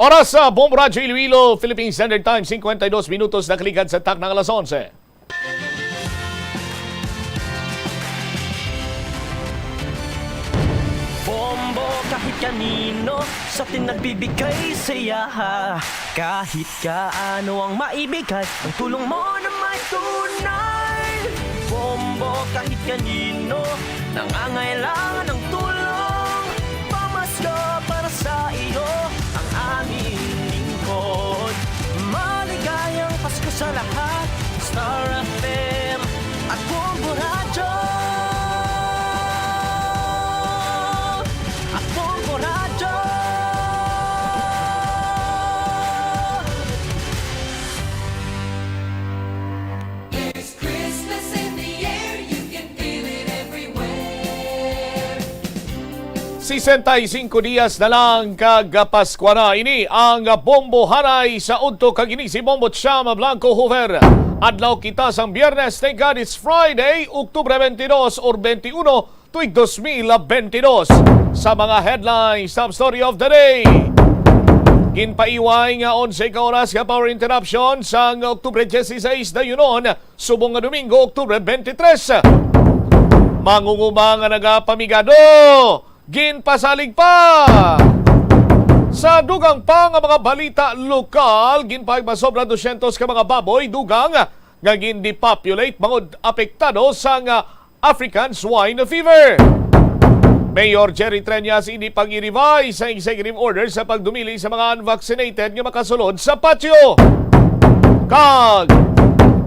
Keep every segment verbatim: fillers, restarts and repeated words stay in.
Oras sa Bombo Radyo Iloilo, Philippine Standard Time, singkwenta y dos minutos na kaligad sa takna nga alas onse. Bombo kahit kanino sa atin nagbibigay saya. Kahit kaano ang maibigay, ang tulong mo na may tunay. Bombo kahit kanino nangangailangan ng tulong. Pamasko para sa iyo ang aming lingkod. Maligayang Pasko sa lahat. Star F M at Bombo Radyo. At Bombo Radyo. There's Christmas in the air, you can feel it everywhere. Sesenta y cinco dias na lang kag Paskwa na. Ini ang Bombo Hanay sa udto, kag ini si Bombo Cham Blanco Hoover. Adlaw kita sang Biyernes, thank God it's Friday, Oktubre twenty-two or twenty-one, tuig dos mil twenty-two. Sa mga headlines, top story of the day. Ginpaiway nga onse ka oras nga power interruption sang Oktubre dieciséis dayunon, subong nga Domingo, Oktubre twenty-three. Mangunguma nga nagapamigado, ginpasalig pa. Sa dugang pa nga mga balita lokal, ginpahayag masobra dosyentos ka mga baboy dugang nga gin-depopulate bangod apektado sang African Swine Fever. Mayor Jerry Treñas hindi pag-i-revise sa executive order sa pagdumili sa mga unvaccinated nga makasulod sa patio. Kag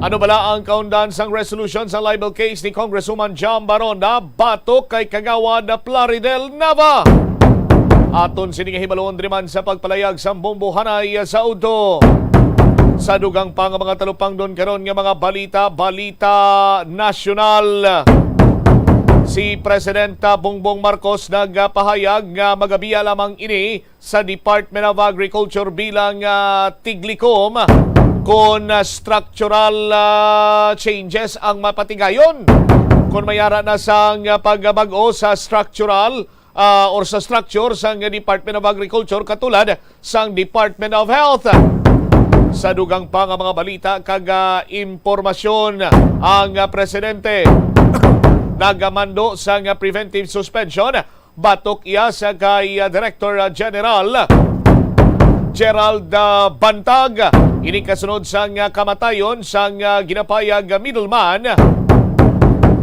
ano bala ang kaundan sang resolution sa libel case ni Congresswoman Jam Baronda batok kay Kagawad Plaridel Nava? Aton sini nga hibalon diri man sa pagpalayag sang Bombo Hanay sa udto. Sa dugang pa nga mga talupangdon karon nga mga balita, balita nasyonal. Si Presidenta Bongbong Marcos nagpahayag nga magabiya lamang ini sa Department of Agriculture bilang, ah, tiglikom kon, ah, structural, ah, changes ang mapatigayon. Kon may ara na sang, ah, pagbag-o sa structural, ah, or sa structure sang Department of Agriculture, katulad sang Department of Health. Sa dugang pa nga mga balita kag, ah, impormasyon, ang, ah, presidente nagamando sang, ah, preventive suspension batok iya sa kay, ah, Director, ah, General Gerald, ah, Bantag. Ini kasunod sang, ah, kamatayon sang, ah, ginapayag, ah, middleman,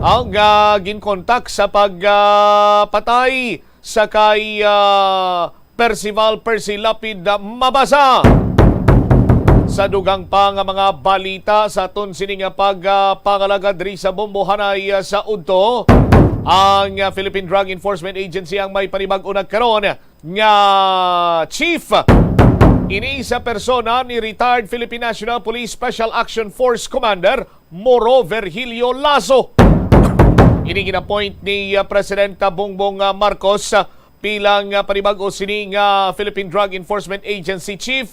ang, ah, ginkontak sa pag, ah, patay sa kay, ah, Percival Percy Lapid, ah, Mabasa. Sa dugang pa nga mga balita sa aton sini nga pag, ah, pangalaga diri sa Bombo Hanay, ah, sa udto, ang, ah, Philippine Drug Enforcement Agency ang may panibag-o na karon nga chief. Ini sa persona ni retired Philippine National Police Special Action Force Commander Moro Virgilio Lasso. Ini gin-appoint ni, ah, Presidenta Bongbong, ah, Marcos, ah, bilang, ah, panibag-o sini nga Philippine Drug Enforcement Agency Chief.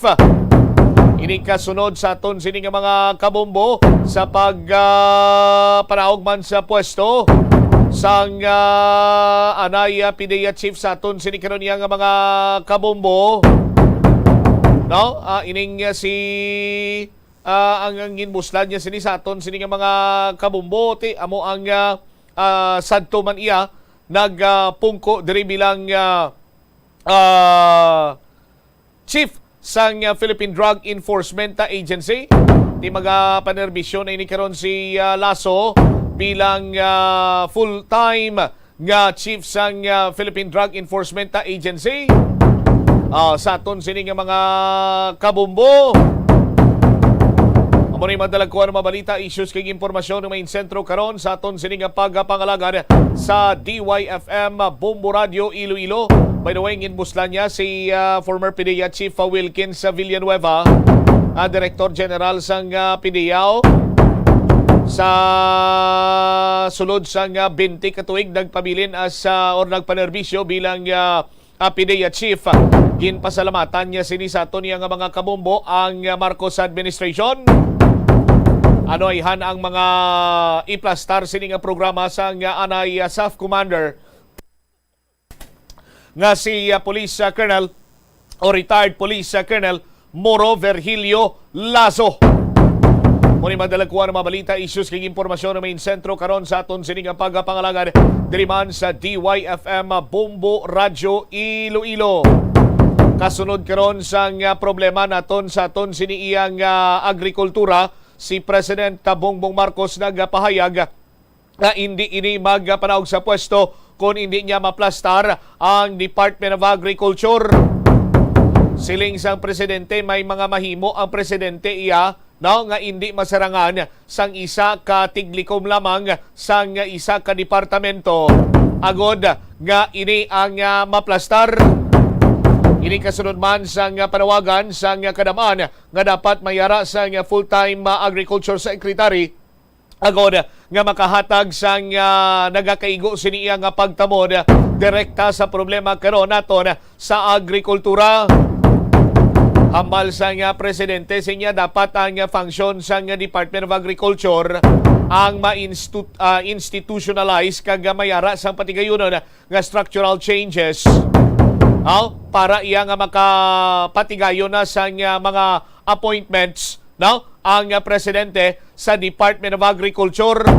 Ini kasunod sa aton sini nga mga kabombo sa pag, ah, panaog man sa pwesto sang, ah, anay, ah, PDEA Chief sa aton sini karon nga mga kabombo. No? Ah, ining, ah, si, ah, ang, ang ginbuslan niya sini sa aton sini nga mga kabombo, ti amo ang, ah, ah, sadto man iya nagpungko diri bilang, ah, ah, chief sang, ah, Philippine Drug Enforcement, ah, Agency. Ti magapanerbisyo na ini karon si, ah, Lasso bilang, ah, full-time nga chief sang, ah, Philippine Drug Enforcement, ah, Agency. Ah, sa aton sini nga mga kabombo. Amo ni madalagkuan nga mga balita, issues kag impormasyon nga may sentro karon sa aton sini nga pagpangalagad sa D Y F M Bombo Radio Iloilo. By the way, ginbuslan niya si, ah, former PDEA Chief, ah, Wilkins, ah, Villanueva, ah, Director General sang, ah, PDEA, o, sa sulod sang, ah, twenty ka tuig nagpabilin as, ah, or nagpanerbisyo bilang, ah, ah, PDEA Chief. Ginpasalamatan niya sini sa aton niya nga mga kabombo ang, ah, Marcos administration. Ano ayhan ang mga iplastar sini nga programa sang, ah, anay, ah, Staff Commander nga si, ah, Police, ah, Colonel o retired police, ah, Colonel Moro Virgilio Lazo. Mao ni madala ko ang mga balita, issues kag impormasyon nga main sentro karon sa aton sini nga pagpangalagad diri man sa D Y F M Bombo Radyo Iloilo. Kasunod karon sang, ah, problema naton sa aton sini iyang, ah, agrikultura, si President Bongbong Marcos nagapahayag nga indi ini magpanaog sa pwesto kon indi niya maplastar ang Department of Agriculture. Siling sang presidente, may mga mahimo ang presidente iya, no, nga indi masarangan sang isa ka tiglikom lamang sang isa ka departamento. Agod nga ini ang, ah, maplastar. Ini kasunod man sang panawagan sang kadam-an nga dapat mayara sang full-time, ah, agriculture secretary agod nga makahatag sang, ah, nagakaigo sini iya nga pagtamod direkta sa problema karon naton sa agrikultura. Hambal sang, ah, presidente, sinya dapat ang, ah, function sang Department of Agriculture ang ma-instu-, ah, institutionalize kag mayara sang patigayunon nga structural changes, no? Para iya nga makapatigayon na sang, ah, mga appointments, no? Ang, ah, presidente sa Department of Agriculture.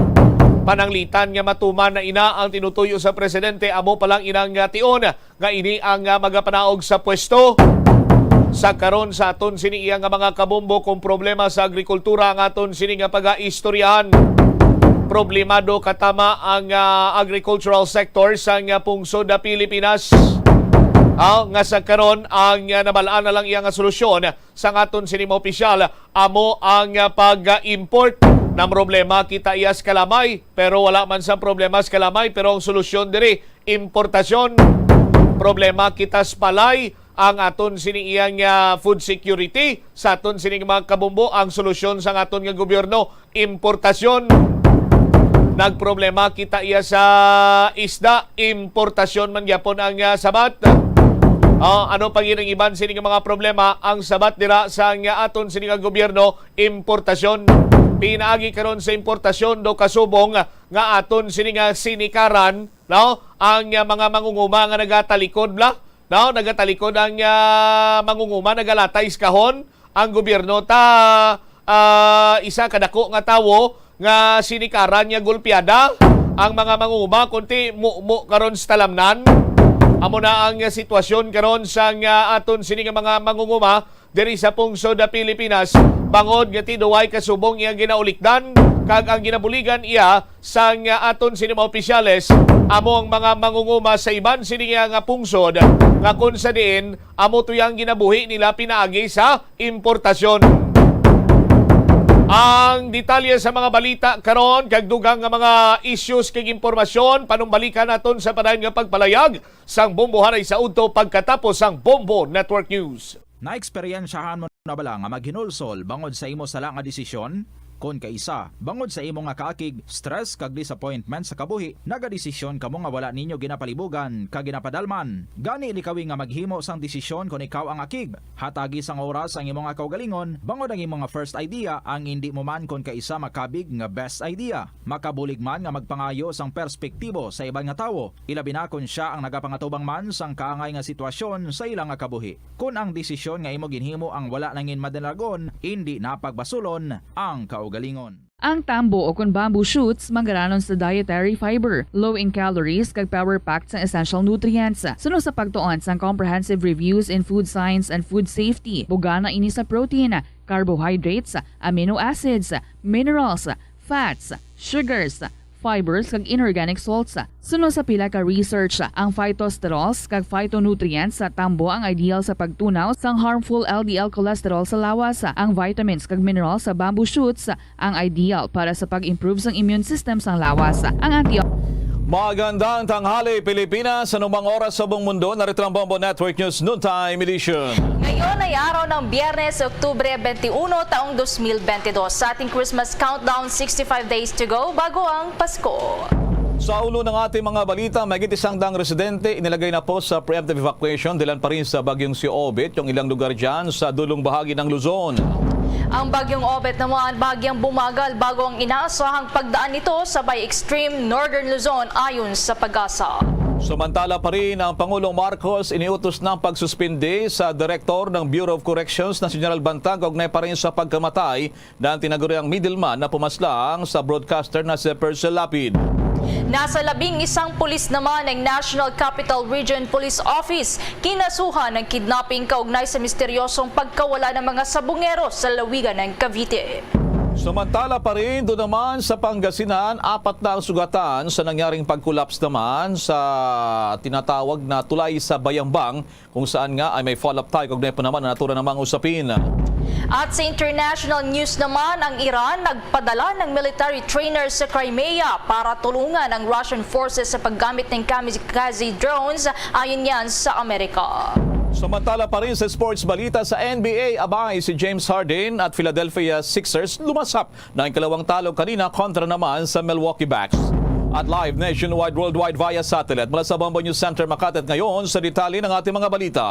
Pananglitan nga matuman na ina ang tinutuyo sa presidente, amo pa lang inang, ah, tion nga ini ang, ah, magapanaog sa pwesto. Sa karon sa aton sini iya nga mga kabombo, kung problema sa agrikultura ang aton sini nga pagaistoryahan, problemado katama ang, ah, agricultural sector sa, ah, pungsod na Pilipinas. Ah, nga sa karon ang, ah, nabal-an na lang iya nga solusyon sang aton sini mga opisyal amo ang, ah, pag-import. Namroblema kita iya sa kalamay, pero wala man sang problema sa kalamay, pero ang solusyon diri importasyon. Problema kita sa palay, ang aton sini iyang, ah, food security, sa aton sini mga kabombo, ang solusyon sang aton nga gobyerno, importasyon. Nagproblema kita iya sa isda, importasyon man gyapon ang, ah, sabat. Ah, ano pa gid ang iban sini nga mga problema? Ang sabat dira sa, ah, aton sini nga gobyerno, importasyon. Pinaagi karon sa importasyon, do kasubong nga aton sini nga sinikaran, no? Ang, ah, mga mangunguma nga nagatalikod bla, no? Nagatalikod ang, ah, mangunguma, nagalatay sa kahon. Ang gobyerno ta, ah, isa ka dako nga tawo nga sinikaran niya gulpiada. Ang mga mangunguma kunti mumo karon sa talamnan. Amo na ang sitwasyon karon sang, ah, aton sini nga mga mangunguma diri sa pungsod na Pilipinas, bangod nga tinuway kasubong iya ginaulikdan, kag ang ginabuligan iya sang, ah, aton sini mga opisyales, amo ang mga mangunguma sa iban sini nga pungsod, nga kung sa diin amo to ang ginabuhi nila pinaagi sa importasyon. Ang detalye sa mga balita karon kag dugang nga mga issues kag impormasyon, panumbalikan naton sa padayon nga pagpalayag sang Bombo Hanay sa udto pagkatapos sang Bombo Network News. Naeksperyensyahan mo na bala nga maghinulsol bangod sa imo sala nga desisyon? Kon kaisa, bangod sa imo nga kaakig, stress, kag disappointment sa kabuhi, nagadesisyon kamo nga wala ninyo ginapalibugan kag ginapadalman. Gani, likawi nga maghimo sang desisyon kon ikaw ang akig. Hatagi sang oras ang imo nga kaugalingon, bangod ang imo nga first idea ang indi mo man kon kaisa makabig nga best idea. Makabulig man nga magpangayo sang perspektibo sa iban nga tawo, ilabi na kon sia ang nagapangatubang man sang kaangay nga sitwasyon sa ila nga kabuhi. Kon ang desisyon nga imo ginhimo ang wala nangin madalagon, indi na pagbasulon ang kaugalingon. Ang tambo o kon bamboo shoots manggaranon sa dietary fiber, low in calories, kag power-packed sang essential nutrients. Suno sa pagtuon sang Comprehensive Reviews in Food Science and Food Safety, bugana ini sa protein, carbohydrates, amino acids, minerals, fats, sugars, fibers, kag inorganic salts. Suno sa pila ka research, ang phytosterols kag phytonutrients sa tambo ang ideal sa pagtunaw sang harmful L D L cholesterol sa lawas. Ang vitamins kag minerals sa bamboo shoots ang ideal para sa pag-improve sang immune system sang lawas. Ang anti- Magandang tanghali, Pilipinas. Anumang oras sa buong mundo, narito ang Bombo Network News Noontime Edition. Ngayon ay araw ng Biyernes, Oktubre twenty-one, taong twenty twenty-two. Sa ating Christmas countdown, sixty-five days to go bago ang Pasko. Sa ulo ng ating mga balita, mahigit isang daang residente inilagay na po sa preemptive evacuation dahilan pa rin sa Bagyong Obet, yung ilang lugar dyan sa dulong bahagi ng Luzon. Ang Bagyong Obet naman, bahagyang bumagal bago ang inaasahang pagdaan nito sa may extreme northern Luzon, ayon sa PAGASA. Samantala pa rin, ang Pangulong Marcos iniutos ng pagsuspindi sa direktor ng Bureau of Corrections na si General Bantag kaugnay pa rin sa pagkamatay ng tinaguriang middleman na pumaslang sa broadcaster na si Percel Lapid. Nasa labing isang pulis naman ang National Capital Region Police Office kinasuhan ng kidnapping kaugnay sa misteryosong pagkawala ng mga sabungero sa lawigan ng Cavite. Samantala pa rin, doon naman sa Pangasinan, apat na ang sugatan sa nangyaring pag-collapse naman sa tinatawag na tulay sa Bayambang, kung saan nga ay may follow-up tayo kaugnay pa naman ang natura namang usapin. At sa international news naman, ang Iran nagpadala ng military trainer sa Crimea para tulungan ang Russian forces sa paggamit ng kamikaze drones, ayon yan sa Amerika. Samantala pa rin sa sports balita, sa N B A, abay si James Harden at Philadelphia Sixers lumasap na ang ikalawang talo kanina kontra naman sa Milwaukee Bucks. At live nationwide, worldwide via satellite mula sa Bombo News Center Makati. At ngayon, sa detalye ng ating mga balita.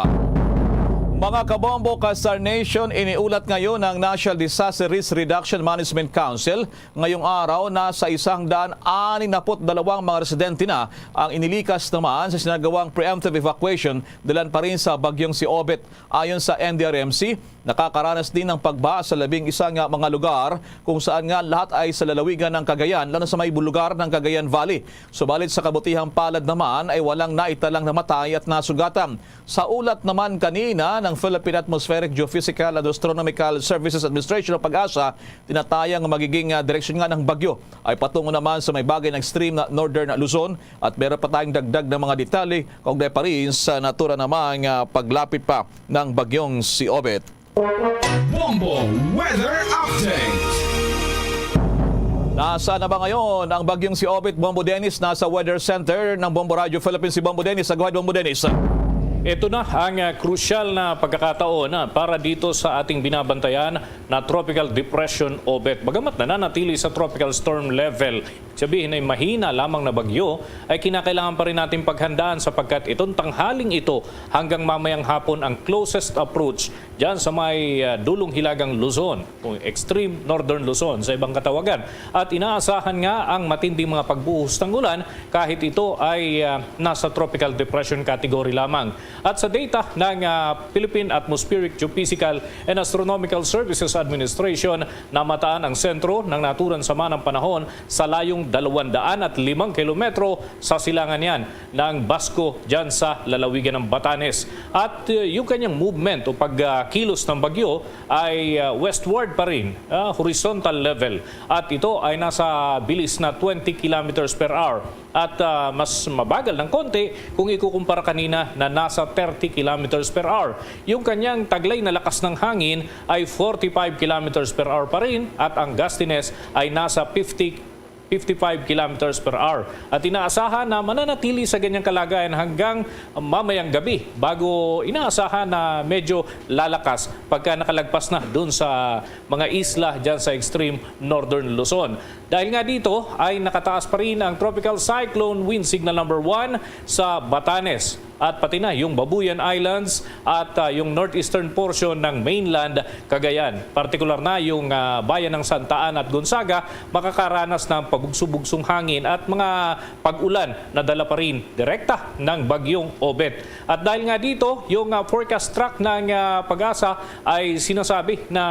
Mga kabombo, ka-Star Nation, iniulat ngayon ng National Disaster Risk Reduction Management Council ngayong araw na sa isang daan anim na put dalawang mga residente na ang inilikas naman sa sinagawang preemptive evacuation dalan pa rin sa bagyong si Obet. Ayon sa N D R M C, nakakaranas din ng pagbaha sa labing isa nga mga lugar kung saan nga lahat ay sa lalawigan ng Cagayan, lalo sa may lugar ng Cagayan Valley. Subalit sa kabutihang palad naman ay walang naitalang namatay at nasugatan. Sa ulat naman kanina ng Philippine Atmospheric Geophysical and Astronomical Services Administration o PAGASA, tinatayang magiging ah, direksyon nga ng bagyo ay patungo naman sa may bagay ng extreme na northern Luzon at meron pa tayong dagdag na mga detalye kaugnay pa rin sa natura namang ah, paglapit pa ng bagyong si Obet. Bombo Weather Update. Nasaan na ba ngayon ang bagyong si Obet? Bombo Dennis, nasa Weather Center ng Bombo Radio Philippines si Bombo Dennis. Go ahead, Bombo Dennis. Ito na ang ah, krusyal na pagkakataon ah, para dito sa ating binabantayan na Tropical Depression Obet. Bagamat nananatili sa tropical storm level, sabihin ay mahina lamang na bagyo, ay kinakailangan pa rin natin paghandaan sapagkat itong tanghaling ito hanggang mamayang hapon ang closest approach dyan sa may ah, dulong hilagang Luzon, o extreme northern Luzon sa ibang katawagan. At inaasahan nga ang matinding mga pagbuhos ng ulan kahit ito ay ah, nasa tropical depression category lamang. At sa data ng ah, Philippine Atmospheric Geophysical and Astronomical Services Administration, namataan ang sentro ng naturang sama ng panahon sa layong dalawang daan at limang kilometro sa silangan niyan ng Basco dyan sa lalawigan ng Batanes. At uh, yung kanyang movement o pagkilos ng bagyo ay uh, westward pa rin, uh, horizontal level. At ito ay nasa bilis na twenty kilometers per hour. At uh, mas mabagal ng konti kung ikukumpara kanina na nasa thirty kilometers per hour. Yung kanyang taglay na lakas ng hangin ay forty-five kilometers per hour pa rin at ang gustiness ay nasa fifty fifty-five kilometers per hour. At inaasahan na mananatili sa ganyang kalagayan hanggang mamayang gabi bago inaasahan na medyo lalakas pagka nakalagpas na dun sa mga isla dyan sa extreme northern Luzon. Dahil nga dito ay nakataas pa rin ang Tropical Cyclone Wind Signal number one sa Batanes at pati na yung Babuyan Islands at uh, yung northeastern portion ng mainland Cagayan. Partikular na yung uh, bayan ng Santa Ana at Gonzaga makakaranas ng pabugso-bugsong hangin at mga pag-ulan na dala pa rin direkta ng bagyong Obet. At dahil nga dito, yung uh, forecast track ng uh, PAGASA ay sinasabi na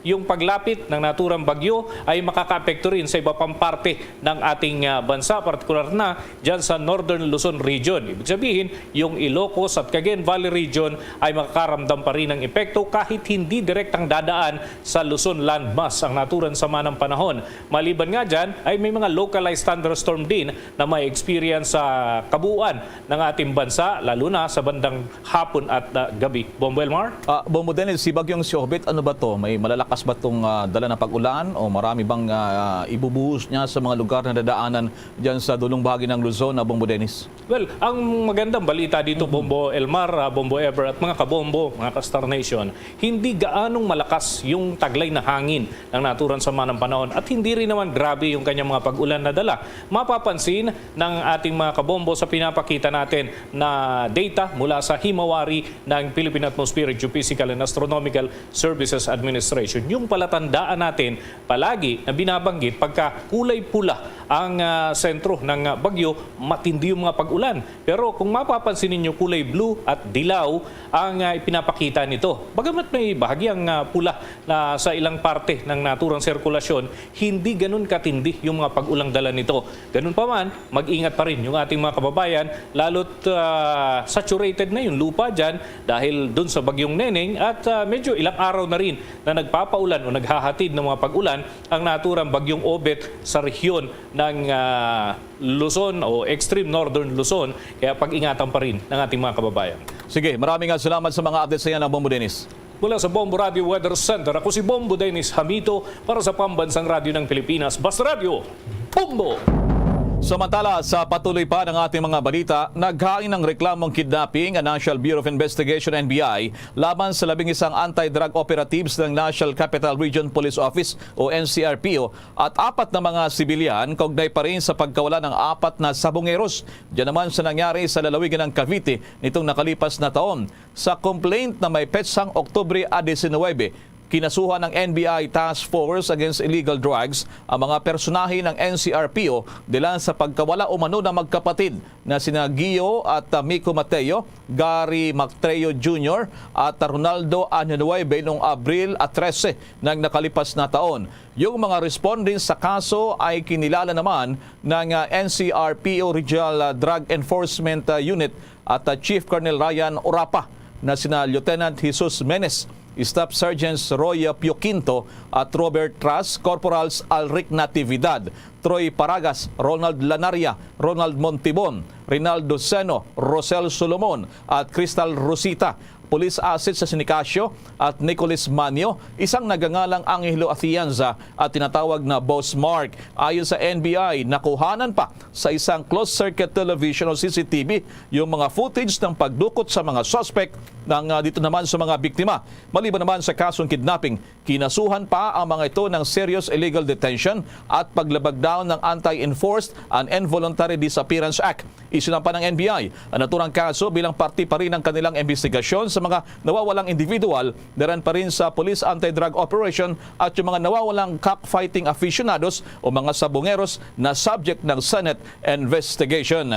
yung paglapit ng naturang bagyo ay makakaapekto rin sa iba pang parte ng ating uh, bansa, partikular na dyan sa Northern Luzon Region. Ibig sabihin, yung Ilocos at Cagayan Valley Region ay makakaramdam pa rin ng epekto kahit hindi direktang dadaan sa Luzon landmass ang naturang sama ng panahon. Maliban nga dyan, ay may mga localized thunderstorm din na may experience sa kabuuan ng ating bansa, lalo na sa bandang hapon at uh, gabi. Bombo Elmar? Uh, Bombo Dennis, si Bagyong si Obet, ano ba to? May malalakas ba tong uh, dala ng pag-ulan o marami bang uh, ibubuhos niya sa mga lugar na dadaanan dyan sa dulong bahagi ng Luzon, uh, Bombo Dennis? Well, ang magandang balita balita dito, Bombo Elmar, ah, Bombo Ever, at mga kabombo, mga ka-Star Nation, hindi gaanong malakas yung taglay na hangin ng naturang sama ng panahon at hindi rin naman grabe yung kanyang mga pag-ulan na dala. Mapapansin ng ating mga kabombo sa pinapakita natin na data mula sa himawari ng Philippine Atmospheric Geophysical and Astronomical Services Administration. Yung palatandaan natin palagi na binabanggit, pagka kulay pula ang, ah, sentro ng, ah, bagyo, matindi yung mga pag-ulan. Pero kung mapapansin ninyo, kulay blue at dilaw ang, ah, ipinapakita nito. Bagamat may bahagyang, ah, pula na sa ilang parte ng naturang sirkulasyon, hindi ganun katindi yung mga pag-ulang dala nito. Ganun pa man, mag-ingat pa rin yung ating mga kababayan, lalo't, ah, saturated na yung lupa dyan dahil dun sa Bagyong Neneng at, ah, medyo ilang araw na rin na nagpapaulan o naghahatid ng mga pag-ulan ang naturang Bagyong Obet sa rehiyon ng, ah, Luzon o extreme northern Luzon, kaya pag-ingatan pa rin ng ating mga kababayan. Sige, maraming nga salamat sa mga updates na yan, Bombo Dennis. Mula sa Bombo Radio Weather Center, ako si Bombo Dennis Hamito para sa Pambansang Radyo ng Pilipinas, Basta Radyo, Bombo! Samantala, sa patuloy pa ng ating mga balita, naghain ng reklamong kidnapping ang National Bureau of Investigation, N B I, laban sa labing isang anti-drug operatives ng National Capital Region Police Office o N C R P O at apat na mga sibilyan kaugnay pa rin sa pagkawala ng apat na sabongeros. Diyan naman sa nangyari sa lalawigan ng Cavite nitong nakalipas na taon. Sa complaint na may petsang Oktubre a diecinuebe, kinasuhan ng N B I Task Force Against Illegal Drugs ang mga personahe ng N C R P O dilan sa pagkawala umano ng magkapatid na sina Gio at, ah, Miko Mateo, Gary Mactreo Junior at, ah, Ronaldo Año Nueve noong Abril, ah, trese ng nakalipas na taon. Yung mga respondents sa kaso ay kinilala naman ng, ah, N C R P O Regional, ah, Drug Enforcement, ah, Unit at, ah, Chief Colonel Ryan Orapa na sina Lieutenant Jesus Menes, Staff Sergeants Roy Pio Quinto at Robert Tras, Corporals Alric Natividad, Troy Paragas, Ronald Lanaria, Ronald Montibon, Rinaldo Seno, Rosel Solomon at Crystal Rosita, Police Asset sa Sinicacio at Nicolas Manio, isang nagangalang Angelo Atienza at tinatawag na Boss Mark. Ayon sa N B I, nakuhanan pa sa isang closed-circuit television o C C T V yung mga footage ng pagdukot sa mga suspect ng, ah, dito naman sa mga biktima. Maliban naman sa kasong kidnapping, kinasuhan pa ang mga ito ng serious illegal detention at paglabag daw ng Anti-Enforced and Involuntary Disappearance Act. Isinampa ng N B I ang naturang kaso bilang parte pa rin ng kanilang imbestigasyon sa mga nawawalang individual, daran pa rin sa police anti-drug operation at yung mga nawawalang cockfighting aficionados o mga sabongeros na subject ng Senate investigation.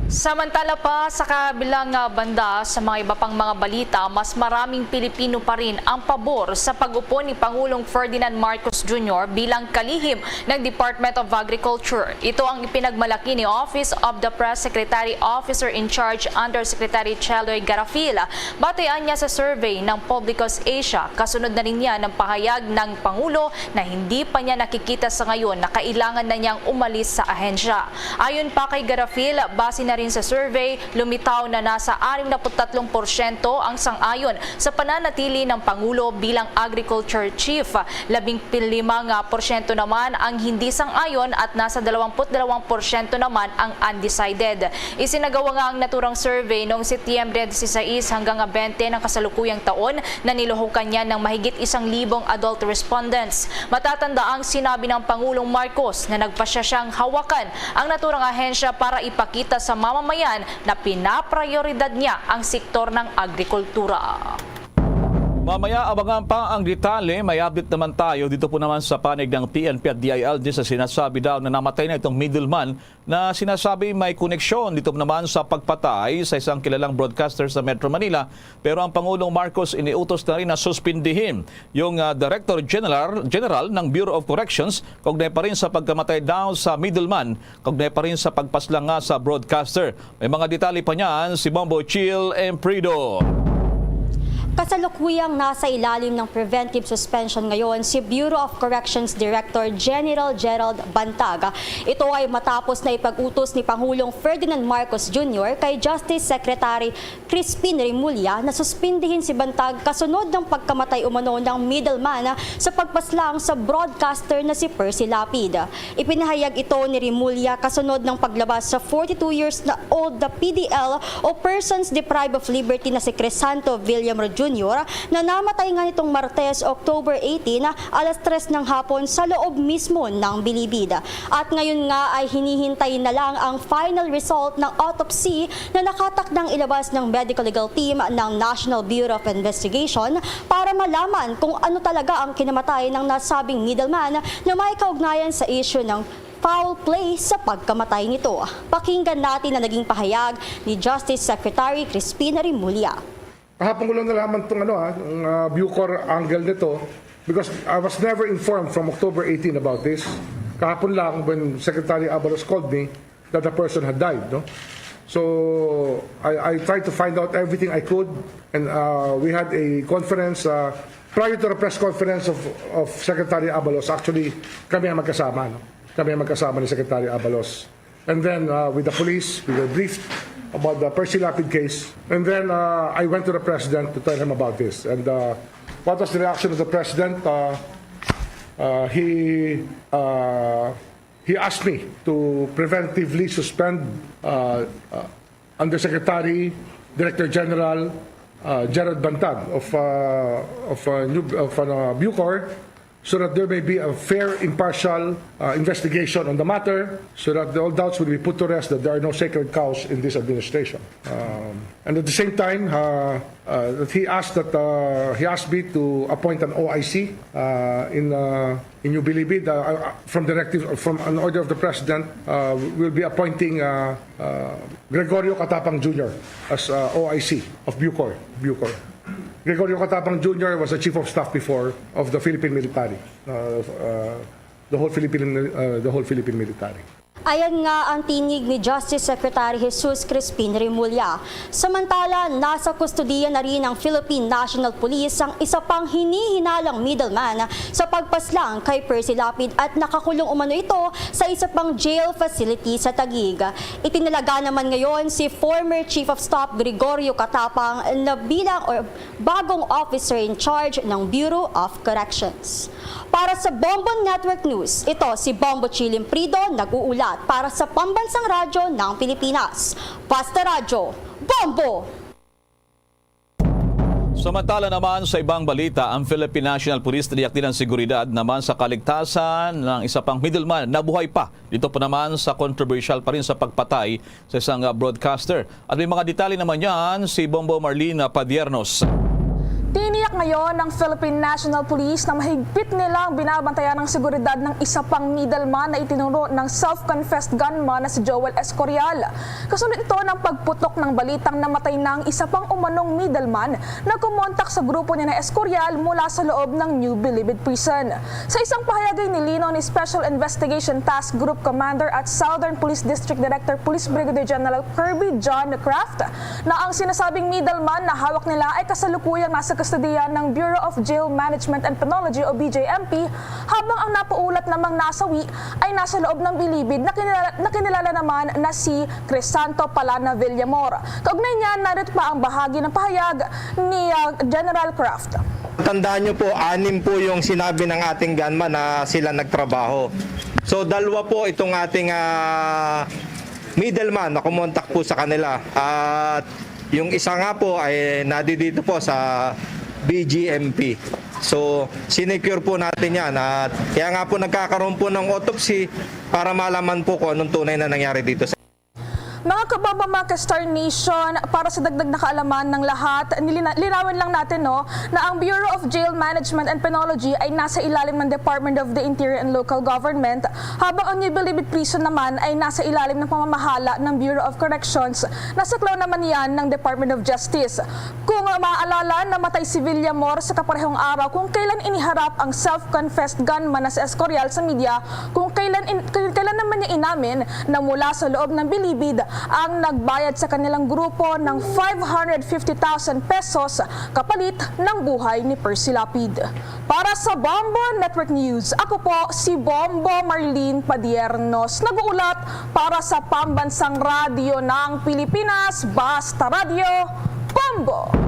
Samantala pa, sa kabilang, ah, banda, sa mga iba pang mga balita, mas maraming Pilipino pa rin ang pabor sa pag-upo ni Pangulong Ferdinand Marcos Junior bilang kalihim ng Department of Agriculture. Ito ang ipinagmalaki ni Office of the Press Secretary Officer in Charge Undersecretary Cheloy Garafil. Batay anya sa survey ng Publicos Asia, kasunod na rin niya ng pahayag ng Pangulo na hindi pa niya nakikita sa ngayon na kailangan na niyang umalis sa ahensya. Ayon pa kay Garafil, base na rin sa survey, lumitaw na nasa anim na put tatlong porsyento ang sang-ayon sa pananatili ng Pangulo bilang Agriculture Chief. Labing lima nga porsyento naman ang hindi sang-ayon at nasa dalawang put dalawang porsyento naman ang undecided. Isinagawa nga ang naturang survey noong Setyembre disisais hanggang bente ng kasalukuyang taon na niluhukan niya ng mahigit isang libong adult respondents. Matatandaang sinabi ng Pangulong Marcos na nagpasya siyang hawakan ang naturang ahensya para ipakita sa mamamayan na pinaprioridad niya ang sektor ng agrikultura. Mamaya, abangan pa ang detalye. May update naman tayo dito po naman sa panig ng P N P at D I L G sa sinasabi daw na namatay na itong middleman na sinasabi may koneksyon dito naman sa pagpatay sa isang kilalang broadcaster sa Metro Manila. Pero ang Pangulong Marcos iniutos na rin na suspindihin yung, ah, Director General, General ng Bureau of Corrections kaugnay pa rin sa pagkamatay daw sa middleman, kaugnay pa rin sa pagpaslanga sa broadcaster. May mga detalye pa niyan si Bombo Chill Emprido. Kasalukuyang nasa ilalim ng preventive suspension ngayon si Bureau of Corrections Director General Gerald Bantag. Ito ay matapos na ipag-utos ni Pangulong Ferdinand Marcos Junior kay Justice Secretary Crispin Remulla na suspindihin si Bantag kasunod ng pagkamatay umano ng middleman sa pagpaslang sa broadcaster na si Percy Lapid. Ipinahayag ito ni Remulla kasunod ng paglabas sa forty-two years na old na P D L o persons deprived of liberty na si Crisanto Villamor Junior na namatay nga nitong Martes, October eighteen, alas tres ng hapon sa loob mismo ng bilibid. At ngayon nga ay hinihintay na lang ang final result ng autopsy na nakatakdang ilabas ng medical legal team ng National Bureau of Investigation para malaman kung ano talaga ang kinamatay ng nasabing middleman na may kaugnayan sa issue ng foul play sa pagkamatay nito. Pakinggan natin ang naging pahayag ni Justice Secretary Crispin Remulla. Kahapon ko lang nalaman tong ano, ah, ang, ah, Bucor angle nito because I was never informed from October eighteen about this. Kahapon lang when Secretary Abalos called me that the person had died, no? So I, I tried to find out everything I could, and, uh, we had a conference, uh, prior to the press conference of, of Secretary Abalos. Actually, kami ang magkasama, no? Kami ang magkasama ni Secretary Abalos. And then, uh, with the police, we were briefed about the Percy Lapid case. And then, uh, I went to the president to tell him about this. And, uh, what was the reaction of the president? Uh, uh, he, uh, he asked me to preventively suspend, uh, uh, Undersecretary, Director General, uh, Gerald Bantag of, uh, of, uh, New, of, uh, Bucor, so that there may be a fair, impartial, uh, investigation on the matter, so that all doubts will be put to rest that there are no sacred cows in this administration. Um, and at the same time, uh, uh, that he asked that, uh, he asked me to appoint an O I C, uh, in, uh, in New Bilibid, uh, uh, from directive, from an order of the president, uh, will be appointing, uh, uh, Gregorio Catapang Junior as, uh, O I C of Bucor. Bucor. Gregorio Catapang Junior was the chief of staff before of the Philippine military, uh, uh, the whole Philippine, uh, the whole Philippine military. Ayan nga ang tinig ni Justice Secretary Jesus Crispin Remulla. Samantala, nasa kustodiya na rin ang Philippine National Police ang isa pang hinihinalang middleman sa pagpaslang kay Percy Lapid at nakakulong umano ito sa isa pang jail facility sa Taguig. Itinalaga naman ngayon si former Chief of Staff Gregorio Catapang na bilang or bagong officer in charge ng Bureau of Corrections. Para sa Bombo Network News, ito si Bombo Chilim Prido nag-uulat para sa Pambansang Radyo ng Pilipinas. Basta Radyo, Bombo! Samantala naman sa ibang balita, ang Philippine National Police tiniyak din ang seguridad naman sa kaligtasan ng isa pang middleman na buhay pa. Dito pa naman sa kontrobersyal pa rin sa pagpatay sa isang, ah, broadcaster. At may mga detalye naman yan si Bombo Marlene Padiernos. Tiniyak ngayon ng Philippine National Police na mahigpit nilang binabantayan ang seguridad ng isa pang middleman na itinuro ng self-confessed gunman na si Joel Escorial. Kasunod ito ng pagputok ng balitang namatay na ang isa pang umanong middleman na kumontak sa grupo ni na Escorial mula sa loob ng New Bilibid Prison. Sa isang pahayag ay nilinaw ni Special Investigation Task Group Commander at Southern Police District Director Police Brigadier General Kirby John Kraft na ang sinasabing middleman na hawak nila ay kasalukuyang nasa kustodiya ng Bureau of Jail Management and Penology o B J M P, habang ang napaulat namang nasawi ay nasa loob ng bilibid na kinilala, na kinilala naman na si Crisanto Palana Villamor. Kaugnay niyan, narito pa ang bahagi ng pahayag ni, ah, General Kraft. Tandaan niyo po, anim po yung sinabi ng ating gunman na sila nagtrabaho. So, dalawa po itong ating, ah, middleman na kumontak po sa kanila. At yung isa nga po ay nadidito po sa B G M P. So, sinecure po natin yan. At kaya nga po nagkakaroon po ng autopsy para malaman po kung anong tunay na nangyari dito sa Mga kabombo, mga ka-Star Nation, para sa dagdag na kaalaman ng lahat, nilina-, linawin lang natin, no, na ang Bureau of Jail Management and Penology ay nasa ilalim ng Department of the Interior and Local Government, habang ang New Bilibid Prison naman ay nasa ilalim ng pamamahala ng Bureau of Corrections, na saklaw naman yan ng Department of Justice. Kung, uh, maaalala, namatay si Villamor sa kaparehong araw kung kailan iniharap ang self-confessed gunman na si Escorial sa media, kung kailan in-, kung Sila naman niya inamin na mula sa loob ng bilibid ang nagbayad sa kanilang grupo ng five hundred fifty thousand pesos kapalit ng buhay ni Percy Lapid. Para sa Bombo Network News, ako po si Bombo Marlene Padiernos, nag-uulat para sa Pambansang Radyo ng Pilipinas, Basta Radyo, Bombo!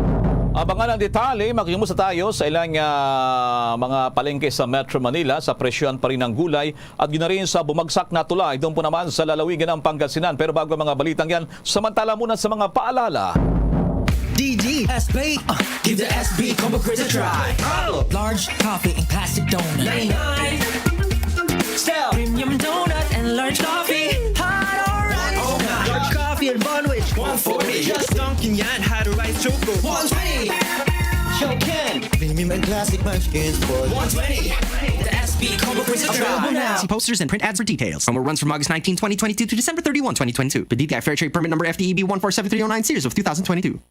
Abangan ang detalye, makikimusta tayo sa ilang, ah, mga palengke sa Metro Manila sa presyon pa rin ng gulay at yun na rin sa bumagsak na tulay doon po naman sa lalawigan ng Pangasinan. Pero bago ang mga balitang yan, samantala muna sa mga paalala. D D S P, uh, give the S B Combo Quiz a try. Large coffee and classic donut. Ninety-nine. Still. Premium donut and large coffee. Hot orange. Large coffee and bun, which one forty? Just Dunkin' Yan had a rice choco. One twenty. Show Ken. Premium and classic munchkins for one twenty. The S B Combo Quiz a try. Available now. See posters and print ads for details. Promo runs from August nineteen, twenty twenty-two to December thirty-one, twenty twenty-two. Per D T I Fair Trade Permit Number F T E B one four seven three oh nine, series of two thousand twenty-two.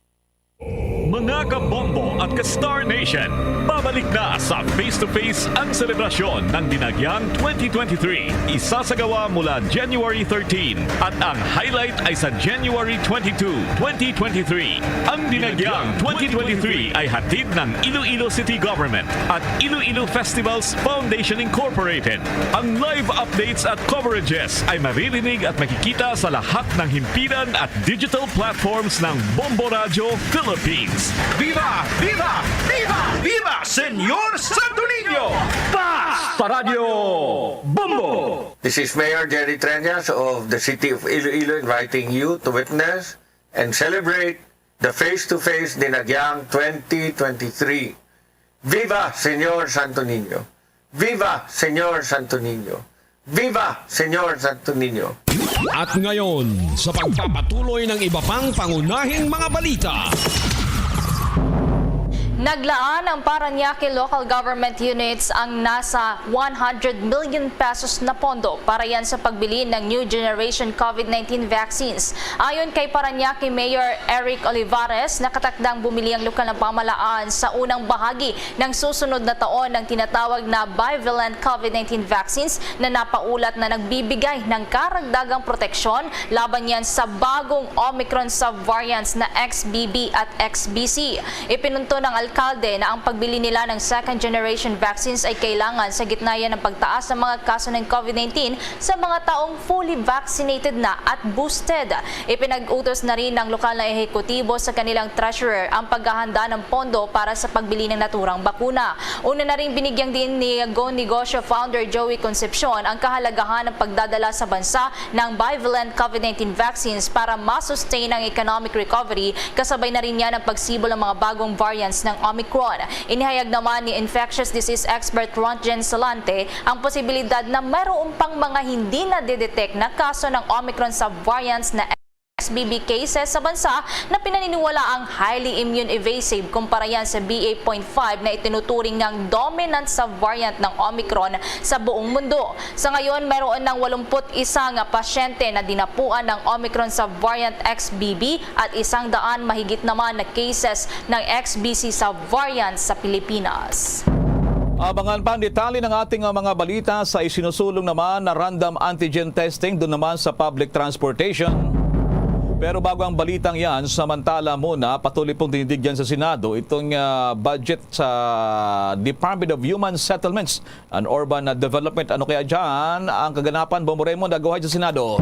Mga kabombo at ka-Star Nation, babalik na sa Face to Face ang selebrasyon ng Dinagyang twenty twenty-three. Isasagawa mula January thirteen at ang highlight ay sa January twenty-two, twenty twenty-three. Ang Dinagyang twenty twenty-three ay hatid ng Iloilo City Government at Iloilo Festivals Foundation Incorporated. Ang live updates at coverages ay maririnig at makikita sa lahat ng himpilan at digital platforms ng Bombo Radyo Philippines. Viva! Viva! Viva! Viva Señor Santo Niño! Basta Radyo Bombo! This is Mayor Jerry Treñas of the City of Iloilo inviting you to witness and celebrate the Face to Face Dinagyang twenty twenty-three. Viva Señor Santo Niño! Viva Señor Santo Niño! Viva Señor Santo Niño! At ngayon, sa pagpapatuloy ng iba pang pangunahing mga balita. Naglaan ang Parañaque Local Government Units ang nasa one hundred million pesos na pondo para yan sa pagbili ng new generation COVID nineteen vaccines. Ayon kay Parañaque Mayor Eric Olivares, nakatakdang bumili ang lokal na pamahalaan sa unang bahagi ng susunod na taon ng tinatawag na bivalent COVID nineteen vaccines na napaulat na nagbibigay ng karagdagang proteksyon laban yan sa bagong Omicron subvariants na X B B at X B C. Ipinunto ng alkalde na ang pagbili nila ng second generation vaccines ay kailangan sa gitna yan ng pagtaas ng mga kaso ng COVID nineteen sa mga taong fully vaccinated na at boosted. Ipinag-utos na rin ng lokal na ehekutibo sa kanilang treasurer ang paghahanda ng pondo para sa pagbili ng naturang bakuna. Una na rin binigyang diin ni Go Negosyo founder Joey Concepcion ang kahalagahan ng pagdadala sa bansa ng bivalent COVID nineteen vaccines para ma-sustain ang economic recovery, kasabay na rin yan ang pagsibol ng mga bagong variants ng Omicron. Inihayag naman ni infectious disease expert Rontgen Salante ang posibilidad na mayroon pang mga hindi nadidetect na kaso ng Omicron subvariants na X B B cases sa bansa na pinaniniwalaang highly immune evasive kumpara yan sa B A point five na itinuturing ngang dominant subvariant ng Omicron sa buong mundo. Sa ngayon, mayroon ng walumput isa nga pasyente na dinapuan ng Omicron subvariant X B B at isang daan mahigit naman na cases ng X B C subvariant sa Pilipinas. Abangan pa ang detalye ng ating, uh, mga balita sa isinusulong naman na random antigen testing doon naman sa public transportation. Pero bago ang balitang yan, samantala muna, patuloy pong dinidigyan sa Senado itong, uh, budget sa Department of Human Settlements and Urban Development. Ano kaya dyan ang kaganapan, Bombo Raymond, aguhay sa Senado?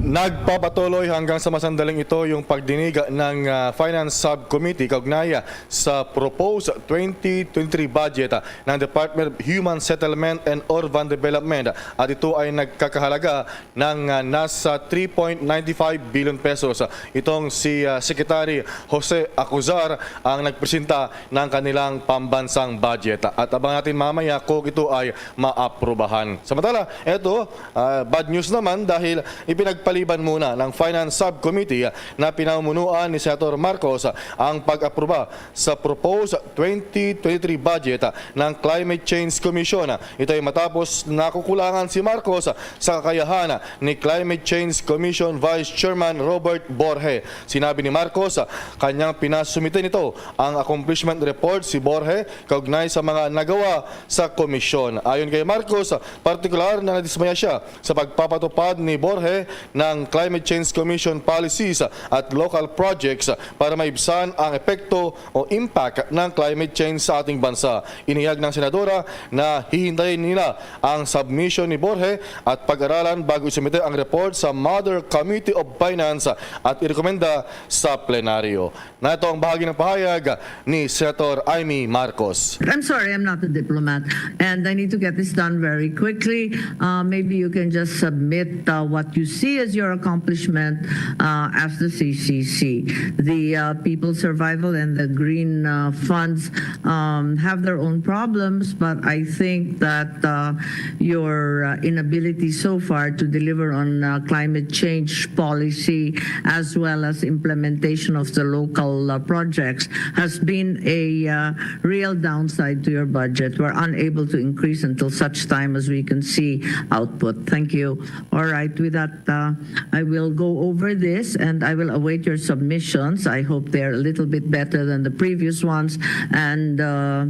Nagpapatuloy hanggang sa masandaling ito yung pagdinig ng, ah, Finance Subcommittee kaugnay sa proposed twenty twenty-three budget, ah, ng Department of Human Settlement and Urban Development, at ito ay nagkakahalaga ng, ah, nasa three point nine five billion pesos. Itong si, ah, Secretary Jose Acuzar ang nagpresenta ng kanilang pambansang budget. At abangan natin mamaya kung ito ay maaprubahan. Samantala, eto, ah, bad news naman dahil ipinagpalit Liban muna ng Finance Subcommittee na pinamumunuan ni Senator Marcos ang pag-aproba sa proposed twenty twenty-three budget ng Climate Change Commission. Ito ay matapos nakukulangan si Marcos sa kakayahan ni Climate Change Commission Vice Chairman Robert Borge. Sinabi ni Marcos, kanyang pinasumite nito ang accomplishment report si Borge kaugnay sa mga nagawa sa komisyon. Ayon kay Marcos, partikular na nadismaya siya sa pagpapatupad ni Borge ng Climate Change Commission policies at local projects para maibsan ang epekto o impact ng climate change sa ating bansa. Inihayag ng senadora na hihintayin nila ang submission ni Borge at pag-aralan bago isumite ang report sa Mother Committee of Finance at irekomenda sa plenaryo. Nato ang bahagi ng pahayag ni Senator Imee Marcos. I'm sorry, I'm not a diplomat, and I need to get this done very quickly. Uh, maybe you can just submit uh, what you see as your accomplishment uh, as the C C C. The uh, People's Survival and the Green uh, Funds um, have their own problems, but I think that uh, your uh, inability so far to deliver on uh, climate change policy as well as implementation of the local uh, projects has been a uh, real downside to your budget. We're unable to increase until such time as we can see output. Thank you. All right, with that, uh, I will go over this and I will await your submissions. I hope they're a little bit better than the previous ones and uh,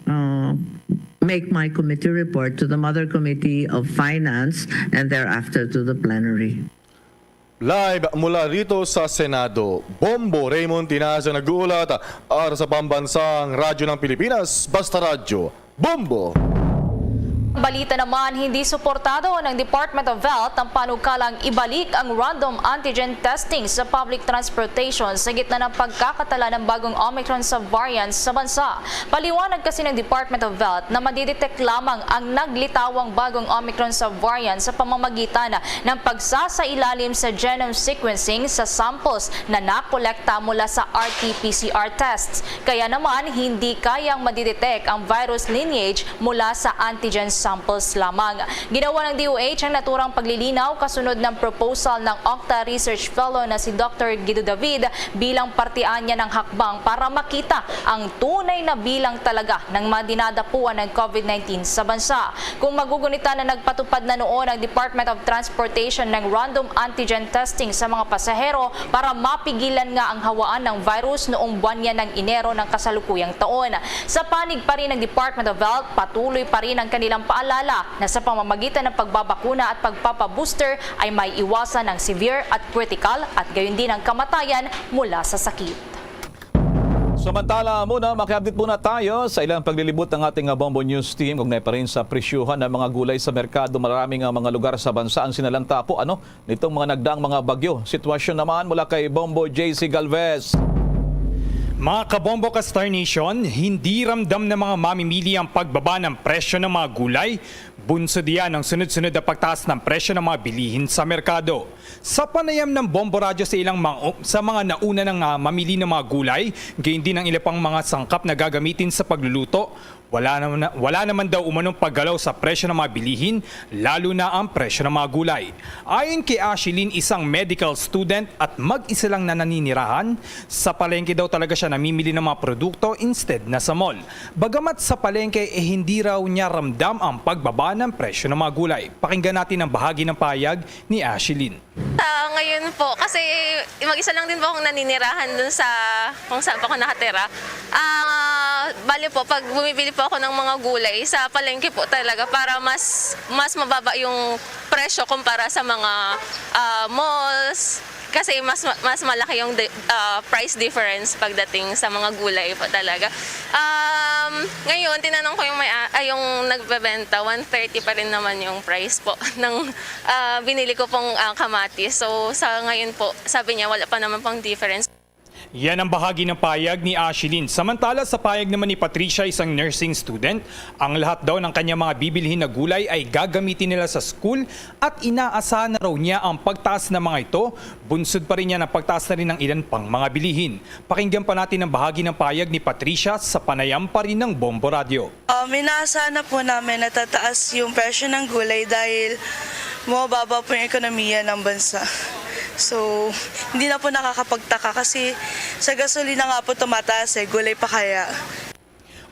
uh, make my committee report to the Mother Committee of Finance and thereafter to the plenary. Live mula rito sa Senado, Bombo Raymond Tinazo nag-uulat para sa Pambansang Radyo ng Pilipinas, Basta Radyo, Bombo! Balita naman, hindi suportado ng Department of Health ang panukalang ibalik ang random antigen testing sa public transportation sa gitna ng pagkakatala ng bagong Omicron sa variant sa bansa. Paliwanag kasi ng Department of Health na madidetect lamang ang naglitawang bagong Omicron sa variant sa pamamagitan ng pagsasailalim sa genome sequencing sa samples na nakolekta mula sa R T P C R tests. Kaya naman, hindi kayang madidetect ang virus lineage mula sa antigen samples lamang. Ginawa ng D O H ang naturang paglilinaw kasunod ng proposal ng OCTA Research Fellow na si Doctor Guido David bilang parte niya ng hakbang para makita ang tunay na bilang talaga ng mga dinadapuan ng COVID nineteen sa bansa. Kung magugunitan na, nagpatupad na noon ang Department of Transportation ng random antigen testing sa mga pasahero para mapigilan nga ang hawaan ng virus noong buwan niya ng Enero ng kasalukuyang taon. Sa panig pa rin ng Department of Health, patuloy pa rin ang kanilang paalala na sa pamamagitan ng pagbabakuna at pagpapabooster ay maiiwasan ang severe at critical at gayon din ang kamatayan mula sa sakit. Samantala muna, maki-update muna tayo sa ilang paglilibot ng ating, ah, Bombo News Team kaugnay pa rin sa presyuhan ng mga gulay sa merkado. Maraming, ah, mga lugar sa bansa ang sinalanta po, ano, nitong mga nagdaang mga bagyo. Sitwasyon naman mula kay Bombo J C Galvez. Mga kabombo ka Star Nation, hindi ramdam ng mga mamimili ang pagbaba ng presyo ng mga gulay. Bunsod iyan ang sunod-sunod na pagtaas ng presyo ng mga bilihin sa merkado. Sa panayam ng Bombo Radyo sa ilang mga, sa mga nauna nang, ah, mamili ng mga gulay, gayon din ang ilang pang mga sangkap na gagamitin sa pagluluto, wala naman, wala naman daw umanong paggalaw sa presyo ng mga bilihin, lalo na ang presyo ng mga gulay. Ayon kay Ashlyn, isang medical student at mag-isa lang na naninirahan, sa palengke daw talaga siya namimili ng mga produkto instead na sa mall. Bagamat sa palengke, eh, hindi raw niya ramdam ang pagbaba ng presyo ng mga gulay. Pakinggan natin ang bahagi ng pahayag ni Ashlyn. Sa ngayon po, kasi mag-isa lang din po akong naninirahan dun sa kung saan po ako nakatira. Ah, bali po, pag bumibili po ako ng mga gulay, sa palengke po talaga para mas mas mababa yung presyo kumpara sa mga, ah, malls. Kasi mas mas malaki yung di- ah, price difference pagdating sa mga gulay po talaga. Um, ngayon, tinanong ko yung may ay, yung nagbebenta, one thirty pa rin naman yung price po ng ah, binili ko pong, ah, kamatis. So, sa ngayon po, sabi niya, wala pa naman pong difference. Yan ang bahagi ng pahayag ni Ashlyn. Samantala, sa pahayag naman ni Patricia, isang nursing student, ang lahat daw ng kanyang mga bibilhin na gulay ay gagamitin nila sa school at inaasahan na raw niya ang pagtaas ng mga ito. Bunsod pa rin niya ng pagtaas na rin ng ilan pang mga bilihin. Pakinggan pa natin ang bahagi ng pahayag ni Patricia sa panayam pa rin ng Bombo Radyo. Um, inaasahan na po namin na tataas yung presyo ng gulay dahil Bumababa po yung ekonomiya ng bansa. So, hindi na po nakakapagtaka kasi sa gasolina nga po tumataas eh, gulay pa kaya.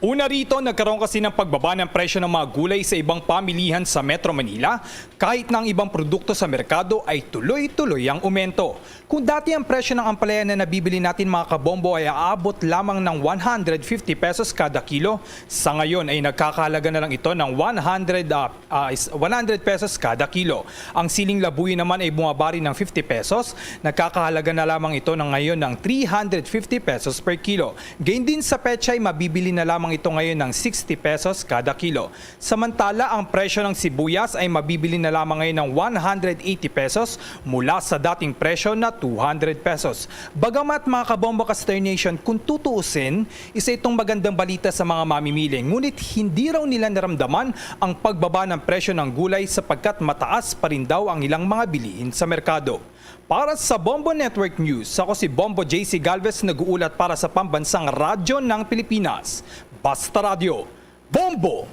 Una rito, nagkaroon kasi ng pagbaba ng presyo ng mga gulay sa ibang pamilihan sa Metro Manila, kahit na ang ibang produkto sa merkado ay tuloy-tuloy ang umento. Kung dati ang presyo ng ampalaya na nabibili natin, mga kabombo, ay aabot lamang ng one hundred fifty pesos kada kilo, sa ngayon ay nagkakahalaga na lang ito ng one hundred, ah, ah, is one hundred pesos kada kilo. Ang siling labuyo naman ay bumaba rin ng fifty pesos, nagkakahalaga na lamang ito ng ngayon ng three hundred fifty pesos per kilo. Gayon din sa pechay, mabibili na lamang ito ngayon ng sixty pesos kada kilo. Samantala, ang presyo ng sibuyas ay mabibili na lamang ngayon ng one hundred eighty pesos mula sa dating presyo na two hundred pesos. Bagamat, mga kabombo ka Star Nation, kung tutuusin, isa itong magandang balita sa mga mamimili, ngunit hindi raw nila naramdaman ang pagbaba ng presyo ng gulay sapagkat mataas pa rin daw ang ilang mga bilihin sa merkado. Para sa Bombo Network News, ako si Bombo J C Galvez, nag-uulat para sa Pambansang Radyo ng Pilipinas, Basta Radyo, Bombo!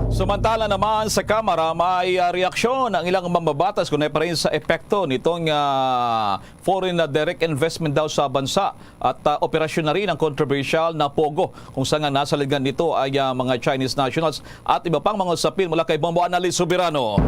Samantala naman sa Kamara, may ah, reaksyon ang ilang mambabatas kundi pa rin sa epekto nitong ah, foreign na direct investment daw sa bansa at ah, operasyon na rin ang controversial na POGO, kung saan nga nasalingan nito ay ah, mga Chinese nationals at iba pang mga usapin mula kay Bombo Annalise Soberano.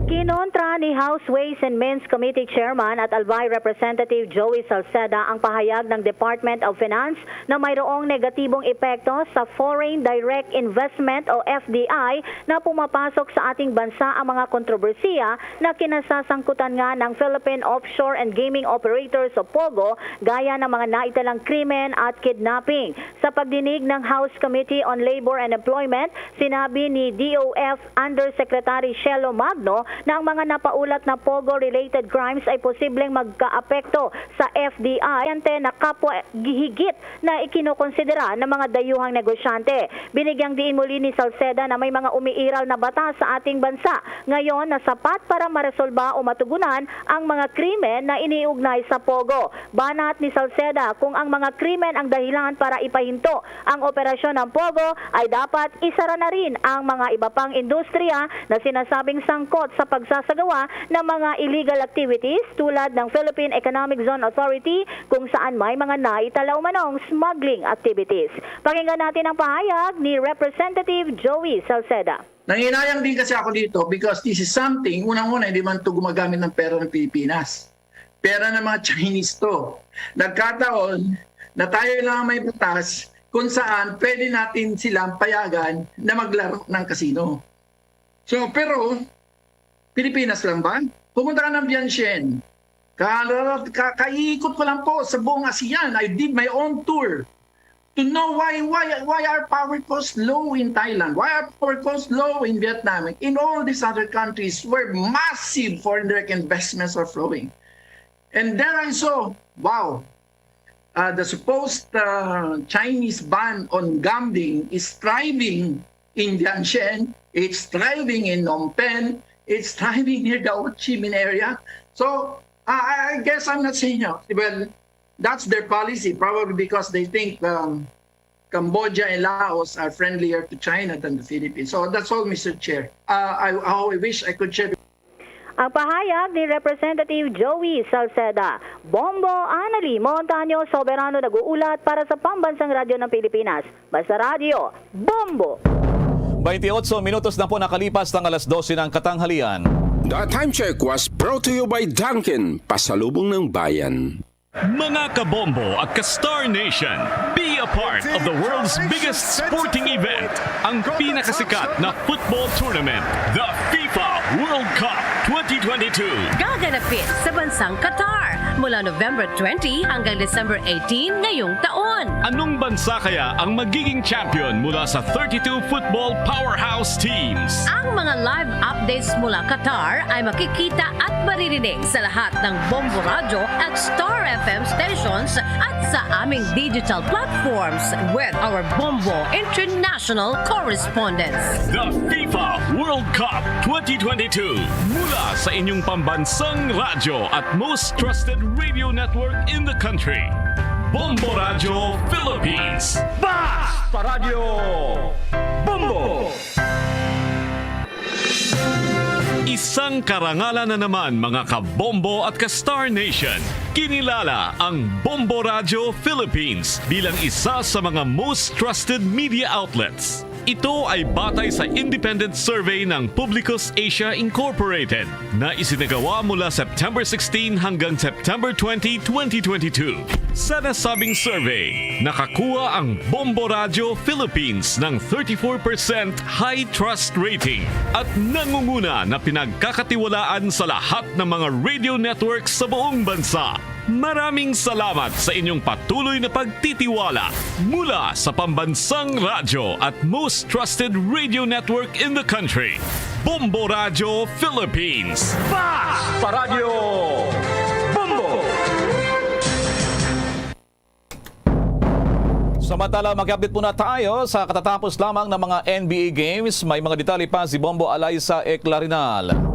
Kinontra ni House Ways and Means Committee Chairman at Albay Representative Joey Salceda ang pahayag ng Department of Finance na mayroong negatibong epekto sa foreign direct investment o F D I na pumapasok sa ating bansa ang mga kontrobersiya na kinasasangkutan nga ng Philippine Offshore and Gaming Operators o POGO, gaya ng mga naitalang krimen at kidnapping. Sa pagdinig ng House Committee on Labor and Employment, sinabi ni D O F Undersecretary Shelo Magno na ang mga napaulat na POGO-related crimes ay posibleng magkaapekto sa F D I na kapwa higit na ikinokonsidera ng mga dayuhang negosyante. Binigyang diin muli ni Salceda na may mga umiiral na batas sa ating bansa ngayon na sapat para maresolba o matugunan ang mga krimen na iniugnay sa POGO. Banat ni Salceda, kung ang mga krimen ang dahilan para ipahinto ang operasyon ng POGO, ay dapat isara na rin ang mga iba pang industriya na sinasabing sangkot sa pagsasagawa ng mga illegal activities tulad ng Philippine Economic Zone Authority, kung saan may mga naitala umanong smuggling activities. Pakinggan natin ang pahayag ni Representative Joey Salceda. Nanginayang din kasi ako dito because this is something, unang-una, hindi man ito gumagamit ng pera ng Pilipinas. Pera ng mga Chinese to. Nagkataon na tayo lang ang may batas kung saan pwede natin silang payagan na maglaro ng kasino. So, pero Pilipinas lang ba? Pumunta ka ng Vientiane. Ka, ka, kaiikot ko lang po sa buong ASEAN. I did my own tour to know why why why are power costs low in Thailand, why are power costs low in Vietnam, in all these other countries where massive foreign direct investments are flowing. And there I saw, wow, uh, the supposed uh, Chinese ban on gambling is thriving in Vientiane, it's thriving in Phnom Penh, it's thriving near the Ho Chi Minh area. So uh, I guess I'm not saying, well, that's their policy, probably because they think um, Cambodia and Laos are friendlier to China than the Philippines. So that's all, Mister Chair. Uh, I, how I wish I could share. Ang pahayag ni Representative Joey Salceda. Bombo Anali Montaño, Soberano nag-uulat para sa Pambansang Radyo ng Pilipinas. Basta Radyo, Bombo! Twenty-eight minutos na po nakalipas ng alas dose ng katanghalian. The time check was brought to you by Dunkin, pasalubong ng bayan. Mga kabombo at ka-Star Nation, be a part of the world's biggest sporting event, ang pinakasikat na football tournament, the FIFA World Cup twenty twenty-two. Gaganapin sa bansang Qatar mula November twenty hanggang December eighteen ngayong taon. Anong bansa kaya ang magiging champion mula sa thirty-two football powerhouse teams? Ang mga live updates mula Qatar ay makikita at maririnig sa lahat ng Bombo Radyo at Star F M stations at sa aming digital platforms with our Bombo International correspondents. The FIFA World Cup twenty twenty-two, mula sa inyong pambansang radyo at most trusted radio network in the country. Bombo Radyo Philippines. Basta Radyo Bombo! Isang karangalan na naman, mga ka-Bombo at ka-Star Nation. Kinilala ang Bombo Radio Philippines bilang isa sa mga most trusted media outlets. Ito ay batay sa independent survey ng Publicus Asia Incorporated na isinagawa mula September sixteen hanggang September twenty, twenty twenty-two. Sa nasabing survey, nakakuha ang Bombo Radio Philippines ng thirty-four percent high trust rating at nangunguna na pinagkakatiwalaan sa lahat ng mga radio networks sa buong bansa. Maraming salamat sa inyong patuloy na pagtitiwala mula sa pambansang radyo at most trusted radio network in the country, Bombo Radio Philippines. Fast Paradyo Bombo! Samantala, mag-update muna tayo sa katatapos lamang ng mga N B A games. May mga detalye pa si Bombo Alaysa Eclarinal.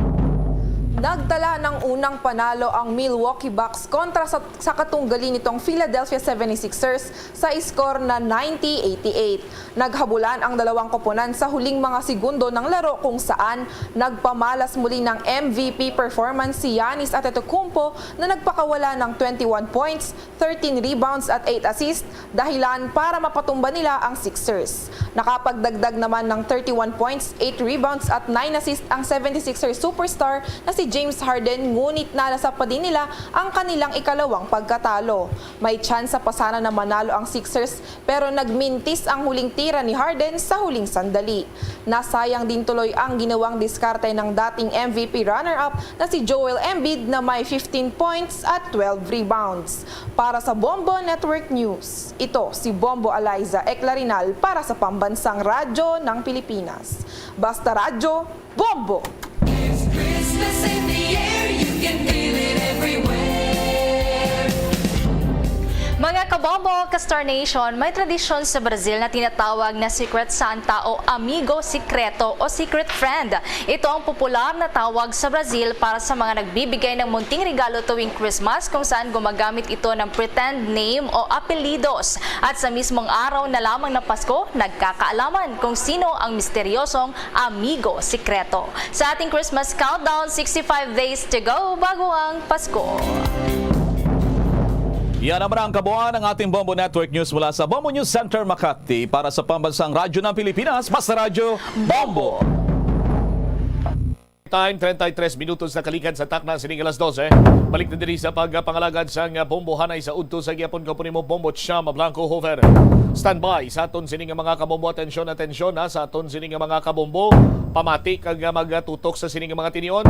Nagtala ng unang panalo ang Milwaukee Bucks kontra sa, sa katunggali nitong Philadelphia seventy-sixers sa score na ninety eighty-eight. Naghabulan ang dalawang koponan sa huling mga segundo ng laro, kung saan nagpamalas muli ng M V P performance si Giannis Antetokounmpo na nagpakawala ng twenty-one points, thirteen rebounds at eight assists, dahilan para mapatumba nila ang Sixers. Nakapagdagdag naman ng thirty-one points, eight rebounds at nine assists ang seventy-sixers superstar na si James Harden, ngunit nalasa pa din nila ang kanilang ikalawang pagkatalo. May tsansa pa sana na manalo ang Sixers, pero nagmintis ang huling tira ni Harden sa huling sandali. Nasayang din tuloy ang ginawang diskarte ng dating M V P runner-up na si Joel Embiid na may fifteen points at twelve rebounds. Para sa Bombo Network News, ito si Bombo Alaysa Eclarinal para sa Pambansang Radyo ng Pilipinas. Basta Radyo, Bombo! Christmas in the air, you can feel it everywhere. Mga kabombo, ka-Star Nation, may tradisyon sa Brazil na tinatawag na Secret Santa o Amigo Sikreto o Secret Friend. Ito ang popular na tawag sa Brazil para sa mga nagbibigay ng munting regalo tuwing Christmas, kung saan gumagamit ito ng pretend name o apelyidos. At sa mismong araw na lamang ng Pasko, nagkakaalaman kung sino ang misteryosong amigo sikreto. Sa ating Christmas countdown, sixty-five days to go bago ang Pasko. Yan naman ang kabuuan ng ating Bombo Network News mula sa Bombo News Center Makati. Para sa Pambansang Radyo ng Pilipinas, basta Radyo, Bombo! Time, treinta y tres minutos na kalikad sa takna sining alas dose. Balik na diri sa pagpangalagad sang bombohanay sa udto sa gihapon. Ko po nimo Bombo Cham Blanco Hover. Standby sa aton sining mga kabombo. Atensyon, atensyon, ha, sa aton sining mga kabombo. Pamati kag magtutok sa sining mga tinion.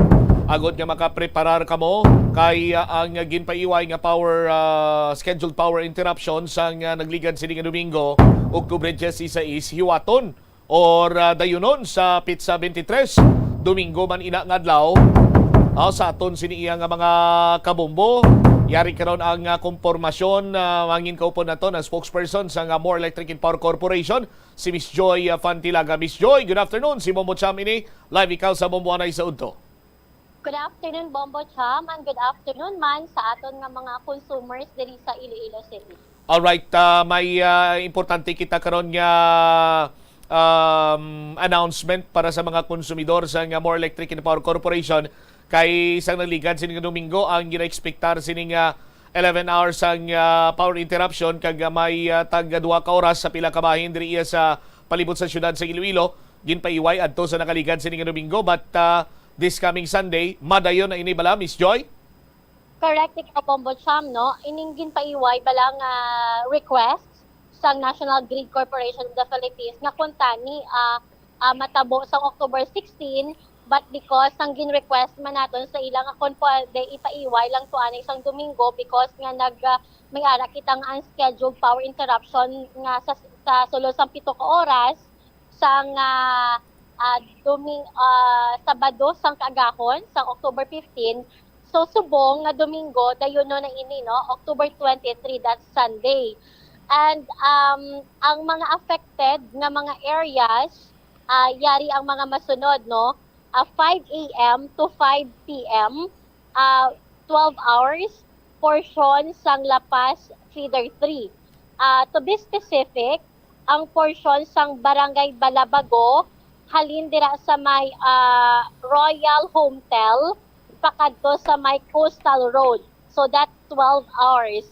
Agod nga makapreparar kamo kay, ah, ang ginpaiway nga power, ah, scheduled power interruption sang, ah, nagligad sining Domingo, Oktubre dieciséis, hiwaton or, ah, dayunon sa petsa twenty-three, Domingo man ina nga adlaw. Ah, sa aton sini iya nga mga kabombo, yari karon ang, ah, kompormasyon, ah, mangin kaupod nato na spokesperson sa nga More Electric and Power Corporation, si Miss Joy, ah, Fantilaga. Miss Joy, good afternoon. Si Bombo Cham ini, live ikaw sa Bombohanay sa Udto. Good afternoon, Bombo Cham, and good afternoon man sa aton nga mga consumers diri sa Iloilo City. Alright, ah, may, ah, importante kita karon nga, um, announcement para sa mga konsumidor sa nga More Electric and Power Corporation. Kay sang nagligad sining Domingo ang ginaekspektar sining, ah, eleven hours ang, ah, power interruption, kag, ah, may, ah, tag duha ka oras sa pila ka bahin diri iya sa palibot sa siyudad sa Iloilo ginpaiway adto sa nakaligad sining Domingo. But, ah, this coming Sunday, madayon na ini bala, Miss Joy? Correct, ikaw, Bombo Cham, no? Ining ginpaiway bala nga request sang National Grid Corporation of the Philippines nga kuntani, ah, ah, matabo sang October sixteen, but because sang gin-request man naton sa ila nga kon pwede ipaiway lang to anay sang Domingo because nga nag, ah, may ara kita nga unscheduled power interruption nga sa, sa sulod sang pito ka oras, sang, ah, ah, Doming-, ah, Sabado sang kaagahon, sang October fifteen. So, subong nga Domingo, dayunon na ini, no? October twenty-three, that's Sunday. And, um, ang mga affected nga mga areas, ah, yari ang mga masunod, no? Ah, five a m to five p m, ah, twelve hours, portion sang La Paz Feeder three. Ah, to be specific, ang portion sang Barangay Balabago, halin dira sa may, ah, Royal Hotel pakadto sa may Coastal Road. So that's twelve hours.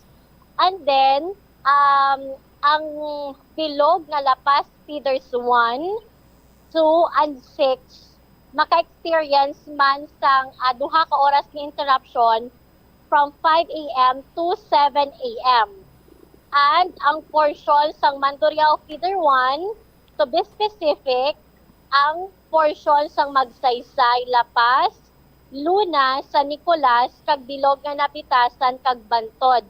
And then, um, ang bilog nga La Paz feeders one, two, and six maka-experience man sang, ah, duha ka oras nga interruption from five a m to seven a m. And ang portion sang Mandurriao Feeder one, to be specific, ang portion sang Magsaysay, La Paz, Luna, San Nicolas, kag bilog nga Nabitasan kag Bantod.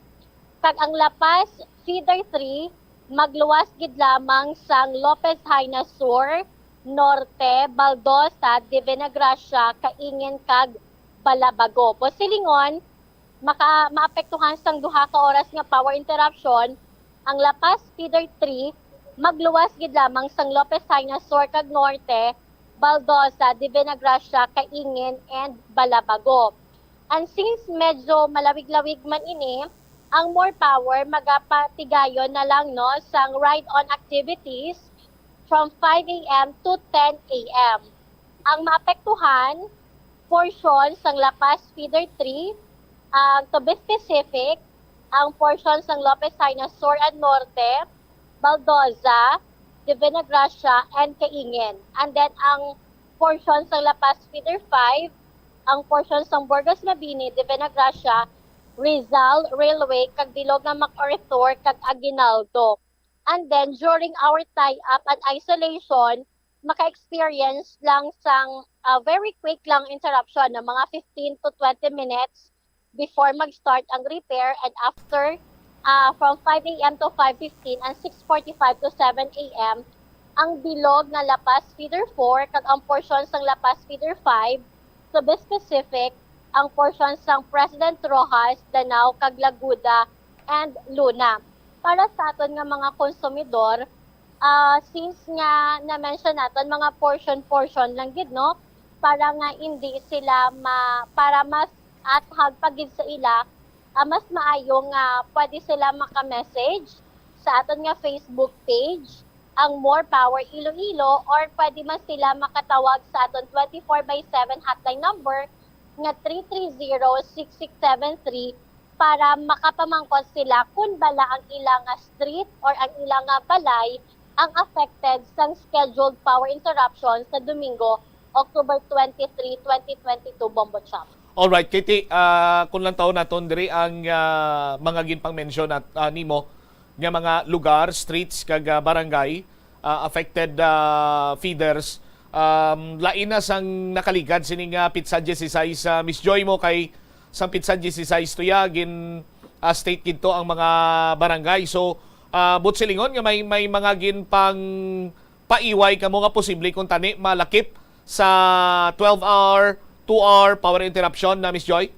Kag ang La Paz Feeder three magluwas gid lamang sang Lopez Jaena Sur, Norte, Baldosa, Divina Gracia, Caingin, kag Balabago. Busilingon, maka maapektuhan sang duha ka oras nga power interruption ang La Paz Feeder three, magluwas gid lamang sang Lopez Jaena Sur kag Norte, Baldosa, Divina Gracia, Caingin, and Balabago. And since medyo malawig-lawig man ini, ang more power magapatigayon na lang, no, sang ride-on activities from five a m to ten a m. Ang maapektuhan, portion sang La Paz Feeder three, ang, to be specific, ang portion sang Lopez Jaena Sur and Norte, Baldoza, Divina Gracia, and Caingin. And then ang portion sang La Paz Feeder five, ang portion sang Burgos Mabini, Divina Gracia, Rizal Railway, kag bilog nga MacArthur kag Aguinaldo. And then, during our tie-up and isolation, maka-experience lang sang, ah, very quick lang interruption, na mga fifteen to twenty minutes before mag-start ang repair, and after, ah, from five a m to five fifteen and six forty-five to seven a m, ang bilog nga La Paz Feeder four kag ang portion sang La Paz Feeder five, to be specific, ang portion sang President Roxas, Danao, kag Laguda, and Luna. Para sa aton nga mga konsumidor, ah, since nga na-mention naton, mga portion-portion lang gid, no? Para nga hindi sila ma-, para mas athag pa gid sa ila, ah, mas maayo nga pwede sila maka-message sa aton nga Facebook page, ang More Power Iloilo, or pwede man sila makatawag sa aton twenty-four by seven hotline number nga three three zero six six seven three para makapamangkot sila kun bala ang ila nga street or ang ila nga balay ang affected sang scheduled power interruption sa Domingo, October twenty-three, twenty twenty-two, Bombo Chop. Alright, Katie, ah, kung lang taon naton diri ang, ah, mga ginpang-mention nat-, ah, nimo nga mga lugar, streets, kag, ah, barangay, ah, affected, ah, feeders. Um, lain na sang nakaligad sini nga pitsa dieciséis, ah, Miss Joy, mo kay sang pitsa dieciséis tuya gin, ah, state gid to ang mga barangay. So, ah, buot silingon nga may, may mga ginpang paiway kamo nga posible kung tani malakip sa twelve hour, two hour power interruption na, Miss Joy?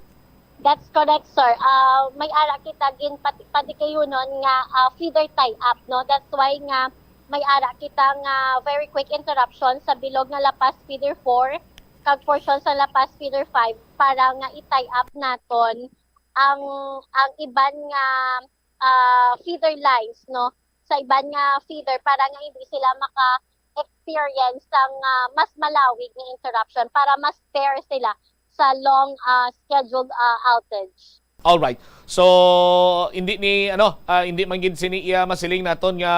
That's correct, sir. Ah, may ara kita gin pati-, patikayunon nga, ah, feeder tie-up, no? That's why nga may ara kita nga very quick interruption sa bilog nga La Paz Feeder four kag portion sa La Paz Feeder five para nga i-tie up naton ang, ang iban nga, ah, feeder lines, no, sa iban nga feeder para nga hindi sila maka-experience sang, ah, mas malawig nga interruption, para mas fair sila sa long, ah, scheduled, ah, outage. Alright. So, hindi ni, ano, ah, hindi man gid sini iya masiling naton nga,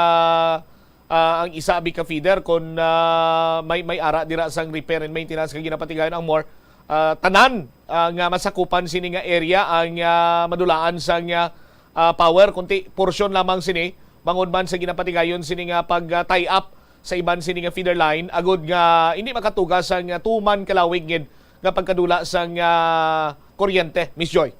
ah, ang isa abi ka feeder, kung, ah, may, may ara dira sang repair and maintenance nga ginapatigayon ang more, ah, tanan, ah, nga masakupan sini nga area ang, ah, madulaan sang, ah, ah, power, kundi portion lamang sini, bangod man sa ginapatigayon sini nga pag, ah, tie up sa iban sini nga feeder line, agud nga hindi makatuga sang, ah, tuman kalawig gid nga pagkadula sang, ah, kuryente, Miss Joy.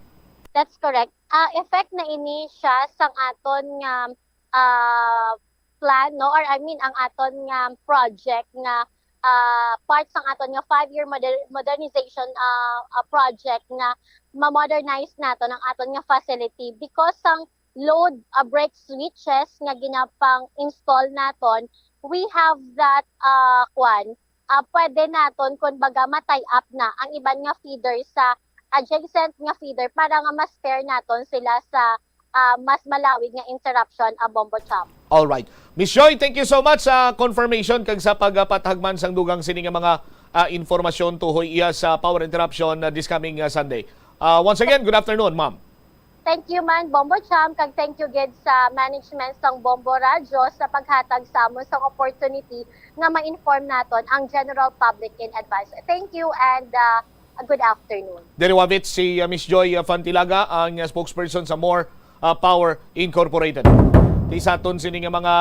That's correct. Ah, effect na ini siya sang aton nga, ah, plan, no? Or I mean, ang aton nga project nga, ah, part sang aton nga five-year moder-, modernization, ah, ah, project nga ma-modernize naton ang aton nga facility because sang load, ah, break switches nga ginapang-install naton, we have that, ah, kwan, ah, pwede naton, kun baga, ma-tie up na ang iban nga feeder sa adjacent nga feeder para nga ma-spare naton sila sa, ah, mas malawig nga interruption, ah, Bombo Chop. All right. Miss Joy, thank you so much sa confirmation kag sa pagpatahag man sang dugang sini nga mga, ah, informasyon tuhoy iya sa power interruption, ah, this coming, ah, Sunday. Ah, once again, good afternoon, ma'am. Thank you man, Bombo Cham, kag thank you gid sa management sang Bombo Radyo sa paghatag sa amon sang opportunity nga ma-inform naton ang general public in advance. Thank you and uh, a good afternoon. Diri wavit si, uh, Miss Joy, uh, Fantilaga, ang, uh, spokesperson sa More, uh, Power Incorporated. Ti sa aton sini nga mga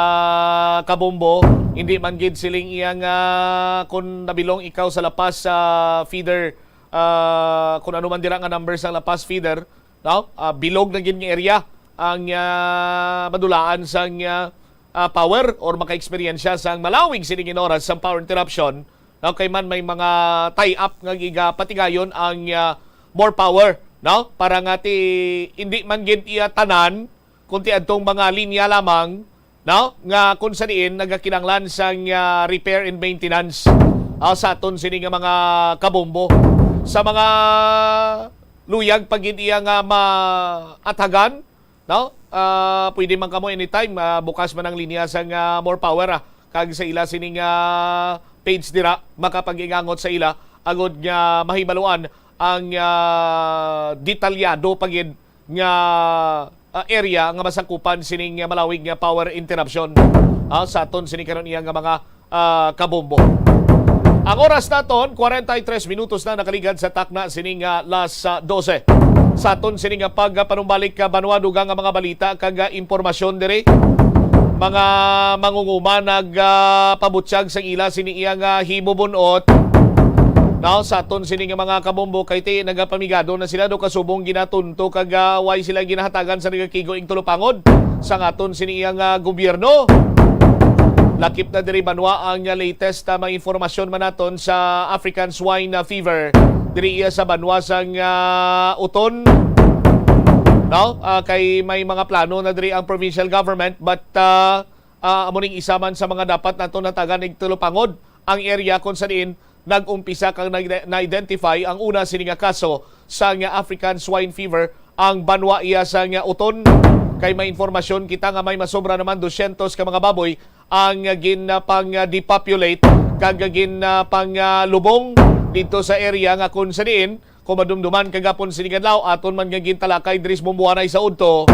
kabombo, hindi man gid siling iyang, uh, kung nabilong ikaw sa La Paz, uh, feeder, uh, kung ano man dira nga numbers ang La Paz feeder, no? Ah, bilog na gid nga area ang, ah, madulaan sang, ah, ah, power or maka-eksperyensya sang malawig sining oras sang power interruption. No, kay man may mga tie-up nga gigapatigayon ang, ah, More Power, no? Para nga ti hindi man gid iya tanan, kundi adtong mga linya lamang, no, nga kung sa diin nagakinahanglan sang, ah, repair and maintenance, ah, sa aton sini nga mga kabombo. Sa mga luyag pa gid iya nga maathagan, no? Ah, pwede man kamo anytime, ah, bukas man ang linya sang, ah, More Power, ah. Kag sa ila sining, ah, page dira, makapag-ingangot sa ila agud nga mahibaluan ang, ah, detalyado pa gid nga, ah, area nga masakupan sining, ah, malawig nga power interruption, ah, sa aton sini karon iya nga mga, ah, kabombo. Ang oras naton, kwarenta y tres minutos na nakaligad sa takna sining, ah, las, ah, dose. Sa aton sini nga pagpanumbalik ka banwa, dugang nga mga balita kag, ah, impormasyon diri. Mga mangunguma nag, ah, pabutyag sang ila sini iya nga himubun-ot. Now, sa aton sini nga mga kabombo, kay ti nagapamigado na sila do kasubong ginatunto kag, ah, way sila ginahatagan sa nagakigo ing tulupangod sa aton sini iya nga gobyerno. Lakip na diri banwa ang, ah, latest, ah, mga informasyon man naton sa African Swine, ah, Fever diri iya sa banwa sang, ah, Oton. No? Ah, kay may mga plano na diri ang provincial government, but, ah, ah, amo ning isa man sa mga dapat nato natagan ig tulupangod ang area kung sa diin nag-umpisa kag na-, na-identify ang una sini nga kaso sa nga African Swine Fever ang banwa iya sa nga Oton. Kay may informasyon kita nga may masobra naman dosyentos ka mga baboy ang ginpang-depopulate kag ginpang-lubong didto sa area nga kung sa diin, kung madumduman kagapon sini nga adlaw, aton man nga gintalakay diri sa Bumbuhanay sa udto,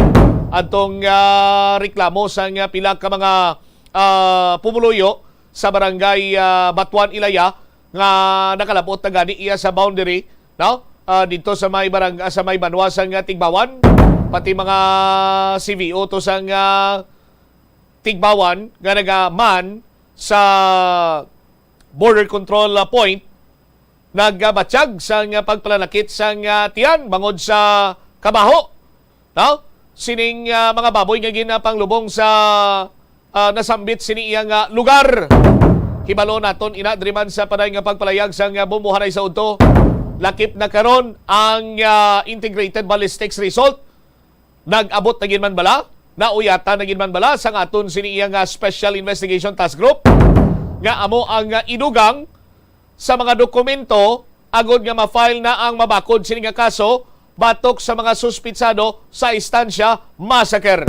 adtong, ah, reklamo sang, ah, pila ka mga, ah, pumuluyo sa barangay, ah, Batuan Ilaya nga nakalabot na gani iya sa boundary, no? Ah, didto sa may barang-, ah, sa may banwa sang, ah, Tigbawan, pati mga C V O to sang, ah, Tigbawan nga nagaman sa border control, ah, point, nagabatyag sang, ah, pagpalanakit sang, ah, tiyan bangod sa kabaho. No? Sining, ah, mga baboy nga ginapanglubong sa, ah, nasambit sini iya nga lugar. Hibalo naton ina diri man sa paday nga pagpalayag sang, ah, Bumbuhanay sa udto. Lakip na karon ang, ah, integrated ballistics result. Nag-abot na gid man bala? Nauyatan na gid man bala sang aton sini iya nga Special Investigation Task Group nga amo ang, ah, idugang sa mga dokumento agod nga ma-file na ang mabakod sini nga kaso batok sa mga suspitsado sa Estancia Massacre.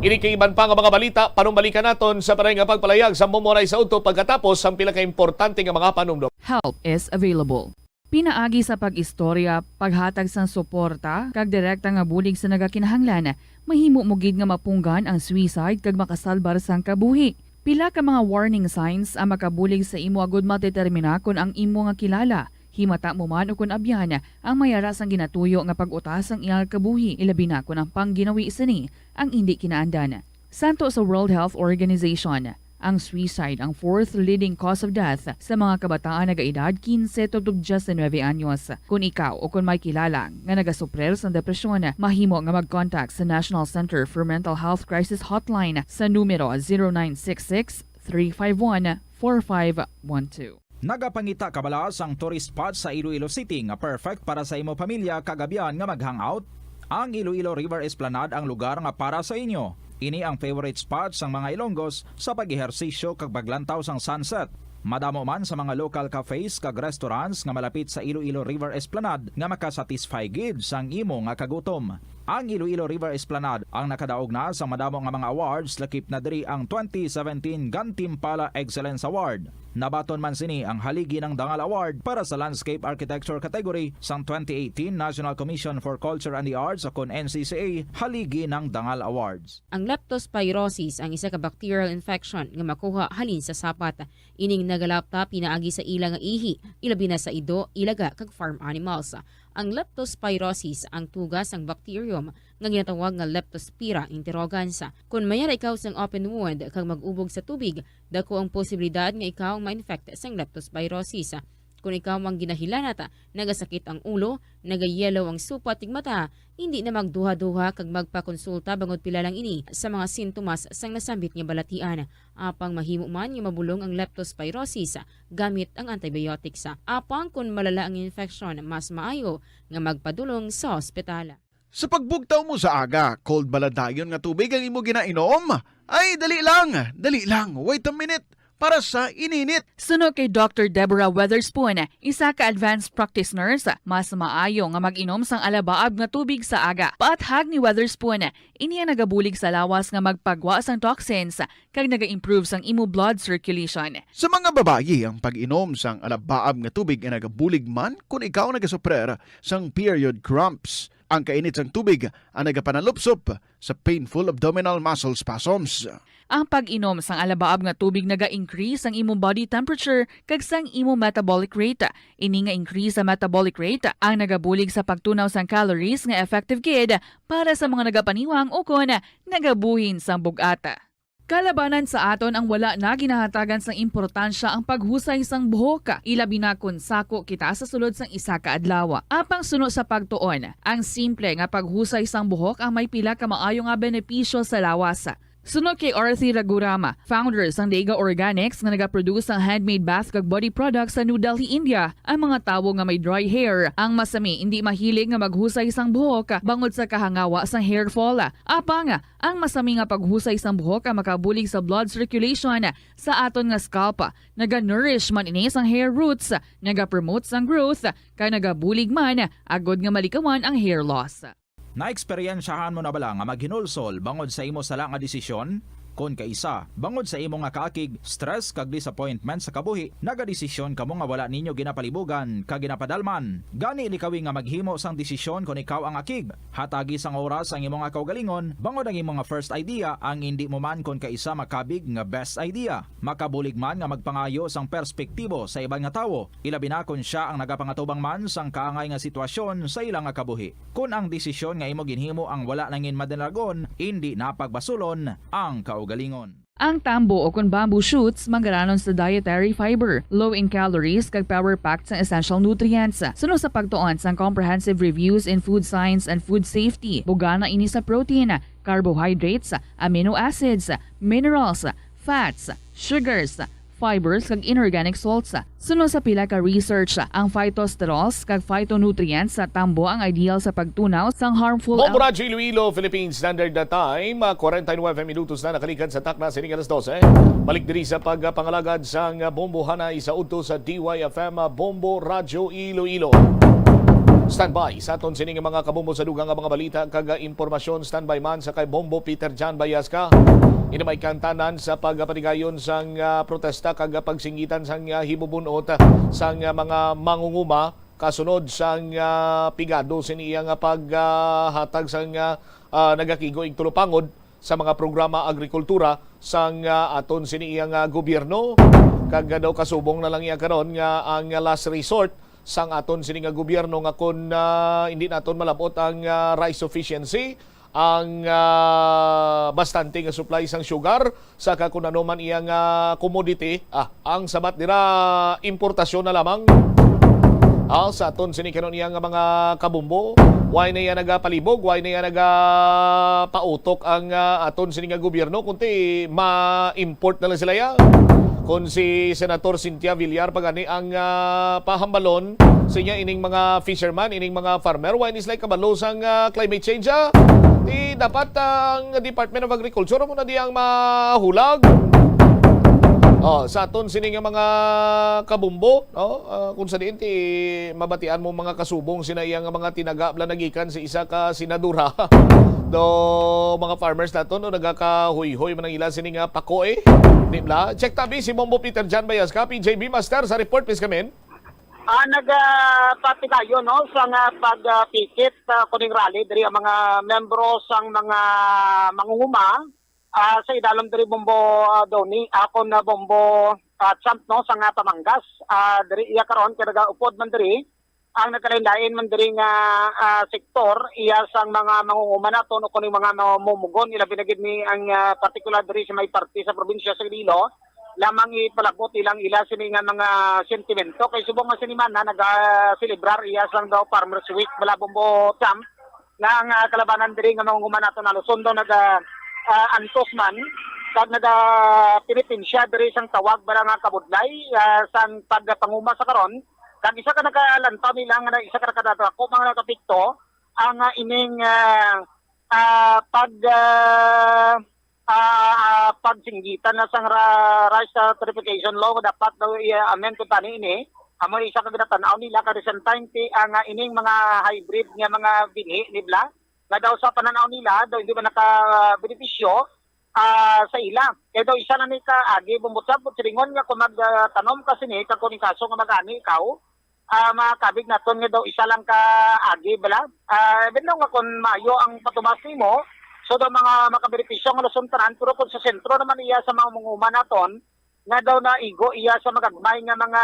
Ini kag iban pa nga mga balita, panumbalikan naton sa paray nga pagpalayag sa Bumbuhanay sa udto pagkatapos sang pila ka importante nga mga panumdom. Help is available. Pinaagi sa pag-istorya, paghatag sang suporta, kag direkta nga bulig sa nagakinahanglan, mahimo mo gid nga mapunggan ang suicide kag makasalbar sang kabuhi. Pila ka mga warning signs ang makabulig sa imo agud madetermina kon ang imo nga kilala, himata mo man ukon abyan, ang may ara sang ginatuyo nga pag-uta sang iyang kabuhi, ilabi na kon ang pangginawi sini ang indi kinaandan. Santo sa World Health Organization, ang suicide ang fourth leading cause of death sa mga kabataan nga edad quince tubtob diyes nuebe anyos. Kon ikaw o kon may kilala nga nagasuprir sang depresyon, mahimo nga mag-contact sa National Center for Mental Health Crisis Hotline sa numero zero nine six six, three five one, four five one two. Nagapangita ka bala sang tourist spot sa Iloilo City nga perfect para sa imo pamilya kag abyan nga mag-hangout? Ang Iloilo River Esplanade ang lugar nga para sa inyo. Ini ang favorite spot sang mga Ilonggos sa pag-ehersisyo kag paglantaw sang sunset. Madamo man sa mga local cafes kag restaurants nga malapit sa Iloilo River Esplanade nga makasatisfy gid sang imo nga kagutom. Ang Iloilo River Esplanade ang nakadaog na sa madamo nga mga awards, lakip na diri ang twenty seventeen Gantimpala Excellence Award. Nabaton man sini ang Haligi ng Dangal Award para sa Landscape Architecture category sang twenty eighteen National Commission for Culture and the Arts, o kon N C C A Haligi ng Dangal Awards. Ang leptospirosis ang isa ka bacterial infection nga makuha halin sa sapat. Ining nagalapta pinaagi sa ila nga ihi, ilabi na sa ido, ilaga, kag farm animals. Ang leptospirosis ang tuga sang bacterium nga ginatawag nga Leptospira interrogans. Kon mayara ikaw sang open wound kag mag-ubog sa tubig, dako ang posibilidad nga ikaw ma-infect sang leptospirosis. Kon ikaw ang ginahilanat, nagasakit ang ulo, nagayellow ang supat ning mata, hindi na magduha-duha kag magpakonsulta bangod pila lang ini sa mga sintomas sang nasambit nga balatian. Apang mahimo man nga mabulong ang leptospirosis gamit ang antibiotics. Apang kon malala ang infeksyon, mas maayo nga magpadulong sa ospital. Sa pagbugtaw mo sa aga, cold bala dayon nga tubig ang imo ginainom? Ay, dali lang, dali lang, wait a minute, para sa ininit. Suno kay Doctor Deborah Weatherspoon, isa ka advanced practice nurse, mas maayo nga mag-inom sang alabaab nga tubig sa aga. Paathag ni Weatherspoon, ini ang nagabulig sa lawas nga magpagwa sang toxins kag naga-improve sang imo blood circulation. Sa mga babayi, ang pag-inom sang alabaab nga tubig ay nagabulig man kon ikaw nagasuprer sang period cramps. Ang kainit sang tubig ang nagapanalupsop sa painful abdominal muscle spasms. Ang pag-inom sang alabaab nga tubig naga-increase sang imong body temperature kag sang imong metabolic rate. Ini nga increase sa metabolic rate ang nagabulig sa pagtunaw sang calories nga effective gid para sa mga nagapaniwang ukon nagabuhin sang bug-at. Kalabanan sa aton ang wala na ginahatagan sang importansya ang paghusay sang buhok, ilabi na kon sako kita sa sulod sang isa ka adlaw. Apang suno sa pagtuon, ang simple nga paghusay sang buhok ang may pila ka maayo nga benepisyo sa lawas. Suno kay Arthi Raghuram, founder sang Dega Organics nga nagaproduce sang handmade bath kag body products sa New Delhi, India, ang mga tawo nga may dry hair ang masami indi mahilig nga maghusay sang buhok bangod sa kahangawa sang hair fall. Apang ang masami nga paghusay sang buhok ang makabulig sa blood circulation sa aton nga scalp. Naga-nourish man ini sang hair roots, nagapromote sang growth, kag nagabulig man agod nga malikawan ang hair loss. Naeksperyensyahan mo na bala nga maghinulsol bangod sa imo sala nga desisyon? Kon kaisa, bangod sa imo nga kaakig, stress, kag disappointment sa kabuhi, nagadesisyon kamo nga wala ninyo ginapalibugan kag ginapadalman. Gani, likawi nga maghimo sang desisyon kon ikaw ang akig. Hatagi sang oras ang imo nga kaugalingon, bangod ang imo nga first idea ang indi mo man kon kaisa makabig nga best idea. Makabulig man nga magpangayo sang perspektibo sa iban nga tawo, ilabi na kon sia ang nagapangatubang man sang kaangay nga sitwasyon sa ila nga kabuhi. Kon ang desisyon nga imo ginhimo ang wala nangin madalagon, indi na pagbasulon ang kaugalingon. Ang tambo o kon bamboo shoots manggaranon sa dietary fiber, low in calories, kag power-packed sang essential nutrients. Suno sa pagtuon sang Comprehensive Reviews in Food Science and Food Safety, bugana ini sa protein, carbohydrates, amino acids, minerals, fats, sugars, fibers, kag inorganic salts. Suno sa pila ka research, ang phytosterols kag phytonutrients sa tambo ang ideal sa pagtunaw sang harmful Bombo al- Radyo Iloilo, Philippine Standard Time, ah, forty-nine minutos na nakalikan sa takna sining alas dose. Balik diri sa pagpangalagad sang Bombo Hanay sa udto sa D Y F M, ah, Bombo Radyo Iloilo. Standby sa aton sining mga kabombo sa dugang nga mga balita kag, ah, impormasyon. Standby man sa kay Bombo Peter John Bayasca. Ini may kantanan sa pagpatigayon sang, ah, protesta kag, ah, pagsinggitan sang, ah, hibubun-ot, ah, sang, ah, mga mangunguma kasunod sang, ah, pigado sini iya nga paghatag sang, ah, ah, nagakigo ig tulupangod sa mga programa agrikultura sang, ah, aton sini iya nga gobyerno. Kag, ah, daw kasubong na lang iya karon nga ang last resort sang aton sini nga gobyerno nga kon, ah, hindi naton malab-ot ang, ah, rice sufficiency, ang, ah, bastante nga supply sang sugar, saka kun ano man iya nga commodity, ah, ang sabat dira importasyon na lamang. Ah, sa aton sini karon iya nga mga kabombo, why na iya nagapalibog, why na iya nagapautok ang, ah, aton sini nga gobyerno, kunti ma-import na lang sila ya. Kung si Senator Cynthia Villar pa gani ang, ah, pahambalon sa niya ining mga fisherman, ining mga farmer, why ni sila kabalo sang, ah, climate change, ah? Di dapat ang Department of Agriculture mo na di ang mahulag. Oh, sa aton sini nga mga kabumbo, no? Ah, kung sa diin ti mabatian mo mga kasubong sina iya nga mga tinaga bala nagikan sa isa ka senadora. Do mga farmers naton, no, nagakahuyhoy man ang ila sini nga pako, eh. Di bala? Check tabi si Bombo Peter John Bayasca, P J B Master sa report, please come in. Ah, nagapatigayon, no, sa nga pagpikit, ah, kuning rally diri ang mga membro sang mga mangunguma, ah, sa idalom diri Bombo, ah, Doni, ako na Bombo, ah, Champ, no, sa nga Pamangas. Ah, diri iya karon kay nagaupod man diri ang nagkalain-lain man diri nga, ah, sektor iya sang mga mangunguma naton o kuning mga mamumugon, ilabi na gid ni ang, ah, partikular diri sa may parte sa probinsya sa Iloilo. Lamang ipalabot ilang ila sini nga mga sentimento kay subong nga sinimana naga-celebrar iya sang daw Farmers Week bala Bombo Champ nga ang, ah, kalabanan diri nga mangunguma naton Alusondo naga, ah, antos man kag naga pinipensya diri sang tawag bala nga kabudlay, ah, sang pagpanguma sa karon kag isa ka nakalantaw nila nga na-, isa ka nakadadako mga nakapikto ang, ah, ining, ah, ah, pag, ah, ah, ah, pagsinggitan na sang ra-, rice certification law, dapat daw i-amend ko tani ini. Amo ni isa ka ginatan-aw nila, kag recent time ti ang, ah, ining mga hybrid nga mga binhi nibla nga daw sa pananaw nila daw hindi man nakabenepisyo, ah, sa ila. Kay daw isa na ni ka agi bumbutsab silingon nga kung magtanom ka sini kag kung kaso nga mag-ani ikaw, ah, mga kabig naton nga daw isa lang ka agi bala. Ah, even though nga kung maayo ang patumas nimo, so daw mga makabenepisyo ang Luzon tanan, pero kung sa sentro naman iya sa mga manguma naton, nga daw naigo iya sa magagmay nga mga,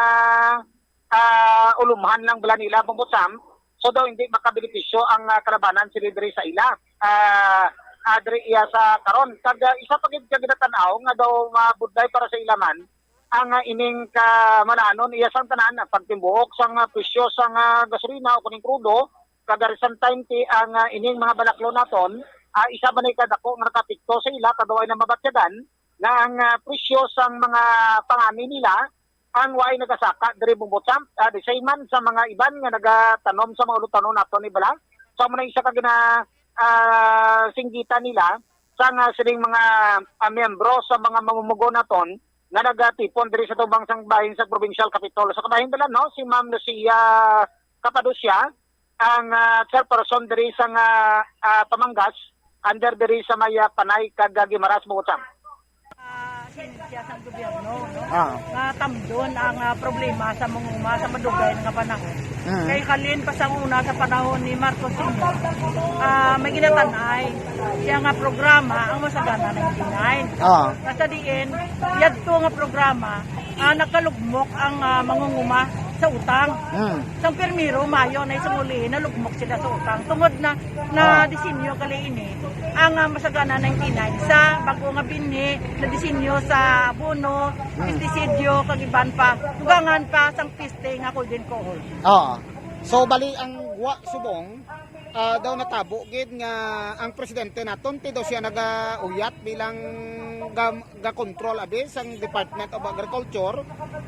ah, ulumhan lang bala nila Bombo Champ, so daw hindi makabenepisyo ang, ah, kalabanan sila diri sa ila. Ah, ah, diri iya sa karon. Kag, ah, isa pa gid ka ginatan-aw nga daw mabudlay para sa ila man, ang, ah, ining kamalanon iya sang tanan, ang pagtimbuok sang, ah, presyo sang, ah, gasolina o kuning krudo, kag recent time ti ang, ah, ining mga balaklon naton, ah, isa man ni kadako nga nakapikto sa ila kag daw ay na mabatyagan nga ang, ah, presyo sang mga pangani nila ang way nagasaka diri Bombo Champ, ah, di same man sa mga iban nga nagatanom sa mga ulutanon naton ni bala. So, amo na isa ka gina, ah, singgitan nila sang, ah, sining mga, ah, miyembro sa mga mamumugon naton nga nagatipon diri sa tubang sang bahin sa Provincial Capitol. Sa kabahin bala, no, si Ma'am Lucia Capadocia, ang, ah, chairperson diri sang, ah, ah, Pamangas, under diri sa may, ah, Panay kag, ah, Guimaras, Bogotá. Ah, siya sa gobyerno, no? Ah. Nga tamdon ang, ah, problema sa manguma sa madugay nga panahon. Mm. Kay halin pa sa una sa panahon ni Marcos Senior, ah, may ginatan-ay siya nga programa ang Masagana ninety-nine. Ah. Nga sa diin, yadto nga programa, ah, nakalugmok ang, ah, mangunguma sa utang. Mm. Sang primero, Mayo na isang ulihin, nalugmok sila sa utang. Tungod na, na Ah. disenyo kali ini, ang, ah, Masagana ninety-nine sa bago nga binhi, na disenyo sa abono, Mm. pestisidyo, kag iban pa. Dugangan pa sang peste nga cold and cold. Ah. So, bali ang wa subong, ah, daw natabo gid nga ang presidente naton ti daw siya nagauyat bilang ga-, ga-control abi sang Department of Agriculture.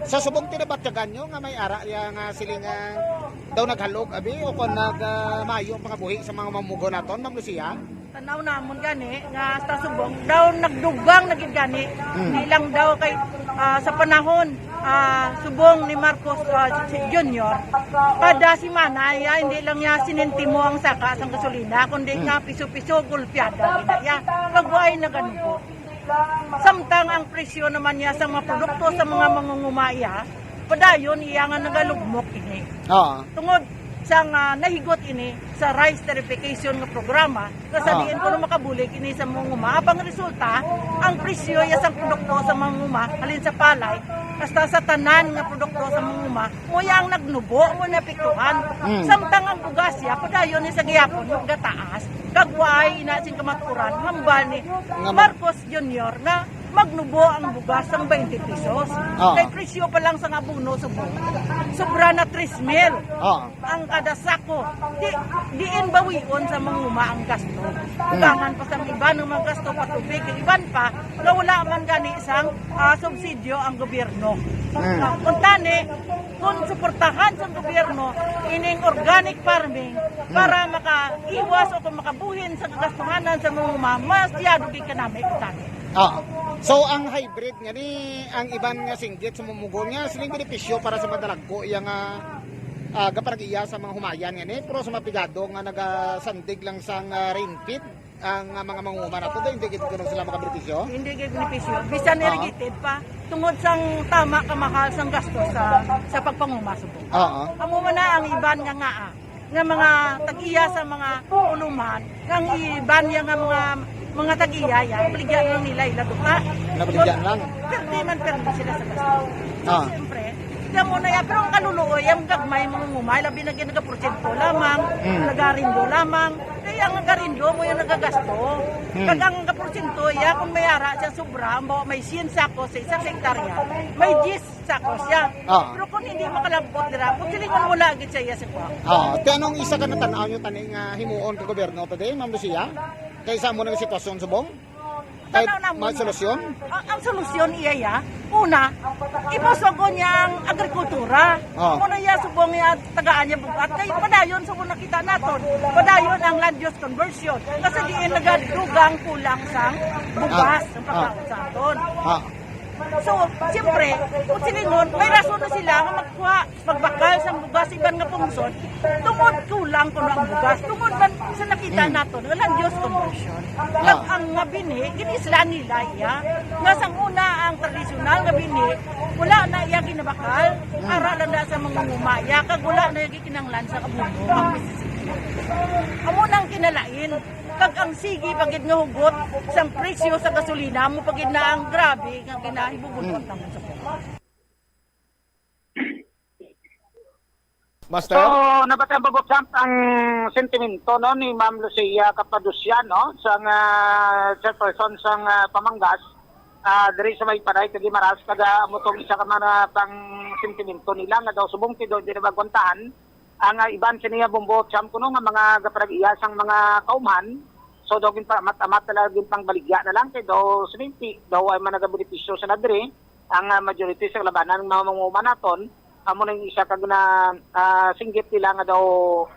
Sa subong ti nabatyagan nyo nga may ara ya nga siling nga daw naghalog abi o kon nag, ah, maayo ang pangabuhi sa mga mamumugon naton, Ma'am Lucia? Tanaw namon gani nga sa subong daw nagdugang na gid gani. Hmm. Di lang daw kay, ah, sa panahon, ah, subong ni Marcos, ah, si Junior, kada semana ya, hindi lang ya sinintimo ang saka sang gasolina, kundi Hmm. nga piso-piso gulpiada gid ya. Kag way naganubo. Samtang ang presyo naman niya sa mga produkto sa mga mangunguma iya, padayon iya nga nagalugmok ini. Oo. Tungod sa nga nahigot ini sa rice tariffication nga programa, nga sa Oo. diin kuno makabulig ini sa mangunguma. Apang resulta, ang presyo iya sang produkto sa mangunguma, halin sa palay, hasta sa tanan nga produkto sa mangunguma, mo iya ang nagnubo, mo napiktuhan. Mm. Samtang ang bugas iya, padayon ni sa gihapon, gataas. Kag way ina sing kamaturan, hambal ni Nga ma- Marcos Junior nga magnubo ang bugas sang twenty pesos. Oo. Kay presyo pa lang sang abono subong, sobra na tres mil Oo. ang kada sako. Di, diin bawion sa manguma ang gasto. Hmm. Kulangan pa sang iban nga mga gasto, patubig, kag iban pa, nga wala man gani sang, ah, subsidyo ang gobyerno. Hmm. Ah, kung tani, kung suportahan sang gobyerno ining organic farming Hmm. para makaiwas o kung makabuhin sa kagastuhanan sa manguma, mas yado gid kanami kung tani. Ah. So ang hybrid nga ni, ang iban nga singgit sa mumugon nga sining benepisyo para sa madalagko iya nga, ah, gaparag-iya sa mga humayan nga ni, pero sa mga pigado nga nagasandig lang sang, ah, rain pit ang, ah, mga manguma nato, hindi gid kuno sila makabenepisyo? Hindi gid benepisyo. Bisan Ah. irrigated pa, tungod sang tama ka mahal sang gastos sa, sa pagpanguma subong. Oo. Amo man na ang iban nga ngaa nga mga tag-iya sa mga puluman, nga ang iban niya nga mga, mga tag-iya ya, baligyan lang nila ila duta. Nabaligyan lang? Perdi man, perdi sila sa gasto. Ah. Siyempre, kamo na ya, pero ang kaluluoy, ang gagmay, mga ngumay, labi na gid nagaporsyento lamang, Mm. nagarindo lamang. Kaya ang garindo mo yung nagagasto. Mm. Kag ang porsyento ya, kung may ara siya sobra, ang bawa may siyam sako sa isang hektarya, may diyes sako siya. Ah. Pero kung hindi makalabot dira, kung silingon, wala gid siya iya sa kuha. Ah, ti anong isa ka natan-aw nyo tani nga himuon ka gobyerno today, Ma'am Lucia? Kaysa mo ng sitwasyon subong? Kay Tanaw na may mo na. solusyon? Ang, ang solusyon iya ya, una, ipasagon niya ang agrikultura. Ah. Muna iya subong niya tagaan niya bugat. Kay padayon subong nakita naton. Padayon ang land use conversion. Kasi diin nagadugang kulang sang bugas Ah. ang pagkaon Ah. sa aton. Ah. So, siyempre, kung silingon, may rason na sila nga magkuha, magbakal sang bugas sa iban nga pungsod, tungod kulang kuno ang bugas, tungod man sa nakita Mm. naton, walang Diyos conversion. Ah. Ang, ang nga binhi, ginisla nila iya. Nga sang una, ang tradisyonal nga binhi, wala na iya ginabakal, Mm. ara lang na sa mga ngumaya, kag wala na iya gikinahanglan sa kabuno, ang P C C. Amo nang kinalain. Kag ang sige pa gid nga hugot sang presyo sa gasolina, mo pa gid na ang grabe nga ginahibubunuan Mm. naman sa pulong. Master? So, nabatian pa, Boss Sam, ang sentimento, no, ni Ma'am Lucia Capadocian, no, sang, ah, chairperson sang, ah, Pamangas, ah, diri sa may Panay, kag Guimaras, kag, ah, amo tong isa ka mga pang sentimento nila nga daw subong ti daw di na magwantahan ang, ah, iban sini nga bumbo, Cham, kuno nga mga gaparag-iya sang mga kaumhan. So, daw ginpaamat-amat na lang, ginpangbaligya na lang kay daw sininti daw ay man nagabenepisyo sa nadre ang, ah, majority sa kalabanan nga mga manguma naton. Amo na yung isa ka gina-, ah, singgit nila nga daw,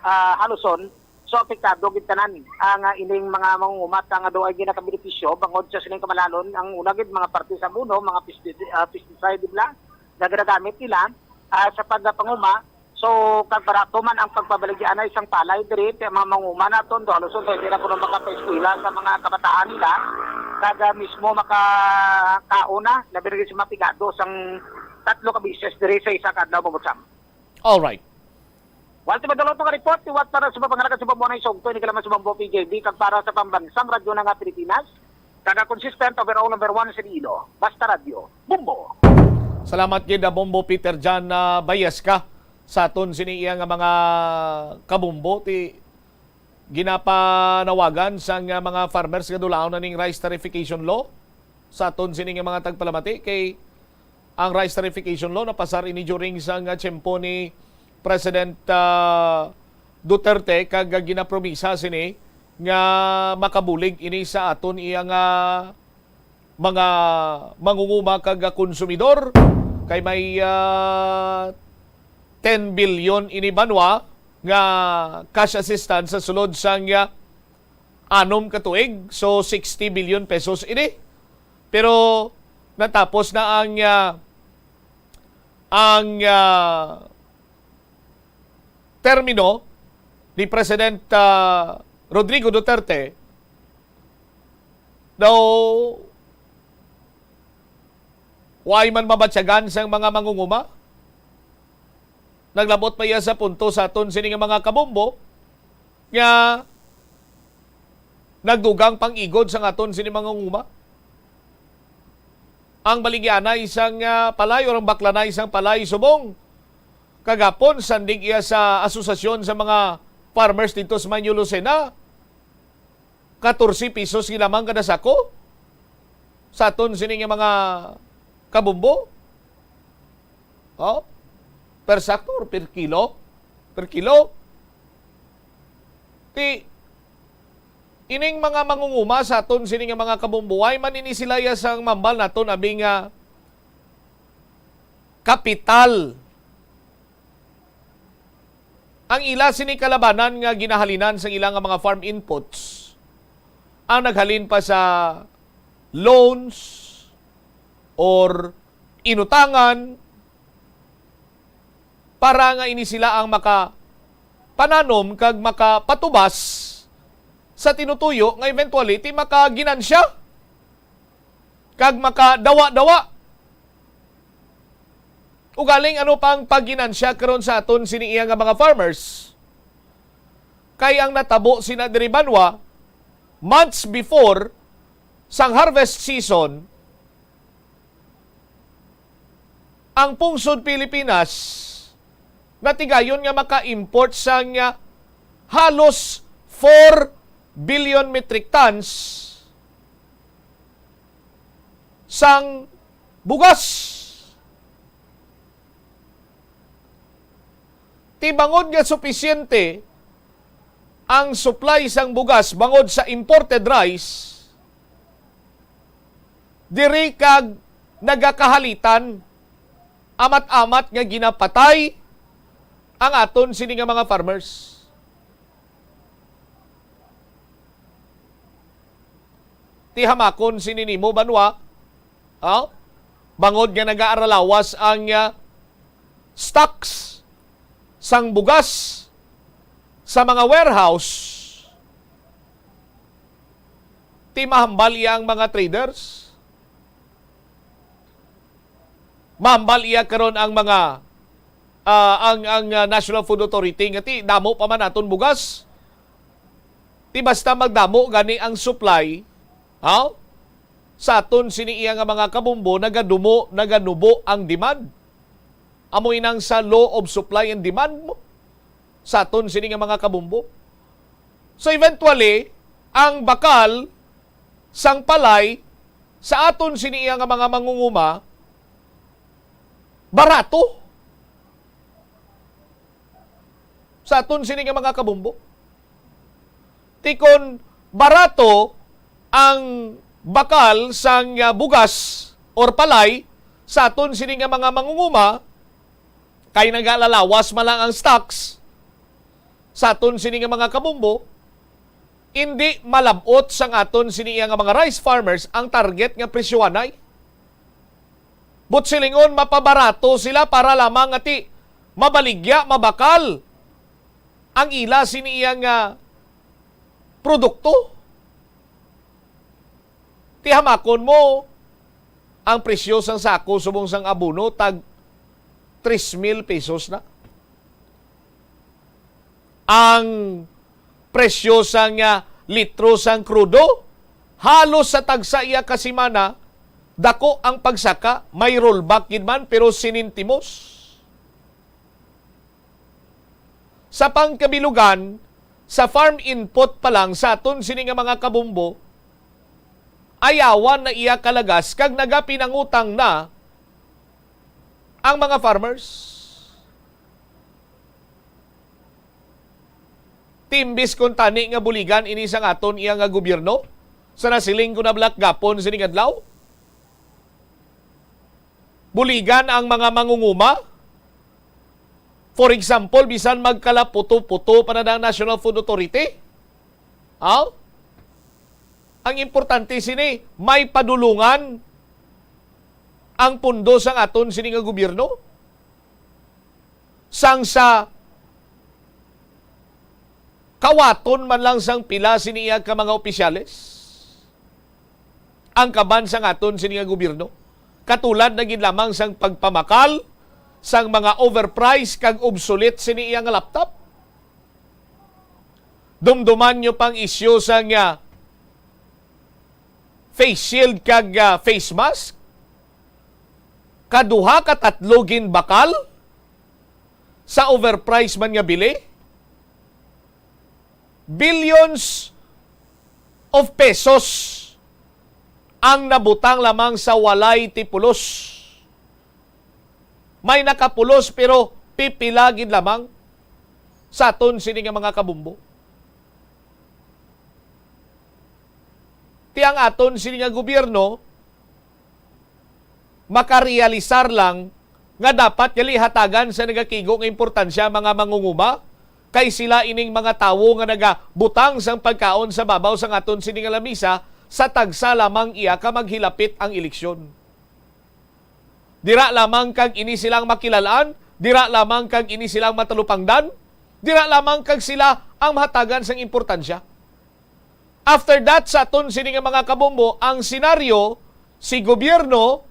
ah, haluson. So, apektado gid tanan ang, ah, ining mga mangunguma ta nga daw ay ginakabenepisyo bangod sa sining kamalalon. Ang una gid, mga parte sa abono, mga pesti-, ah, pesticide, di ba? Nga ginagamit nila, ah, sa pagpanguma. So, kag barato man ang pagpabaligya anay sang palay diri, kay mga manguma naton, do halos pwede na kuno makapaeskwela sa mga kabataan nila, kag, ah, mismo makakaon na, labi na gid sa mga pigado sang tatlo ka beses diri sa isa ka adlaw, Bobotsam. All right. Walter Madalot, mga report, iwat para sa mga pangalakan sa Bambuanay Sugto, ini kalaman sa Bambo P J B, kag para sa pambansang radyo na nga Pilipinas, kag consistent overall number one sa Iloilo. Basta Radyo, Bumbo. Salamat gid, ah, Bombo Peter Jan, ah, Bayesca, sa aton sini iya nga mga kabumbo ti ginapanawagan sang, ah, mga farmers nga dulaon na ning rice tarification law. Sa aton sini nga mga tagpalamati kay ang rice tarification law napasar ini during sang, ah, tiyempo ni President, ah, Duterte, kag, ah, ginapromisa sini nga makabulig ini sa aton iya nga mga mangunguma kag, ah, konsumidor, kay may, ah, ten bilyon ini banwa nga cash assistance sa sulod sang, ah, anom ka tuig. So, sixty billion pesos ini. Pero natapos na ang, ah, ang, ah, termino ni President, ah, Rodrigo Duterte. Daw way man mabatyagan sang mga mangunguma. Naglabot pa iya sa punto sa aton sini nga mga kabumbo nga nagdugang pang-igod sang aton sini mga mangunguma. Ang baligyanay sang, ah, palay o ang baklanay sang palay subong kagapon, sandig iya sa asosasyon sa mga farmers dito sa Manyo Lucena, katorse pesos lamang kada sako sa aton sini nga mga kabumbo. Oh? Per sakto or per kilo? Per kilo? Ti, ining mga mangunguma sa aton sini nga mga kabumbo, way man ini sila ya sang mambal naton abi nga kapital. Ang ila sini kalabanan nga ginahalinan sang ila nga mga farm inputs, ang naghalin pa sa loans or inutangan para nga ini sila ang makapananom kag makapatubas sa tinutuyo nga eventually ti makaginansya kag makadawa-dawa. Ugaling ano pa ang pagginansya karon sa aton sini iya nga mga farmers? Kay ang natabo sina diri banwa, months before sang harvest season, ang pungsod Pilipinas natigayon nga maka-import sang, ah, halos four billion metric tons sang bugas. Ti bangod nga supisyente ang supply sang bugas bangod sa imported rice, diri kag nagakahalitan, amat-amat nga ginapatay ang aton sini nga mga farmers. Ti hamakon sini nimo, banwa, ha? Bangod nga nagaaralawas ang, ah, stocks sang bugas sa mga warehouse, ti mahambal iya ang mga traders. Mahambal iya karon ang mga, ah, ang, ang, ah, National Food Authority nga ti damo pa man aton bugas. Ti basta magdamo gani ang supply, ha? Sa aton sini iya nga mga kabumbo, nagadumo, naganubo ang demand. Amo inang sa law of supply and demand mo sa aton sini nga mga kabumbo. So eventually, ang bakal sang palay sa aton sini iya nga mga mangunguma barato sa aton sini nga mga kabumbo. Ti kon barato ang bakal sang, ah, bugas or palay sa aton sini nga mga mangunguma, kay nagalalawas man lang ang stocks sa aton sini nga mga kabumbo, indi malab-ot sang aton sini iya nga mga rice farmers ang target nga presyohanay. But silingon, mapabarato sila para lamang nga ti mabaligya, mabakal ang ila sini iya nga produkto. Ti hamakon mo, ang presyo sang sako subong sang abono tag tres mil pesos na. Ang presyo sang, ah, litro sang krudo, halos sa tagsa iya ka semana, dako ang pagsaka, may rollback gid man, pero sinintimos. Sa pangkabilugan, sa farm input pa lang sa aton sini nga mga kabumbo, ayawan na iya kalagas kag nagapinangutang na ang mga farmers. Ti imbis kuntani nga buligan ini sang aton iya nga gobyerno, sa nasiling ko na, Black, gapon sining adlaw, buligan ang mga mangunguma. For example, bisan magkalaputo-puto pa na ang National Food Authority, aw, ang importante sini, may padulungan ang pundo sang aton sini nga gobyerno. Sang sa kawaton man lang sang pila sini iya ka mga opisyales ang kaban sang aton sini nga gobyerno, katulad na gid lamang sang pagpamakal sang mga overpriced kag obsolete sini iya nga laptop. Dumduman nyo pang isyu sang, ah, face shield kag, ah, face mask. Kaduha ka tatlo ginbakal sa overpriced man nga bili. Billions of pesos ang nabutang lamang sa walay ti pulos. May nakapulos, pero pipila gid lamang sa aton sini nga mga kabumbo. Ti ang aton sini nga gobyerno makarealisar lang nga dapat gali hatagan sa nagakigo nga importansya ang mga mangunguma, kay sila ining mga tawo nga nagabutang sang pagkaon sa babaw sang aton sini nga lamisa, sa tagsa lamang iya ka maghilapit ang eleksyon. Dira lamang kag ini silang makilalaan, dira lamang kag ini silang matalupangdan, dira lamang kag sila ang mahatagan sang importansya. After that, sa aton sini nga mga kabombo, ang senaryo, si gobyerno,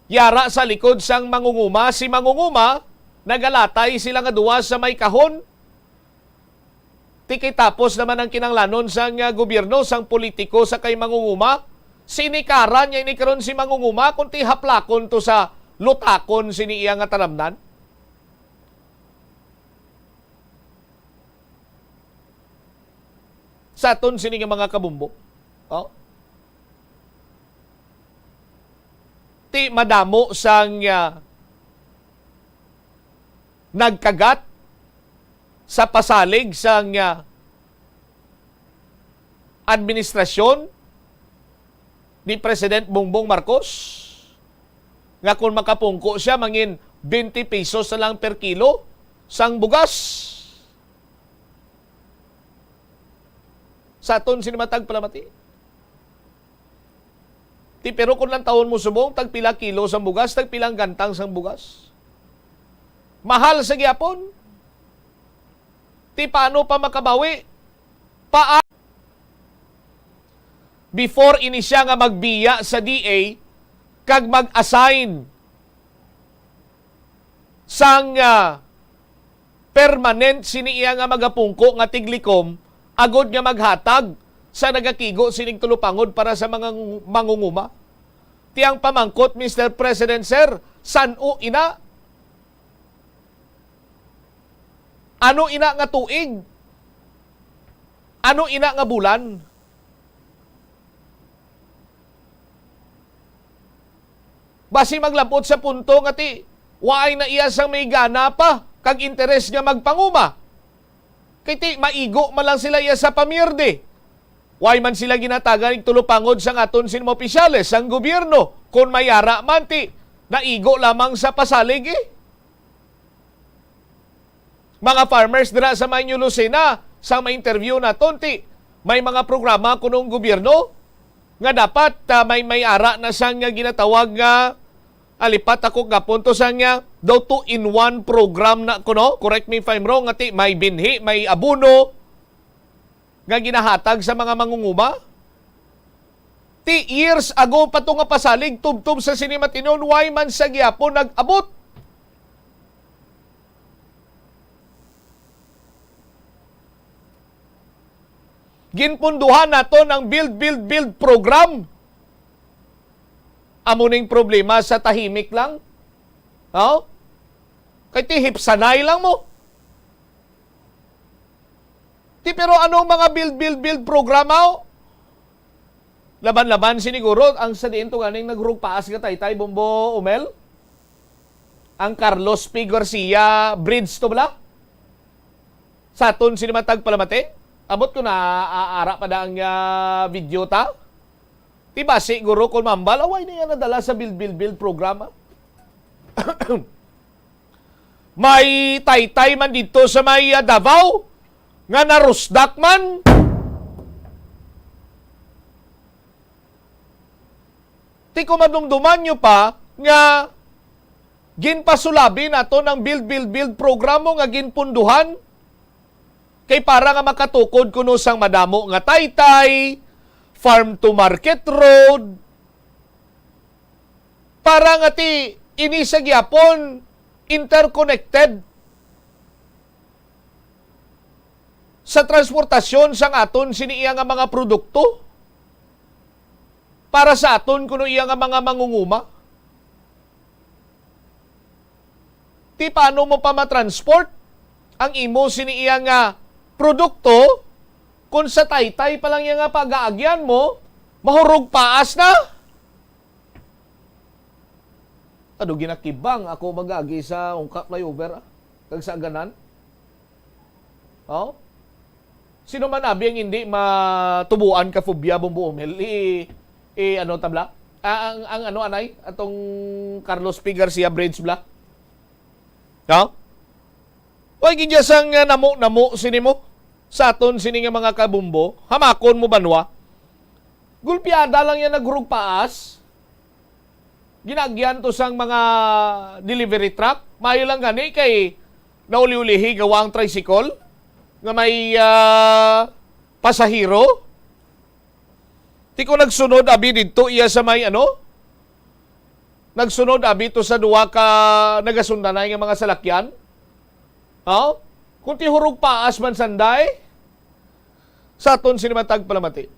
yara sa likod sang mangunguma, si mangunguma, nagalatay sila nga duwa sa may kahon. Ti kay tapos naman ang kinahanglanon sang, ah, gobyerno, sang politiko, sa kay mangunguma. Sinikaran niya ini karon si mangunguma, kung ti haplakon to sa lutakon sini iya nga tanamnan. Sa aton sini nga mga kabumbo. Oh? Ti madamo sang, ah, nagkagat sa pasalig sang, ah, administrasyon ni President Bongbong Marcos, nga kung makapungko siya, mangin twenty pesos na lang per kilo sang bugas. Sa aton sini matag palamati. Ti, pero kung lantawon mo subong, tagpila kilo sang bugas, tagpila ang gantang sang bugas? Mahal sa gyapon. Ti, paano pa makabawi? Paa-, before ini siya nga magbiya sa D A kag mag-assign sang, ah, permanent sini iya nga magapungko nga tiglikom, agod nga maghatag sa nagakigo sining tulupangod para sa mga ngu-, mangunguma. Ti ang pamangkot, Mister President, sir, san-o ina? Ano ina nga tuig? Ano ina nga bulan? Basi maglabot sa punto nga ti, waay na iya sang may gana pa kag interes nga magpanguma. Kay ti, maigo man lang sila iya sa pamierde. Way man sila ginatagan ning tulupangod sang aton sin mga opisyales sang gobyerno. Kon may ara man ti, naigo lamang sa pasalig, eh. Mga farmers dira sa may New Lucena, sa may interview naton, ti may mga programa kuno ang gobyerno nga dapat, ah, may, may ara na sang, ah, ginatawag nga, ah, lipat ako gapon to sang, ah, daw two-in-one program na kuno. Correct me if I'm wrong, nga ti may binhi, may abono nga ginahatag sa mga mangunguma. Ti years ago pa to nga pasalig tubtob sa sini matinon, way man sa gyapon nag-abot. Ginpunduhan naton ang build, build, build program. Amo ning problema sa tahimik lang. Oh? Kay ti hipsanay lang mo. Ti, pero anong mga build, build, build programa, oh? Laban-laban siniguro ang sa diin to ganing nagrugpaas nga taytay, Bombo Umel? Ang Carlos P. Garcia Bridge to bala? Sa aton sini matag palamati? Abot ko na, aara pa da ang, ah, video ta? Ti basi, guro, kon mambal, away niya nadala sa build, build, build programa. May taytay man dito sa may, ah, Davao nga narusdak man. Ti kung madumduman nyo pa nga ginpasulabi naton ang build, build, build programo nga ginpunduhan kay para nga makatukod kuno sang madamo nga taytay, farm to market road, para nga ti ini sa gyapon interconnected sa transportasyon sang aton sini iya nga mga produkto para sa aton kuno iya nga mga mangunguma. Ti paano mo pa matransport ang imo sini iya nga produkto kung sa taytay pa lang iya nga pagaagyan mo, mahurog paas na? Ano, ginakibang ako mag-agi sa Ungka Flyover, ah, kag sa Aganan. Oh? Sino man abi ang hindi matubuan ka phobia, Bombo Umel? I, i, ano, tabla? Ah, ang, ang ano, anay? Atong Carlos P. Garcia Bridge, bla? No? Way gid sang, ah, namo-namo sini mo sa aton sini nga mga kabumbo. Hamakon mo banwa. Gulpiada lang yan naghurog paas. Ginagyan to sang mga delivery truck. Maayo lang gani kay nauli-ulihi gawa ang tricycle nga may, ah, pasahero. Ti ko nagsunod abi didto iya sa may ano? Nagsunod abi to sa duwa ka nagasundanay nga mga salakyan. Ha? Kung ti hurog paas man sanday, sa aton sini matag palamati.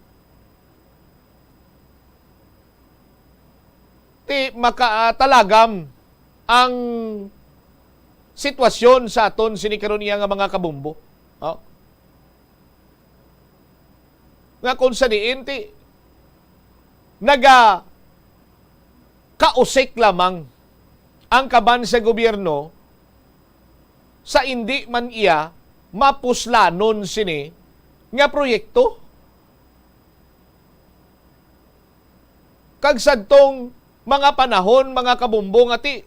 Ti makatalagam ang sitwasyon sa aton sini karon iya nga mga kabumbo. Ha? Nga kung sa diin ti naga kausik lamang ang kaban sa gobyerno sa indi man iya mapuslanon sini nga proyekto. Kag sadtong mga panahon, mga kabumbo, nga ti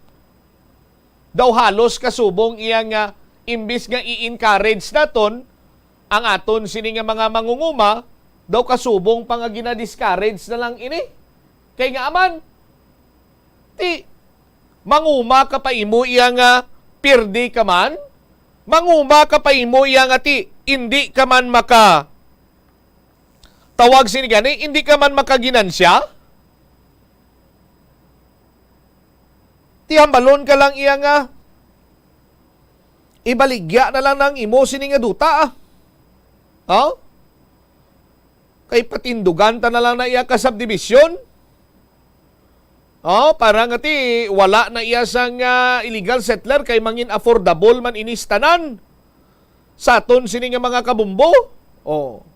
daw halos kasubong iya nga imbis nga i-encourage naton ang aton sini nga mga mangunguma, daw kasubong pa nga gina-discourage na lang ini. Kay nga aman, ti manguma ka pa imo iya nga pirdi ka man, manguma ka pa imo iya nga ti indi ka man maka tawag sini gani, indi ka man makaginansya. Ti hambalon ka lang iya nga ibaligya na lang nang imo sini nga duta, ah. Oh? Kay patindugan ta na lang na iya ka subdivision. Oh, para nga ti wala na iya sang, ah, illegal settler kay mangin affordable man inis tanan sa aton sini nga mga kabumbo. Oh.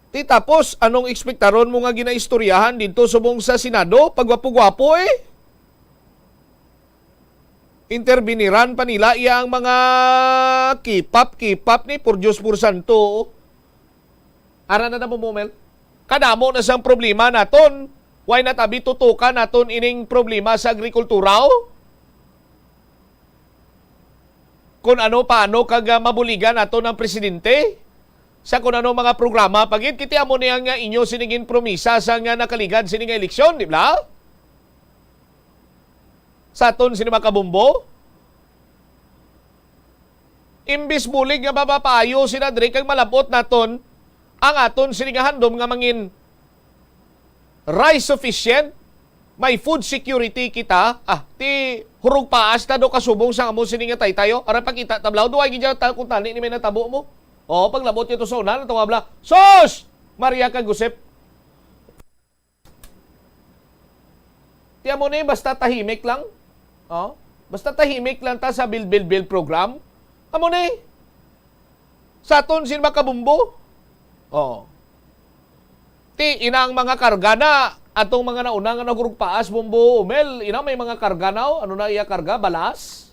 Ti tapos, anong ekspektaron mo nga ginaistoryahan didto subong sa Senado? Pagwapo-gwapo, eh. Interbiniran pa nila iya ang mga K-pop, K-pop ni, por Diyos, por santo. Ara na na mo, Mumel. Kadamo na sang problema naton. Why not abi tutukan naton ining problema sa agrikultura, oh? Kung ano paano kag, ah, mabuligan naton ang presidente sa kung ano mga programa pa gid, kiti amo ni ang, ah, inyo sini ginpromisa sa nga nakaligad sini nga eleksyon, di ba? Sa aton sini mga kabumbo, imbis bulig nga mapapaayo sina diri kag malab-ot naton ang aton sini nga handom nga mangin rice sufficient, may food security kita. Ah, ti hurog paas ta do kasubong sa amo sini nga taytayo. Ara pakita tablaw, duwa gid ta kung tani ni may natabo mo. Oh, paglabot ito sa una, natawag bla, "Sus! Maria kag Josep." Ti amo ni, basta tahimik lang. Oh, basta tahimik lang ta sa Build, Build, Build program. Amo ni. Sa aton sin makabumbo. Oh. Ti, ina ang mga karga na, atong mga nauna nga nagurugpaas, Bumbo, Umel, ina may mga karga na, oh. Ano na iya karga? Balas?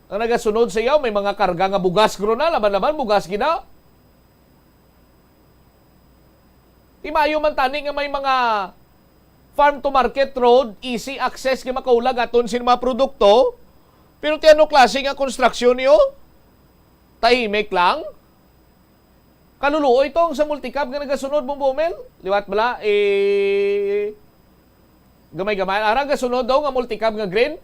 Ang nagasunod sa iya, may mga karga nga bugas, guro na, laban-laban, bugas gina. Ti maayo man tani nga may mga farm to market road, easy access nga makahulag aton sin mga produkto. Pero ti ano klase nga konstruksyon niyo? Tahimik lang? Kaluluoy tong sa multicab nga nagasunod, Bumbo Umel. Liwat bala, eh, gamay-gamay. Ara, gasunod daw nga multicab nga green.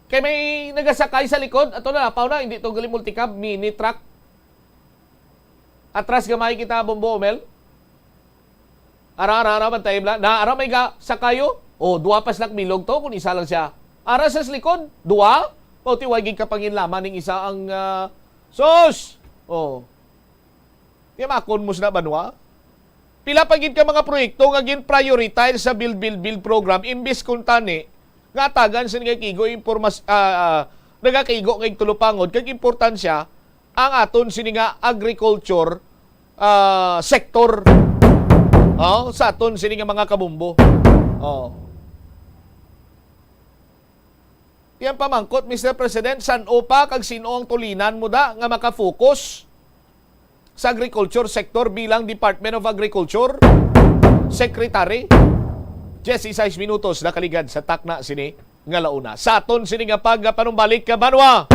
Kay may nagasakay sa likod. Ato na, lapaw na, hindi to gali multicab, mini truck. Atras gamay kita, Bumbo Umel. Ara, ara, ara, bantay bala. Na, ara, may ga, sakayo. Oh, duwa pa sila bilog to, kung isa lang siya. Ara sa likod, duwa. Pati wa gid kapanginlaman ning isa ang, ah, sus! Oh. Tiyamakon mo sila, banwa? Pila pa gid ka mga proyekto nga gin-prioritize sa Build, Build, Build program, imbis kung tani, nga atagan sa nagakigo impormas-, ah, ah, nagakigo nga igtulupangod, kag importansya, ang aton sini nga agriculture, ah, sector. Oh, sa aton sini nga mga kabumbo. Oh. Yan pamangkot, Mister President, san-o pa kag sin-o ang tulinan mo da nga makafocus sa agriculture sector bilang Department of Agriculture Secretary? Diyes y seis minutos nakaligad sa takna sini nga launa. Sa aton sini nga pagpanumbalik ka, banwa.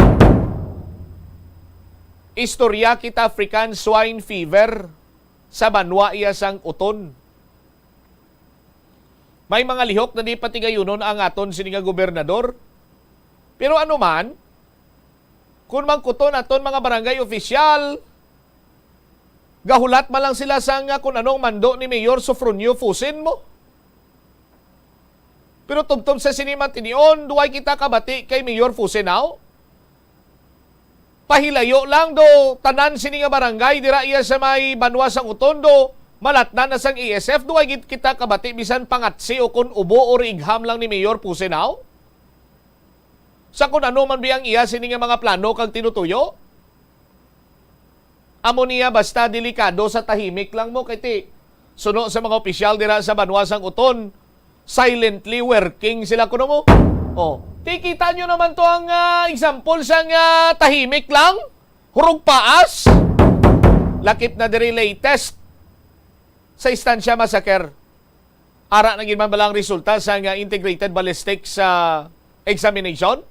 istorya kita African swine fever sa banwa iya sang Uton. May mga lihok na di patigayunon ang aton sini nga gobernador. Pero ano man, kung mangkuton aton mga barangay opisyal, gahulat man lang sila sa nga kung anong mando ni Mayor Sofronio Fusen mo. Pero tubtob sa sini matinion, duway kita kabati kay Mayor Fusen, aw? Pahilayo lang do, tanan sini nga barangay dira iya sa may banwa sang Uton do, malatnan na sang A S F, duway gid kita kabati bisan pangatsi o kon ubo o riigham lang ni Mayor Fusen, aw? Sa kun ano man biyang iya sini nga mga plano kag tinutuyo? Amo niya basta delikado sa tahimik lang mo, kay ti, suno sa mga opisyal dira sa banwa sang Uton, silently working sila kuno mo. Oh, ti kita nyo naman to ang, ah, example sang, ah, tahimik lang, hurog paas. Lakip na diri latest sa Estancia Massacre. Ara na gid man bala ang resulta sa nga integrated ballistics, ah, examination?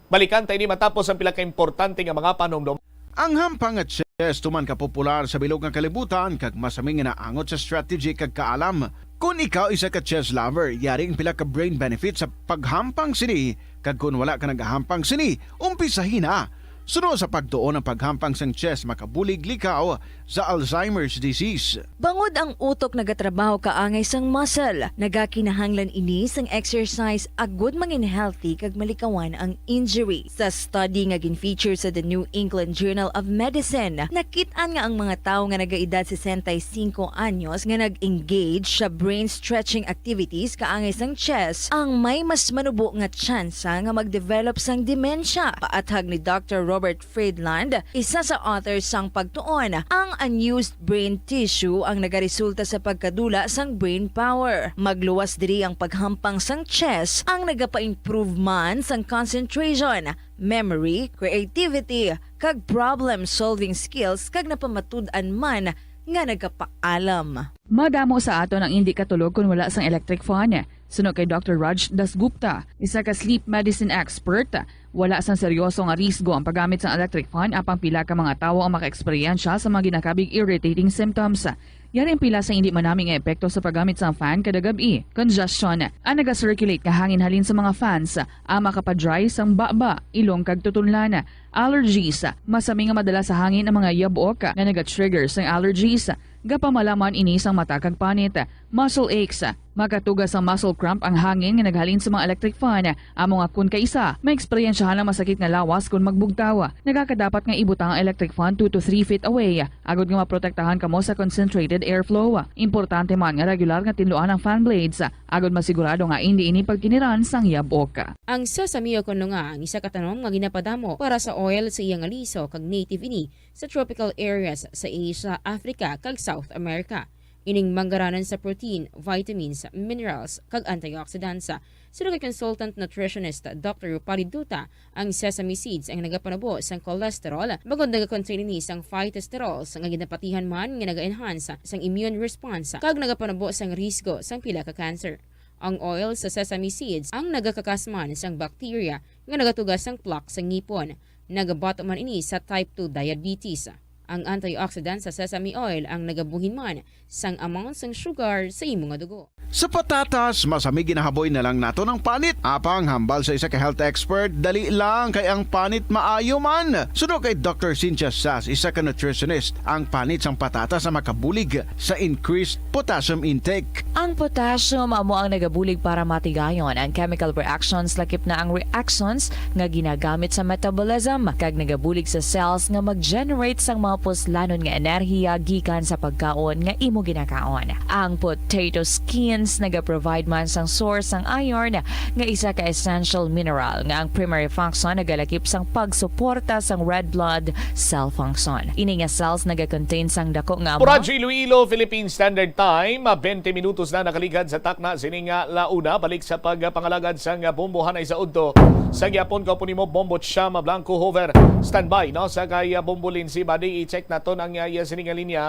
Balikan ta ini matapos ang pila ka importante nga mga panumdom. Ang hampang nga chess tuman ka popular sa bilog nga kalibutan kag masami nga naangot sa strategy kag kaalam. Kon ikaw isa ka chess lover, yari ang pila ka brain benefits sa paghampang sini, kag kon wala ka nagahampang sini, umpisahi na. Suno sa pagtuon, ang paghampang sang chess makabulig likaw sa Alzheimer's disease. Bangod ang utok nagatrabaho kaangay sang muscle, nagakinahanglan ini sang exercise agud mangin healthy kag malikawan ang injury. Sa study nga gin-feature sa The New England Journal of Medicine, nakit-an nga ang mga tawo nga nagaedad sesenta y cinco anyos nga nag-engage sa brain stretching activities kaangay sang chess ang may mas manubo nga tsansa nga mag-develop sang demensya. Paathag ni Doctor Robert Friedland, isa sa author sang pagtuon, ang unused brain tissue ang nagaresulta sa pagkadula sang brain power. Magluwas diri ang paghampang sang chess ang nagapa-improve man sang concentration, memory, creativity, kag problem-solving skills, kag napamatud-an man nga nagapaalam. Madamo sa aton ang indi katulog kon wala sang electric fan. Suno kay Doctor Raj Dasgupta, isa ka sleep medicine expert, wala sang seryoso nga risgo ang paggamit sang electric fan, apang pila ka mga tawo ang makaeksperyensya sa mga ginakabig irritating symptoms. Yari ang pila sa indi manami nga epekto sa paggamit sang fan kada gab-i. Congestion. Ang naga-circulate nga hangin halin sa mga fans ang makapa-dry sang baba, ilong kag tutunlan. Allergies. Masami nga madala sa hangin ang mga yabok nga naga-trigger sang allergies. Gapamalaman ini sang mata kag panit. Muscle aches. Makatuga sang muscle cramp ang hangin nga naghalin sa mga electric fan. Amo nga kun kaisa, maeksperiensyahan ang masakit nga lawas kon magbugtaw. Nagakadapat nga ibutang ang electric fan two to three feet away, agud nga maprotektahan kamo sa concentrated airflow. Importante man nga regular nga tinluan ang fan blades, agud masigurado nga indi ini pagkiniran sang yabok. Ang sesame o kon nga ang isa ka tanom nga ginapadamo para sa oil sa iya nga liso kag native ini sa tropical areas sa Asia, Africa, kag South America. Ining manggaranan sa protein, vitamins, minerals, kag antioxidants. Suno kay consultant nutritionist Doctor Rupali Duta, ang sesame seeds ang nagapanubo sang cholesterol, bangod nagakontain ini sang phytosterols nga ginapatihan man nga naga-enhance sang immune response kag nagapanubo sang risgo sang pila ka cancer. Ang oil sa sesame seeds ang nagakakas man sang bacteria nga nagatuga sang plaque sa ngipon. Nagabato man ini sa type two diabetes. Ang antioxidant sa sesame oil ang nagabuhin man sang amount sang sugar sa imo nga dugo. Sa patatas, masami ginahaboy na lang naton ang panit. Apang hambal sa isa ka health expert, dali lang kay ang panit maayo man. Suno kay Doctor Cynthia Sass, isa ka nutritionist, ang panit sang patatas ang makabulig sa increased potassium intake. Ang potassium amo ang nagabulig para matigayon ang chemical reactions, lakip na ang reactions nga ginagamit sa metabolism, kag nagabulig sa cells nga mag-generate sang mga puslanon nga enerhiya gikan sa pagkaon nga imo ginakaon. Ang potato skins nagaprovide man sang source sang iron, nga isa ka essential mineral nga ang primary function nagalakip sang pagsuporta sang red blood cell function. Ini nga cells nagakontain sang dako nga amount. Radyo Iloilo, Philippine Standard Time, ah, twenty minutos na nakaligad sa takna sini nga la una. Balik sa pagpangalagad sang bombohanay sa udto sa gyapon. Kaupo nimo, Bombo Chama Blanco Hover. Standby, no? Sa kay, ah, Bombo Lindsay Badi, i-check naton ang, ah, iya sini nga linya.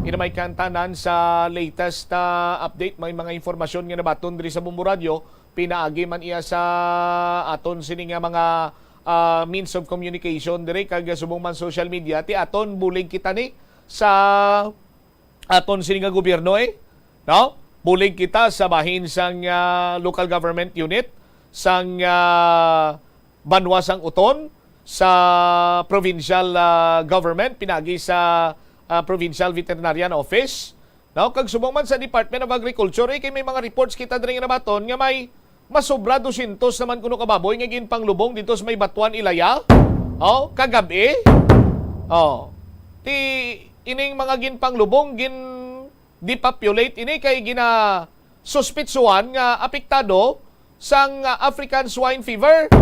Ina may kantanan sa latest, ah, update, may mga impormasyon nga nabaton diri sa Bombo Radyo. Pinaagi man iya sa aton sini nga mga, ah, means of communication diri kag subong man social media, ti aton bulig kita ni sa aton sini nga gobyerno, eh, no? Bulig kita sa bahin sang, ah, local government unit, sang, ah, banwa sang Oton, sa provincial, ah, government, pinagi sa, ah, Provincial Veterinarian Office, no? Kag subong man sa Department of Agriculture, eh, kay may mga reports kita diri nga nabaton nga may masobra dosyentos naman kuno ka baboy nga ginpanglubong dito sa may Batuan, Ilaya. Oh, kagab-i. Oh. Ti ining mga ginpanglubong, gin-depopulate ini kay ginasuspitsuhan nga apektado sang, ah, African Swine Fever.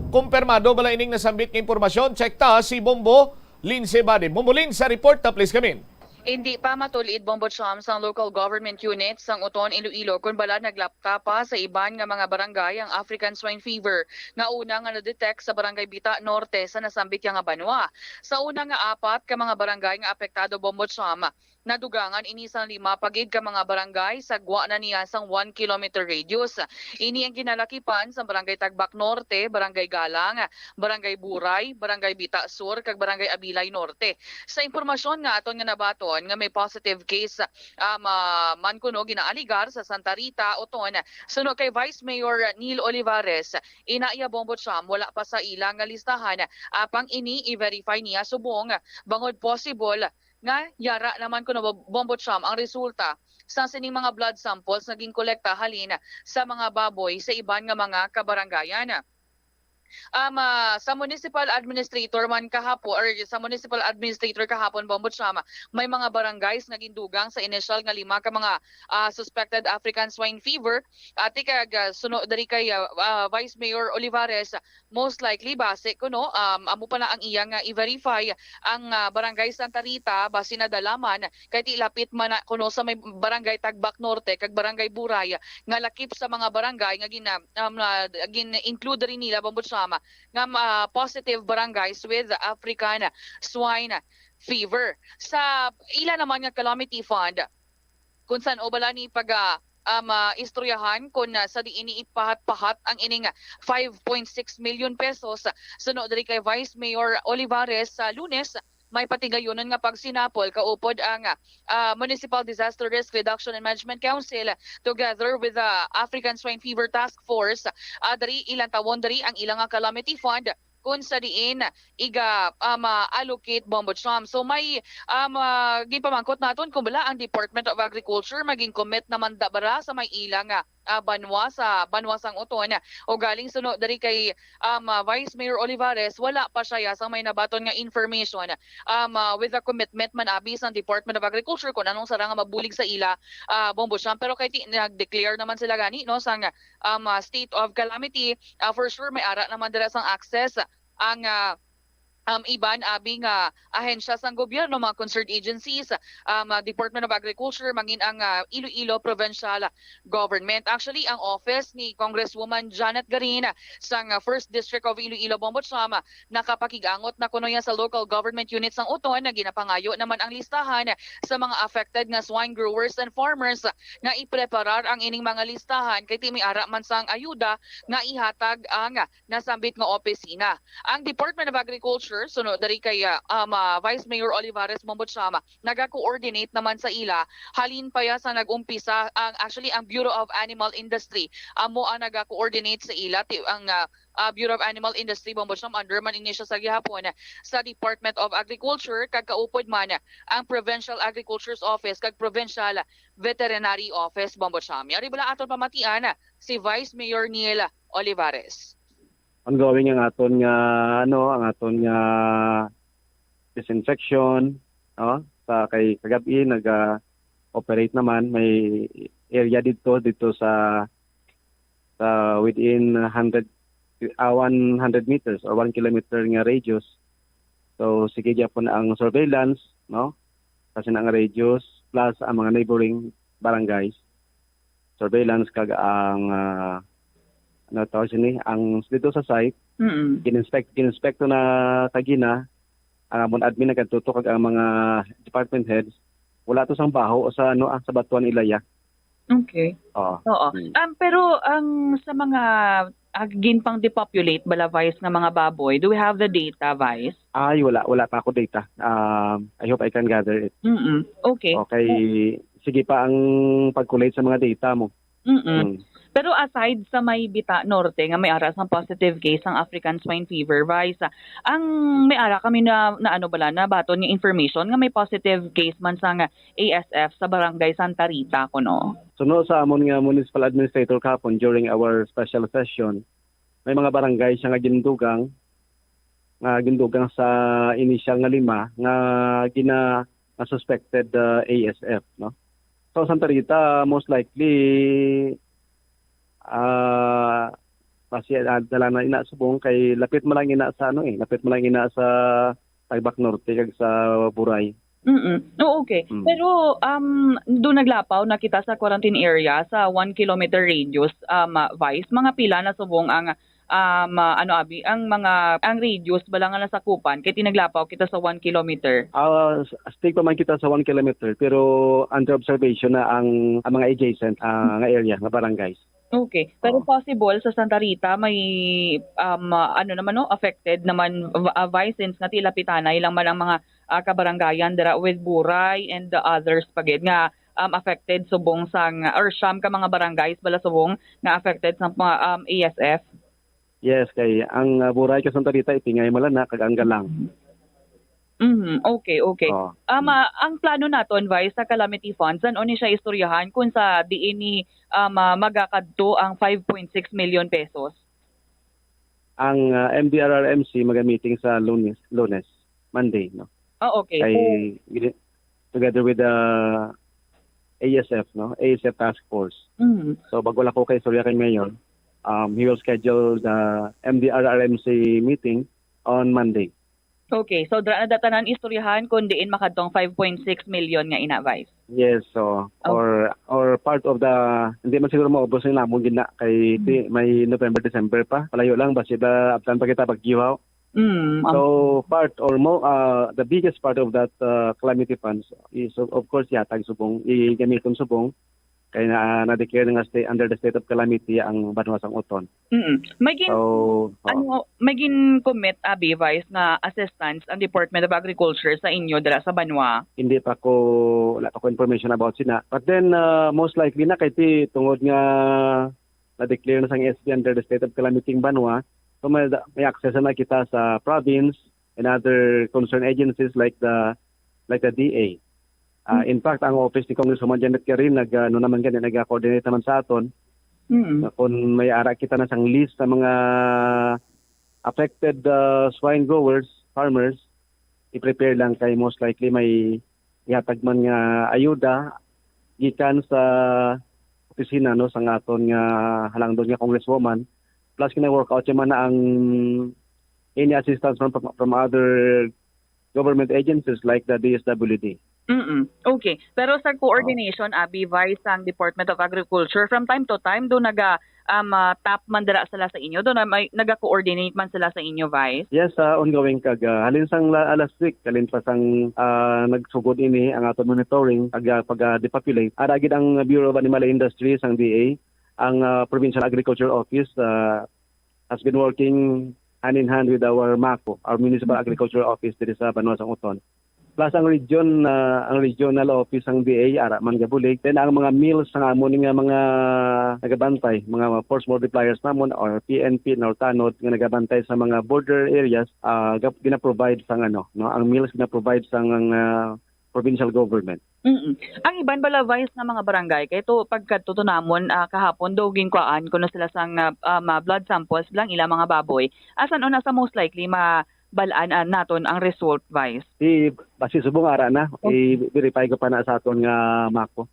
Kumpirmado bala ining nasambit nga impormasyon? Check ta si Bombo Lince Bade. Bombo Lince, sa report ta, please come in. Hindi pa matulid, Bombo Cham, sang local government unit sang Oton, Iloilo, kung bala naglapta pa sa iban nga mga barangay ang African Swine Fever nga una nga na-detect sa Barangay Bita Norte sa nasambit nga banwa. Sa una nga apat ka mga barangay nga apektado, Bombo Cham, nadugangan ini sang lima pa gid ka mga barangay sa gwa na niya sang one kilometer radius. Ini ang ginalakipan sa Barangay Tagbak Norte, Barangay Galang, Barangay Buray, Barangay Bita Sur, kag Barangay Abilay Norte. Sa impormasyon nga aton nga nabaton nga may positive case, ah, ma-, man kuno ginaaligar sa Santa Rita, Oton, suno kay Vice Mayor Neil Olivares, ina iya, Bombo Cham, wala pa sa ila nga listahan, apang ini i-verify niya subong bangod possible nga yara naman kuno, Bombo Cham, ang resulta sa sining mga blood samples nga ginkolekta halin sa mga baboy sa iban nga mga kabarangayan. Um, ah, sa municipal administrator man kahapon, or sa municipal administrator kahapon, Bombo Cham, may mga barangays nga gindugang sa initial nga lima ka mga, ah, suspected African Swine Fever. Ati kag, ah, suno diri kay, ah, ah, Vice Mayor Olivares, most likely, base kuno, um, amo pa na ang iya nga i-verify ang, ah, Barangay Santa Rita, basi nadala man kay ti lapit man na kuno sa may Barangay Tagbak Norte kag Barangay Buray, nga lakip sa mga barangay nga gina-, um, ah, gin-include rin nila, Bombo Cham, nga, ah, positive barangays with African Swine Fever. Sa ila naman nga calamity fund, kung san-o bala ni pag, ah, um, ah, istoryahan kung, ah, sa diin ni ipahat-pahat ang ining five point six million pesos suno diri kay Vice Mayor Olivares sa Lunes, may patigayunon nga pagsinapol kaupod ang, ah, Municipal Disaster Risk Reduction and Management Council together with the African Swine Fever Task Force. Ah, diri ilantawon diri ang ilang nga calamity fund kung sa diin iga, ah, ma-allocate, Bombo Cham. So may, ah, ma-, ginpamangkot naton kung bala ang Department of Agriculture maging commit naman da bala sa may ila nga, ah, banwa sa banwa sang Oton. O galing suno diri kay, um, ah, Vice Mayor Olivares, wala pa siya sang may nabaton nga information, um, ah, with the commitment man abi sang Department of Agriculture kung anong sara nga mabulig sa ila, ah, Bombo Cham. Pero kay ti-, nag-declare naman sila gani, no, sang, um, ah, state of calamity. Ah, for sure, may ara naman dira sang access ang, ah, um, iban abi nga ahensya sang gobyerno, mga concerned agencies, um, ah, Department of Agriculture, mangin ang, ah, Iloilo Provincial Government. Actually, ang office ni Congresswoman Janet Garin sang, ah, First District of Iloilo, Bombo Cham, nakapakig-angot na kuno yan sa local government unit sang Oton, na ginapangayo naman ang listahan sa mga affected nga swine growers and farmers nga ipreparar ang ining mga listahan kay ti may ara man sang ayuda nga ihatag ang nasambit nga opisina. Ang Department of Agriculture, suno diri kay, ah, um, ah, Vice Mayor Olivares, Bombo Cham, naga-coordinate naman sa ila. Halin pa ya sa nag-umpisa ang, actually, ang Bureau of Animal Industry amo ang naga-coordinate sa ila. Ti-, ang, ah, ah, Bureau of Animal Industry, Bombo Cham, under man ini siya sa gihapon sa Department of Agriculture, kag kaupod man ang Provincial Agriculture's Office kag Provincial Veterinary Office, Bombo Cham. Yari bala aton pamatian si Vice Mayor Neil Olivares. Ongoing ang aton nga, ano, ang aton nga disinfection, no? Sa kay kagabi, nag, ah, operate naman, may area dito, dito sa, sa within hundred, ah, one hundred meters or one kilometer nga radius. So, sige gyapon ang surveillance, no? Kasi na ang radius plus ang mga neighboring barangays. Surveillance kag ang, ah, ano tawag sini, ang dito sa site, Mm. gin-inspect, gin-inspect na kagina, ang amon admin nagkadto kag ang mga department heads, wala to sang baho sa, ano, ah, sa Batuan, Ilaya. Okay. Oo. Oo. Mm. Um, pero ang sa mga Ah, ginpang-depopulate bala, Vice, nga mga baboy? Do we have the data, Vice? Ay, wala, wala pa ako data. Um, I hope I can gather it. Mm-mm. Okay. Okay, sige pa ang pag-collate sa mga data mo. Mm-mm. Mm. Pero aside sa may Bita Norte nga may ara sang positive case sang African Swine Fever, Vice, ah, ang may ara kami na, na ano bala, nabaton nga information nga may positive case man sang A S F sa Barangay Santa Rita kuno. Suno sa amon nga municipal administrator kahapon during our special session, may mga barangay siya nga gindugang, nga gindugang sa inisyal nga lima nga gina nga suspected uh, A S F, no? So Santa Rita, most likely, ah, basi, ah, dala na ina subong kay lapit man lang ina sa ano eh, lapit man lang ina sa Tagbak Norte kag sa Buray. Mm. Oo, okay. Mm. Pero um do naglapaw na kita sa quarantine area sa one kilometer radius, um, Vice, mga pila na subong ang um, ah, ano abi, ang mga ang radius bala nga nasakupan kay tinaglapaw kita sa one kilometer. Ah, s- stick pa man kita sa one kilometer pero under observation na ang, ang mga adjacent ah, nga area, nga barangays. Okay. Pero Oo. Possible sa Santa Rita may um, ah, ano naman, no, affected naman, uh, Vice, since nga tilapitanay lang man ang mga ah, kabarangayan dira with Buray and the others pa gid nga um, affected subong sang, or siyam ka mga barangays bala subong nga affected sa mga um, A S F. Yes, kay ang uh, Buray kag Santa Rita, Ipingay, Malana kag ang Galang. Mhm. Okay, okay. Oh. Um, ah, ang plano naton, Vice, sa calamity funds, ano ni siya istoryahan kung sa diin ni um, ah, magakadto ang five point six million pesos? Ang uh, M D R R M C maga-meeting sa Lunes, Lunes, Monday, no. Ah, okay. Kay So, gini- together with the A S F, no, A S F task force. mhm. So bago lang ko kay istorya kay Mayor, um, he will schedule the M D R R M C meeting on Monday. Okay, so dra na datanan istoryahan kung diin makadtong five point six million nga ina, Vice. Yes, so Oh. or or part of the, hindi man siguro maubos yung namon gina kay Mm. ti may November, December pa. Palayo lang, basi ba abtan pa kita pag-ihaw. Mm, So part or mo uh, the biggest part of that uh, calamity funds is of, of course yatag subong, igamiton subong kay na na-declare nga state under the state of calamity ang banwa sang Oton. Mm. May gin So uh, ano, may gin-commit, abi, Vice, nga assistance ang Department of Agriculture sa inyo dira sa banwa? Hindi pa ko, wala pa ko information about sina. But then uh, most likely na kay ti tungod nga na-declare na sang S P under the state of calamity ang banwa, so may, may access na kita sa province and other concerned agencies like the like the D A. Uh, Mm. In fact, ang office ni Congresswoman Janet Garin nag ano naman gani, nag-coordinate naman sa aton. Mm. Kung may ara kita na sang list sa mga affected uh, swine growers, farmers, i-prepare lang kay most likely may ihatag man nga ayuda gikan sa opisina, no, sang aton nga halangdon nga congresswoman, plus kina-work out man na ang any assistance from, from other government agencies like the D S W D. Mm. Okay. Pero sa coordination, abi, Vice, sang Department of Agriculture, from time to time do naga um, ah, tap man dira sila sa inyo, do na may naga-coordinate man sila sa inyo, Vice? Yes, uh, ongoing kag uh, halin sang la, uh, last week, halin pa sang uh, nagsugod ini ang aton monitoring ag uh, pag-depopulate. Ara gid ang Bureau of Animal Industry sang D A, ang uh, Provincial Agriculture Office uh, has been working hand in hand with our MACO, our Municipal Agriculture Office diri sa Banwa sang Oton. Plus ang region, uh, ang regional office sang D A ara man gabulig. Then ang mga mills nga amon nga mga nagabantay, mga force multipliers namon or P N P Nortanod nga nagabantay sa mga border areas, uh, gina-provide sang ano, no, ang mills gina-provide sang uh, provincial government. Mm. Ang iban bala, Vice, nga mga barangay kay to pagkadto to namon uh, kahapon do ginkuhaan kuno sila sang uh, um, blood samples lang ila mga baboy. Asan una sa most likely ma balaan uh, naton ang result, Vice? Di basi subong ara na, i-verify ko pa na sa aton nga MACO.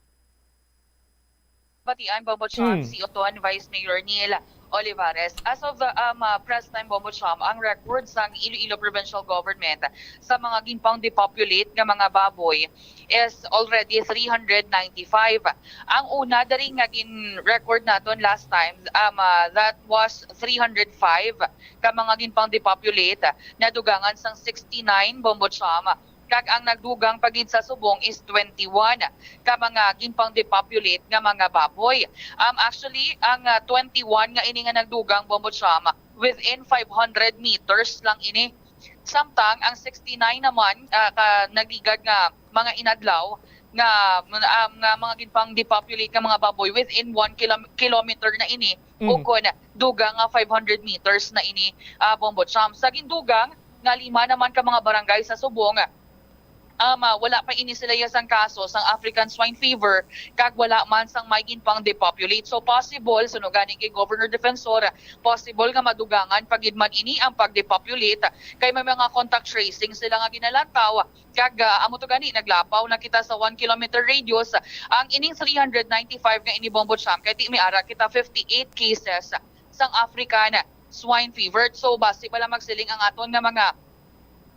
Batian, Bombo Cham, si Oton Vice Mayor Neil Olivares. As of the um, uh, press time, Bombo Cham, ang record sang Iloilo Provincial Government sa mga ginpang-depopulate nga mga baboy is already three hundred ninety-five. Ang una diri nga gin-record naton last time, um, uh, that was three hundred five ka mga ginpang-depopulate, nadugangan sang sixty-nine, Bombo Cham, kag ang nagdugang pa gid sa subong is twenty-one ka mga ginpang-depopulate nga mga baboy. Um, actually, ang, ah, twenty-one nga ini nga nagdugang, Bombo Cham, within five hundred meters lang ini. Samtang ang sixty-nine naman, ah, ka nagligad nga mga inadlaw nga, um, nga mga ginpang-depopulate nga mga baboy within one kilom-, kilometer na ini, Mm. o kon dugang nga five hundred meters na ini, ah, Bombo Cham. Sa gindugang nga lima naman ka mga barangay sa subong, um, ah, wala pa ini sila iya sang kaso sang African Swine Fever, kag wala man sang may ginpang-depopulate. So, possible, suno gani kay Governor Defensor, possible nga madugangan pa gid man ini ang pag-depopulate, kay may mga contact tracing sila nga ginalantaw, kag, ah, amo to gani, naglapaw na kita sa one kilometer radius ang ining three hundred ninety-five nga ini, Bombo Cham, kay ti may ara kita fifty-eight cases sang African Swine Fever. So, basi pala magsiling ang aton nga mga,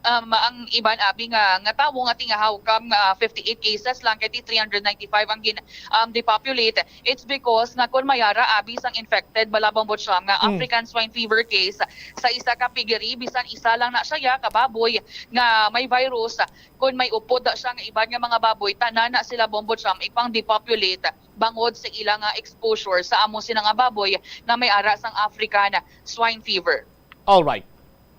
um, ang iban abi nga, nga tawo nga tingahaw kam nga fifty-eight cases lang, kay ti three hundred ninety-five ang gin, um, depopulate. It's because nga kon may ara abi sang infected bala, Bombo Cham, nga Mm. African Swine Fever case sa isa ka piggery, bisan isa lang na siya ya ka baboy nga may virus, kon may upod na siya nga iban nga mga baboy, tanan na sila, Bombo Cham, ipang-depopulate bangod sa ila nga exposure sa amo sina nga baboy nga may ara sang African Swine Fever. Alright.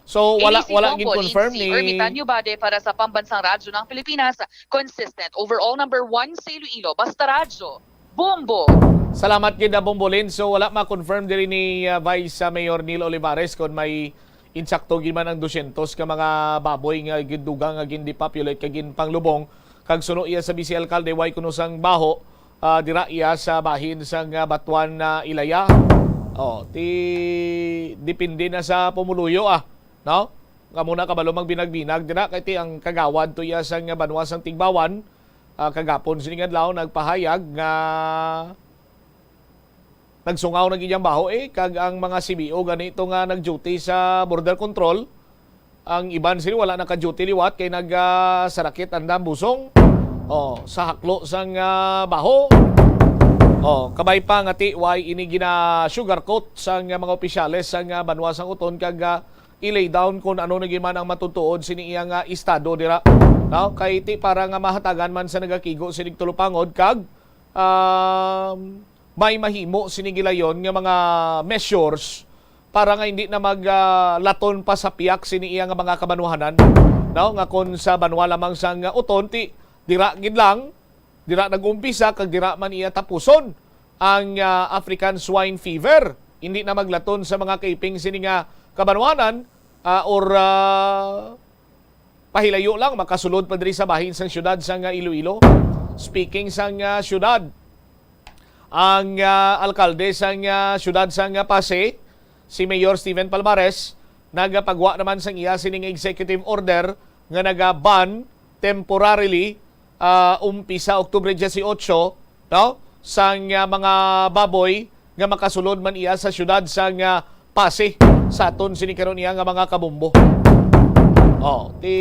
So, wala, Ini si wala Bombo gin-confirm Lindsay ni Ermitanio Bade para sa Pambansang Radyo ng Pilipinas, consistent overall number one sa Iloilo, Basta Radyo, Bombo. Salamat gid, ah, Bombo Lin. So, wala ma-confirm diri ni, ah, Vice, ah, Mayor Neil Olivares kung may insakto gid man ang dosyentos ka mga baboy nga gindugang nga gin-depopulate kag ginpanglubong. Kag suno iya sa Vice Alkalde, way kuno sang baho, ah, dira iya sa bahin sang, ah, Batuan na Ilaya. Oh, ti depende na sa pumuluyo, ah, no? Kamo na kabalo magbinag-binag dira kay ti ang kagawad to iya sang banwa sang Tigbawan, ah, kagapon sining adlaw nagpahayag nga nagsungaw na gid ang baho, eh, kag ang mga C B O gani to nga nag-duty sa border control, ang iban sila wala naka-duty liwat kay nag, ah, sarakit ang dambusong. Oh, sa haklo sang, ah, baho. Oh, kabay pa nga ti way ini gina-sugarcoat sang, ah, mga opisyales sang, ah, banwa sang Uton kag, ah, i-lay down kung ano na gid man ang matutuod sini iya nga estado dira. No? Kay ti para nga mahatagan man sa nagakigo sining tulupangod kag, um, may mahimo sini gilayon nga mga measures para nga hindi na mag, ah, laton pa sa piyak sini iya nga mga kabanwahanan, no? Nga kon sa banwa lamang sang Uton, ti dira gid lang, dira nag-umpisa kag dira man iya tapuson ang, ah, African Swine Fever. Hindi na maglaton sa mga kaiping sini nga kabanwahanan, ah, or, ah, pahilayo lang, makasulod pa diri sa bahin sang siyudad sang, ah, Iloilo. Speaking sang, ah, siyudad, ang, ah, alkalde sang, ah, siyudad sang, ah, Passi, si Mayor Steven Palmares, nagapagwa naman sang iya sining executive order nga naga-ban temporarily, ah, umpisa Oktubre dieciocho, no? Sang, ah, mga baboy nga makasulod man iya sa siyudad sang, ah, Passi, sa aton sini karon iya nga mga kabombo. Oh, ti,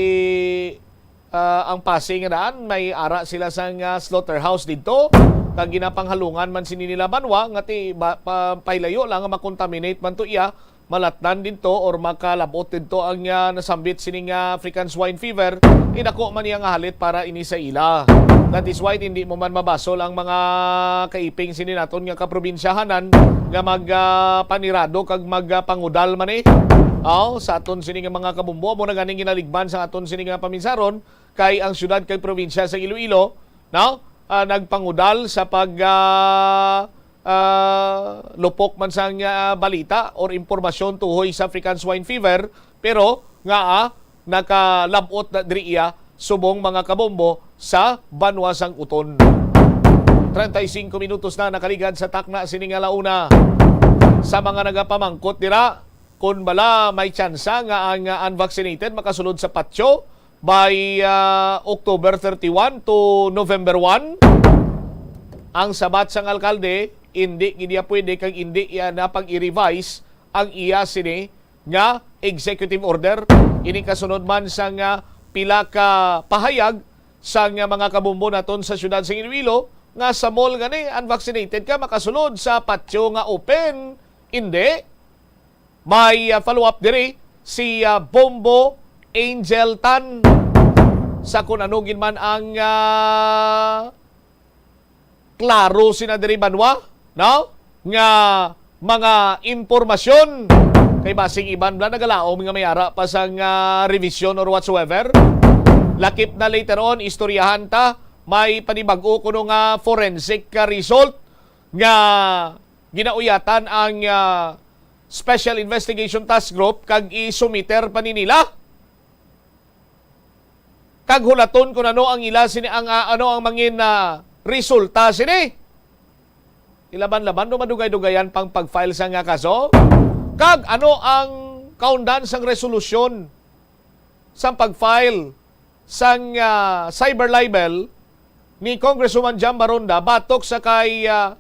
ah, ang Passi nga daan, may ara sila sang, ah, slaughterhouse didto, kag ginapanghalungan man sini nila banwa nga ti ba, pa, pahilayo lang nga makontaminate man to iya, malatnan didto or makalabot didto ang, ah, nasambit sini nga African Swine Fever, idako man iya nga halit para ini sa ila. That is why hindi mo man mabasol ang mga kaiping sini naton nga kaprobinsyahanan nga mag, ah, panirado kag mag, ah, pangudal man, eh. Aw, sa aton sini nga mga kabombo, amo na ganing ginaligban sa aton sini nga paminsaron kay ang siyudad kag probinsya sa Iloilo, no? Ah, nagpangudal sa pag, ah, ah, lupok man sang, ah, balita or impormasyon tuhoy sa African Swine Fever, pero nga, ah, nakalabot na diri iya subong mga kabombo sa banwa sang Uton. Treinta y cinco minutos na nakaligad sa takna sini nga launa. Sa mga nagapamangkot dira, kun bala may tsansa nga ang, ah, unvaccinated makasulod sa patio by, ah, October thirty-one to November one, ang sabat sang alkalde, indi gid iya pwede kag indi iya na pag-i-revise ang iya sini nga executive order. Ini kasunod man sang, ah, pila ka pahayag sang, ah, mga kabombo naton sa siyudad sa Iloilo nga sa mall gani unvaccinated ka makasulod sa patio nga open. Indi. May, ah, follow-up diri si, ah, Bombo Angel Tan. sa kun ano gid man ang, ah, klaro sina diri banwa, no? Nga mga impormasyon. Kay basing iban bala nagalaom nga may ara pa sang, ah, revision or whatsoever. Lakip na later on, istoryahan ta, may panibag-o kuno nga forensic, ah, result nga ginauyatan ang, ah, Special Investigation Task Group kag isumiter pa ni nila. Kag hulaton kung ano ang ila sini, ang, ah, ano ang mangin, ah, resulta sini. Ilaban-laban no madugay-dugayan pang pag-file sang, ah, kaso. Kag ano ang kaundan sang resolusyon sang pag-file sang, ah, cyber libel ni Congresswoman Jam Baronda batok sa kay, ah,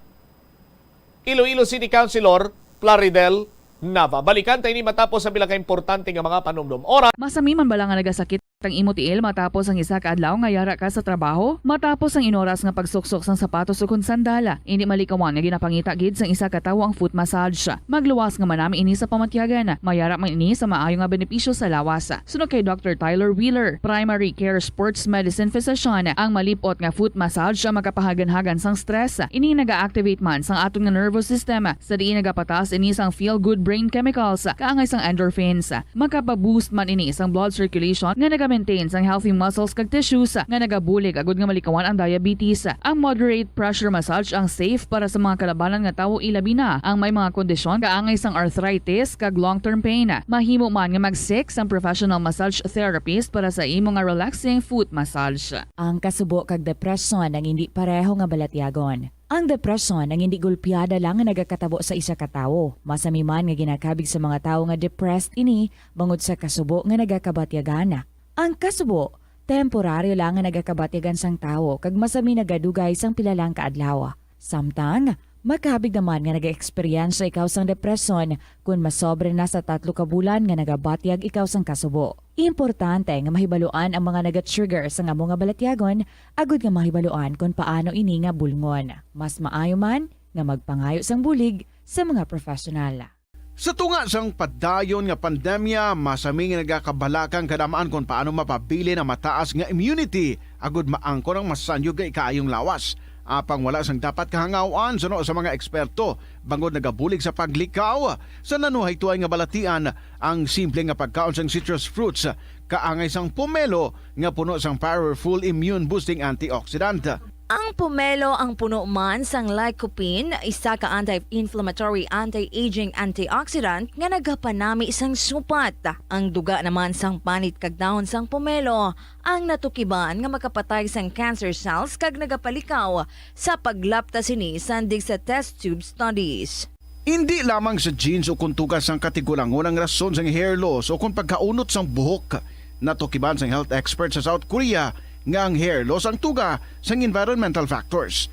Iloilo City Councilor Plaridel Nava. Balikan ta ini matapos ang pila ka importante nga mga panumdom. Oras. Masami man bala nga nagasakit ang imo tiil matapos ang isa ka adlaw nga yara ka sa trabaho? Matapos ang inoras nga pagsuksok sang sapatos ukon sandala, indi malikawan nga ginapangita gid sang isa ka tawo ang foot massage. Magluwas nga manami ini sa pamatyagan. Mayara man ini sa maayo nga benepisyo sa lawas. Suno kay Doctor Tyler Wheeler, primary care sports medicine physician, ang malip-ot nga foot massage ang makapahaganhagan sang stress. Ini naga-activate man sang aton nga nervous system, sa diin nagapataas ini sang feel-good brain chemicals, kaangay sang endorphins. Makapa-boost man ini sang blood circulation nga naga-maintain sang healthy muscles kag tissues nga nagabulig agud nga malikawan ang diabetes. Ang moderate pressure massage ang safe para sa mga kalabanan nga tawo, ilabi na ang may mga kondisyon kaangay sang arthritis kag long-term pain. Mahimo man nga mag-seek sang professional massage therapist para sa imo nga relaxing foot massage. Ang kasubo kag depresyon ang indi pareho nga balatyagon. Ang depresyon ang indi gulpiada lang nga nagakatabo sa isa ka tawo. Masami man nga ginakabig sa mga tawo nga depressed ini bangod sa kasubo nga nagakabatyagan. Ang kasubo, temporaryo lang nga nagakabatyagan sang tawo kag masami nagadugay sang pila lang ka adlaw. Samtang, makabig naman nga nag-eksperyensya ikaw sang depresyon kon masobra na sa tatlo ka bulan nga nagabatyag ikaw sang kasubo. Importante nga mahibaluan ang mga naga-trigger sang amo nga balatyagon agud nga mahibaluan kon paano ini nga bulngon. Mas maayo man nga magpangayo sang bulig sa mga professional. Sa tunga sang padayon nga pandemya, masami nga nagakabalaka ang kadam-an kon paano mapabilin ang mataas nga immunity agud maangkon ang masanyog nga ikaayong lawas. Apang wala sang dapat kahangaw-an suno sa mga eksperto, bangod nagabulig sa paglikaw sa nanuhay tuay nga balatian ang simple nga pagkaon sang citrus fruits, kaangay sang pomelo nga puno sang powerful immune-boosting antioxidant. Ang pomelo ang puno man sang lycopene, isa ka anti-inflammatory, anti-aging antioxidant nga nagapanami sang supat. Ang duga naman sang panit kag dahon sang pomelo ang natukiban nga makapatay sang cancer cells kag nagapalikaw sa paglapta sini sandig sa test tube studies. Indi lamang sa genes o kon tuga sang katigulangon ang rason sang hair loss o kon pagkaunot sang buhok. Natukiban sang health expert sa South Korea nga ang hair loss ang tuga sang environmental factors.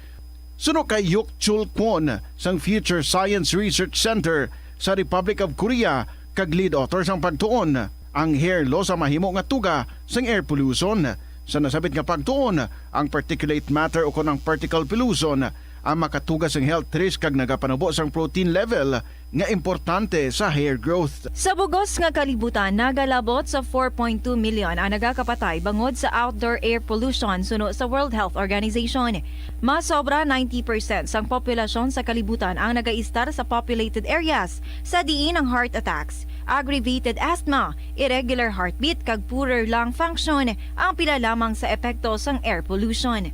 Suno kay Hyuk Chul Kwon sang Future Science Research Center sa Republic of Korea kag lead author sang pagtuon, ang hair loss ang mahimo nga tuga sang air pollution. Sa nasabit nga pagtuon, ang particulate matter o kon ang particle pollution ang makatuga sang health risk kag nagapanubo sang protein level nga importante sa hair growth. Sa bugos nga kalibutan, nagalabot sa four point two million ang nagakapatay bangod sa outdoor air pollution suno sa World Health Organization. Masobra ninety percent sang populasyon sa kalibutan ang nagaistar sa populated areas, sa diin ang heart attacks, aggravated asthma, irregular heartbeat, kag poorer lung function ang pila lamang sa epekto sang air pollution.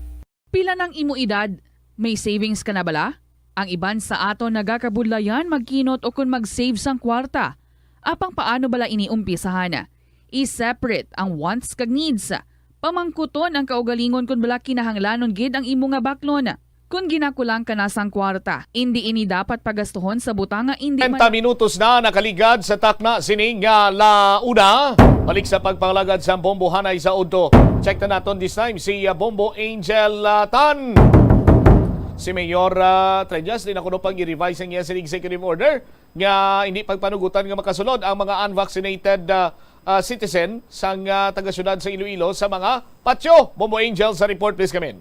Pila nang imo edad? May savings ka na bala? Ang iban sa aton nagakabudlayan magkinot ukon mag-save sang kwarta. Apang paano bala ini umpisahan? I-separate ang wants kag needs. Pamangkuton ang kaugalingon kon bala kinahanglanon gid ang imo nga baklon. Kon ginakulang ka na sang kwarta, indi ini dapat pagastuhon sa butang nga indi man. Treinta minutos na nakaligad sa takna sini nga la una. Balik sa pagpangalagad sa bombohanay sa udto. Check na naton this time si, uh, Bombo Angel, uh, Tan. Si Mayor, uh, Treñas, di na kuno pag i-revise ang iya sini executive order nga hindi pagpanugutan nga makasulod ang mga unvaccinated, uh, uh, citizen sang, uh, taga-syudad sa Iloilo sa mga patio. Bombo Angel sa report, please come in.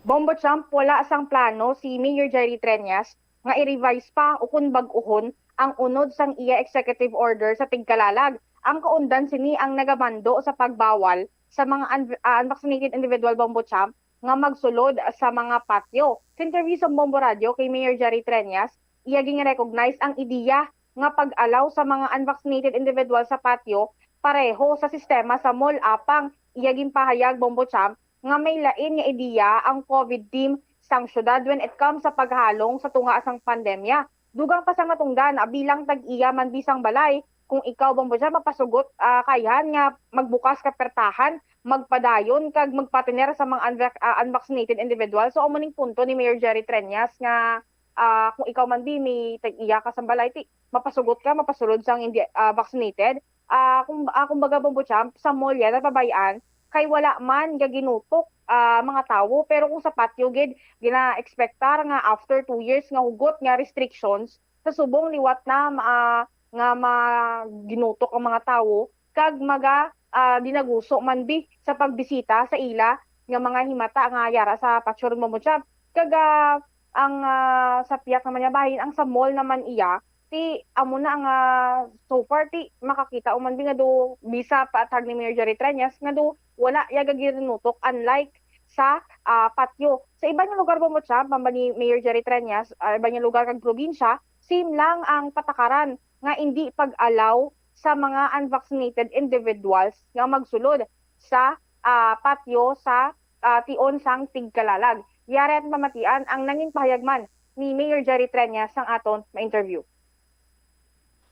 Bombo Champ, wala sang plano si Mayor Jerry Treñas nga i-revise pa o kun bag-uhon ang unod sang iya executive order sa tigkalalag. Ang kaundan sini ang nagamando sa pagbawal sa mga unv- ah, unvaccinated individual, Bombo Champ, nga magsulod sa mga patio. Sa interview sa Bombo Radio kay Mayor Jerry Treñas, iya gin-recognize ang ideya nga pag-allow sa mga unvaccinated individual sa patio pareho sa sistema sa mall. Apang iya ginpahayag, Bombo Champ, nga may lain nga ideya ang COVID team sang syudad when it comes sa paghalong sa tunga sang pandemya. Dugang pa sang natungdan, ah, bilang tag-iya man bisang balay, kung ikaw, Bombo Champ, mapasugot, ah, kaihan nga magbukas ka pertahan, magpadayon kag magpatener sa mga unvac- ah, unvaccinated individual. So, amo ning punto ni Mayor Jerry Treñas nga, ah, kung ikaw man bi may tag-iya ka sang balay, ti mapasugot ka, mapasulod sang hindi, ah, vaccinated. Ah, kung, ah, kumbaga, Bombo Champ, sa mall yan, napabayaan, kay wala man nga ginutok, ah, mga tawo. Pero kung sa patio gid, gina-expectar nga after two years nga hugot nga restrictions, sa subong liwat na ma-, nga ma-, ginutok ang mga tawo, kag maga, ah, dinaguso man bi sa pagbisita sa ila nga mga himata nga yara sa patio, Bombo Champ. Kag, ah, ang, ah, sa piyak naman niya bahin, ang sa mall naman iya, ti amo na nga, ah, so far, ti makakita man bi nga do bisa paathag ni Mayor Jerry Treñas nga do wala iya gaginutok, unlike sa, ah, patio. Sa iban nga lugar, Bombo Champ, man ba ni Mayor Jerry Treñas, ah, iban nga lugar kag probinsya, same lang ang patakaran nga indi pag-allow sa mga unvaccinated individuals nga magsulod sa, ah, patio sa, ah, tion sang tigkalalag. Yari at mamatian ang nangin pahayag man ni Mayor Jerry Treñas sang aton ma-interview.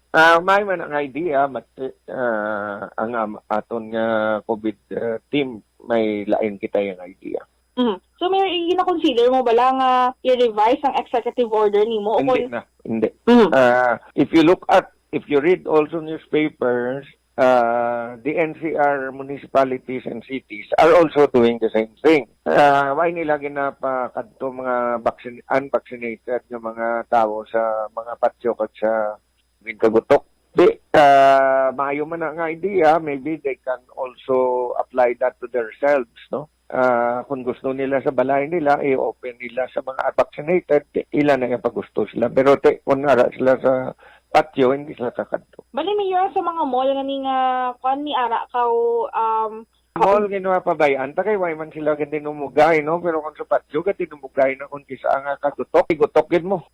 Ah, may man ang idea, but, ah, ang am- aton nga COVID, ah, team, may lain kita yung idea. Mhm. So, may gina-consider mo bala nga i-revise ang executive order nimo? O Hindi kung- na, hindi. Mhm. Ah, if you look at, if you read also newspapers, uh, the N C R municipalities and cities are also doing the same thing. Uh, why nila ginapakadto mga vaccin- unvaccinated nga mga tawo sa mga patyo kag sa ginkagutok? Di, uh, maayo man na nga idea, maybe they can also apply that to themselves, no? Ah, kung gusto nila sa balay nila, i-open nila sa mga unvaccinated, ila na yung pagusto sila. Pero te, kung ara sila sa patio, hindi sila kakadto. Bali, Mayor, sa mga mall nga ni nga, kwan ni ara ka, um, Mall, ginawa pabayaan ta kay why man sila gandinumugay, no? Pero kung sa patio, gandinumugay na kung kisa nga kagutok, igutok gid mo.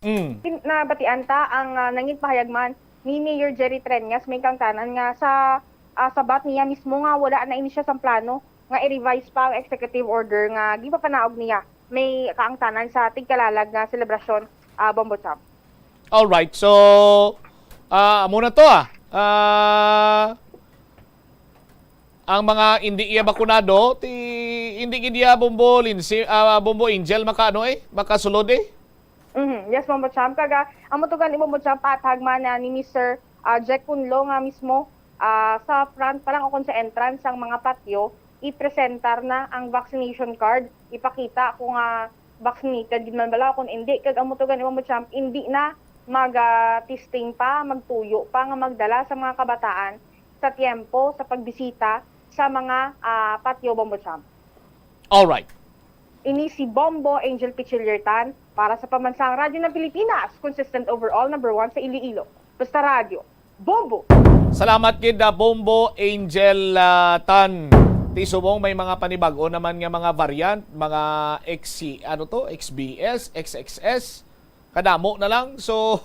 Mm. Nabatian ta ang, ah, nangin pahayag man ni Mayor Jerry Treñas, may kangtanan nga sa, ah, sabat niya mismo nga wala na ini siya sang plano nga i-revise pa ang executive order nga gipapanaog niya. May kaangtanan sa tigkalalag nga selebrasyon, ah, Bombo Champ. Alright, so, ah, amo na to, ah. Ah, ang mga hindi iya bakunado, ti, hindi gid iya Bombo Lindsay, ah, Bombo Angel, makaano eh, makasulod eh. Mhm. Yes, Bombo Champ. Kaga, ang mutugan ni Bombo Champ, patag man na ni Mister, ah, Jack Kunlo nga mismo, ah, sa front pa lang o kung sa entrance sang mga patio, i-presentar na ang vaccination card, ipakita kung, ah, vaccinated gid man bala o kung hindi. Kag ang mutugan ni Bombo Champ, hindi na mag, ah, testing pa, magtuyo pa nga magdala sa mga kabataan sa tiempo sa pagbisita sa mga, ah, patio, Bombo Champ. Alright. Ini si Bombo Angel Pichillertan para sa Pambansang Radyo ng Pilipinas, consistent overall, number one sa Iloilo. Basta Radyo, Bombo! Salamat gid, ah, Bombo Angel, ah, Tan. Ti subong may mga panibag-o naman nga mga variant, mga X C, ano to, X B S, X X S. Kadamo na lang. So,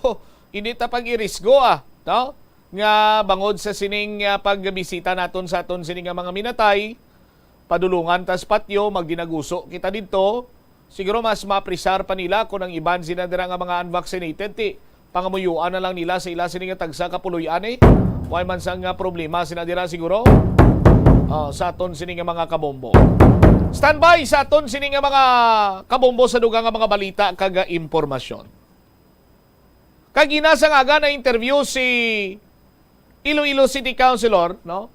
hindi ta pag-irisgo, ah, no? Nga bangod sa sining, ah, pagbisita naton sa aton sini nga mga minatay, padulungan ta sa patio, magdinaguso kita didto. Siguro mas maaprisar pa nila kung ang iban sina dira nga mga unvaccinated, ti pangamuyuan na lang nila sa ila sini nga tagsa ka puloy-an, eh. Way man sang, ah, problema sina dira siguro. Ah, sa aton sini nga mga kabombo. Standby sa aton sini nga mga kabombo sa dugang nga mga balita kag, ah, impormasyon. Kag ina sa nga aga na-interview si Iloilo City Councilor, no?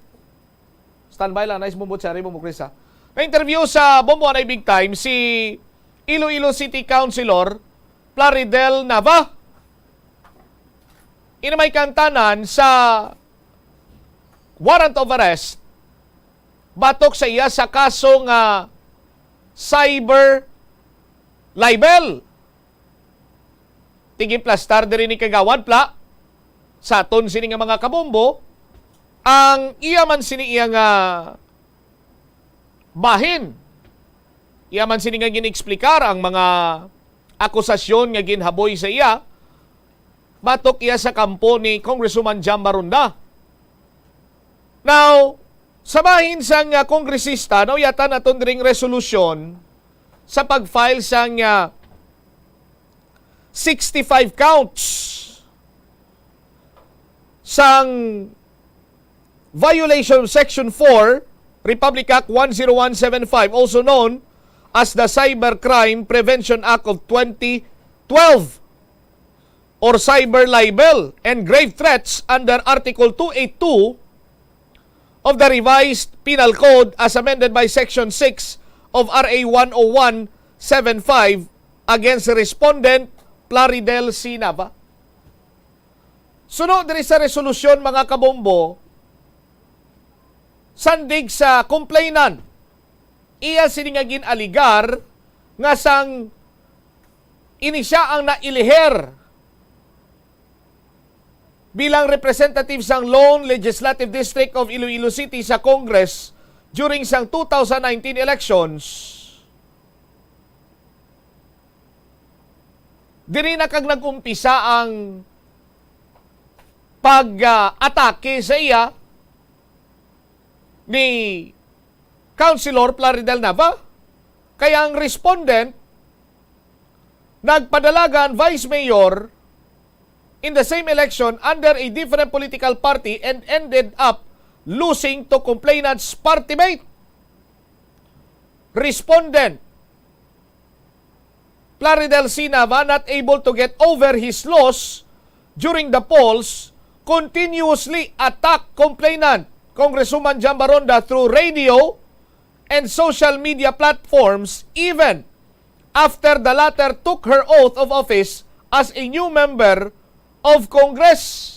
Standby lang, nice, Bombo Cherry, Bombo Chris, ha? Na-interview sa Bombo Anay Big Time si Iloilo City Councilor Plaridel Nava. Ina may kantanan sa warrant of arrest batok sa iya sa kaso nga cyber libel. Ti ginplastar diri ni Kagawad Pla sa aton sini nga mga kabombo. Ang iya man sini iya nga bahin, iya man sini nga gin-explicar ang mga akusasyon nga ginhaboy sa iya, batok iya sa kampo ni Congresswoman Jam Maronda. Now, sa bahin sang, ah, kongresista, nauyatan naton dring resolusyon sa pag-file sang, ah, sixty-five counts sang violation of Section four, Republic Act one zero one seven five, also known as the Cybercrime Prevention Act of twenty twelve, or cyber libel and grave threats under Article two eight two of the Revised Penal Code as amended by Section six of R A one oh one seven five against respondent Plaridel C. Nava. Suno diri sa resolusyon, mga kabombo, sandig sa complainant, iya sini nga gin-aligar nga sang ini siya ang nailiher bilang representative sang Lone Legislative District of Iloilo City sa Congress during sang two thousand nineteen elections. Diri na kag nag-umpisa ang pag-atake sa iya ni Councilor Plaridel Nava. Kaya ang respondent nagpadalagan vice mayor in the same election under a different political party and ended up losing to complainant's party mate. Respondent Plaridel C. Nava, not able to get over his loss during the polls, continuously attack complainant Congresswoman Jam Maronda through radio and social media platforms, even after the latter took her oath of office as a new member of Congress.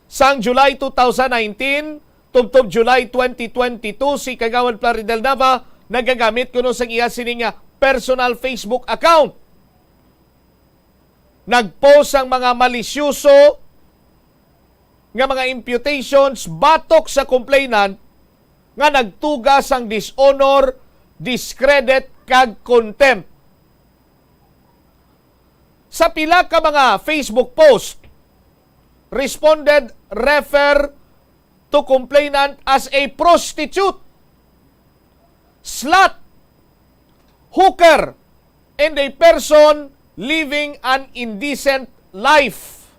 Sang July two thousand nineteen tubtob July twenty twenty-two, si Kagawad Plaridel Nava nagagamit kuno sang iya sini nga personal Facebook account. Nag-post sang mga malisyoso nga mga imputations batok sa complainant nga nagtuga sang dishonor, discredit, kag contempt. Sa pila ka mga Facebook post, respondent refer to complainant as a prostitute, slut, hooker, and a person living an indecent life.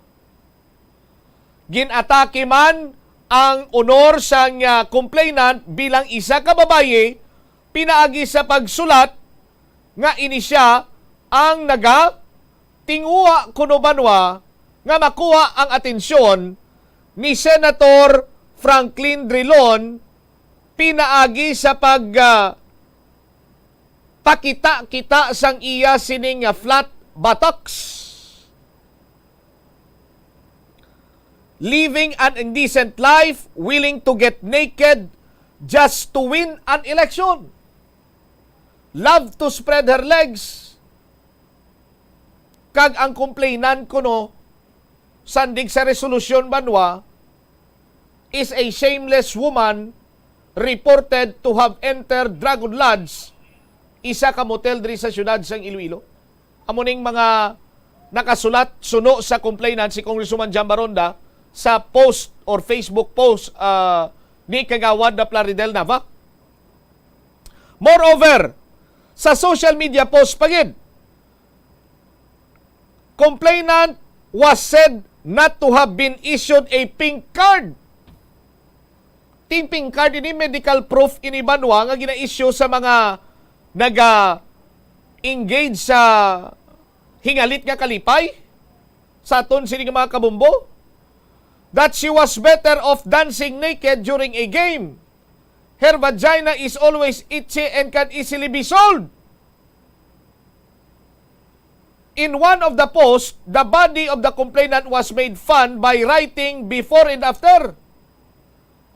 Gin-atake man ang honor sang, ah, complainant bilang isa ka babayi pinaagi sa pagsulat nga ini sia ang nagatinguha kuno banwa nga makuha ang atensyon ni Senator Franklin Drilon pinaagi sa pag, ah, pakita-kita sang iya sining, ah, flat buttocks. Living an indecent life, willing to get naked just to win an election. Love to spread her legs. Kag ang complainant kuno, sandig sa resolusyon banwa, is a shameless woman reported to have entered Dragon Lodge, isa ka motel diri sa siyudad sang Iloilo. Amo ning mga nakasulat suno sa complainant si Congresswoman Jam Baronda sa post or Facebook post, ah, ni Kagawad na Plaridel Nava. Moreover, sa social media post pa gid, complainant was said not to have been issued a pink card. Ting pink card ini, medical proof ini banwa nga gina-issue sa mga naga-engage sa hingalit nga kalipay sa aton sini nga mga kabombo, that she was better off dancing naked during a game. Her vagina is always itchy and can easily be sold. In one of the posts, the body of the complainant was made fun by writing before and after.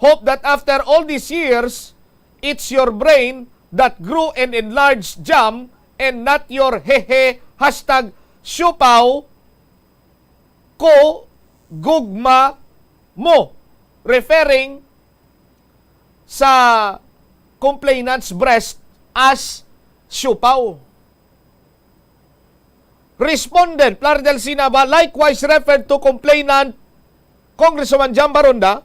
Hope that after all these years, it's your brain that grew and enlarged, Jam, and not your hehe hashtag siupaw ko gugma mo, referring sa complainant's breast as siupaw. Respondent Plaridel C. Nava likewise referred to complainant Congresswoman Jam Baronda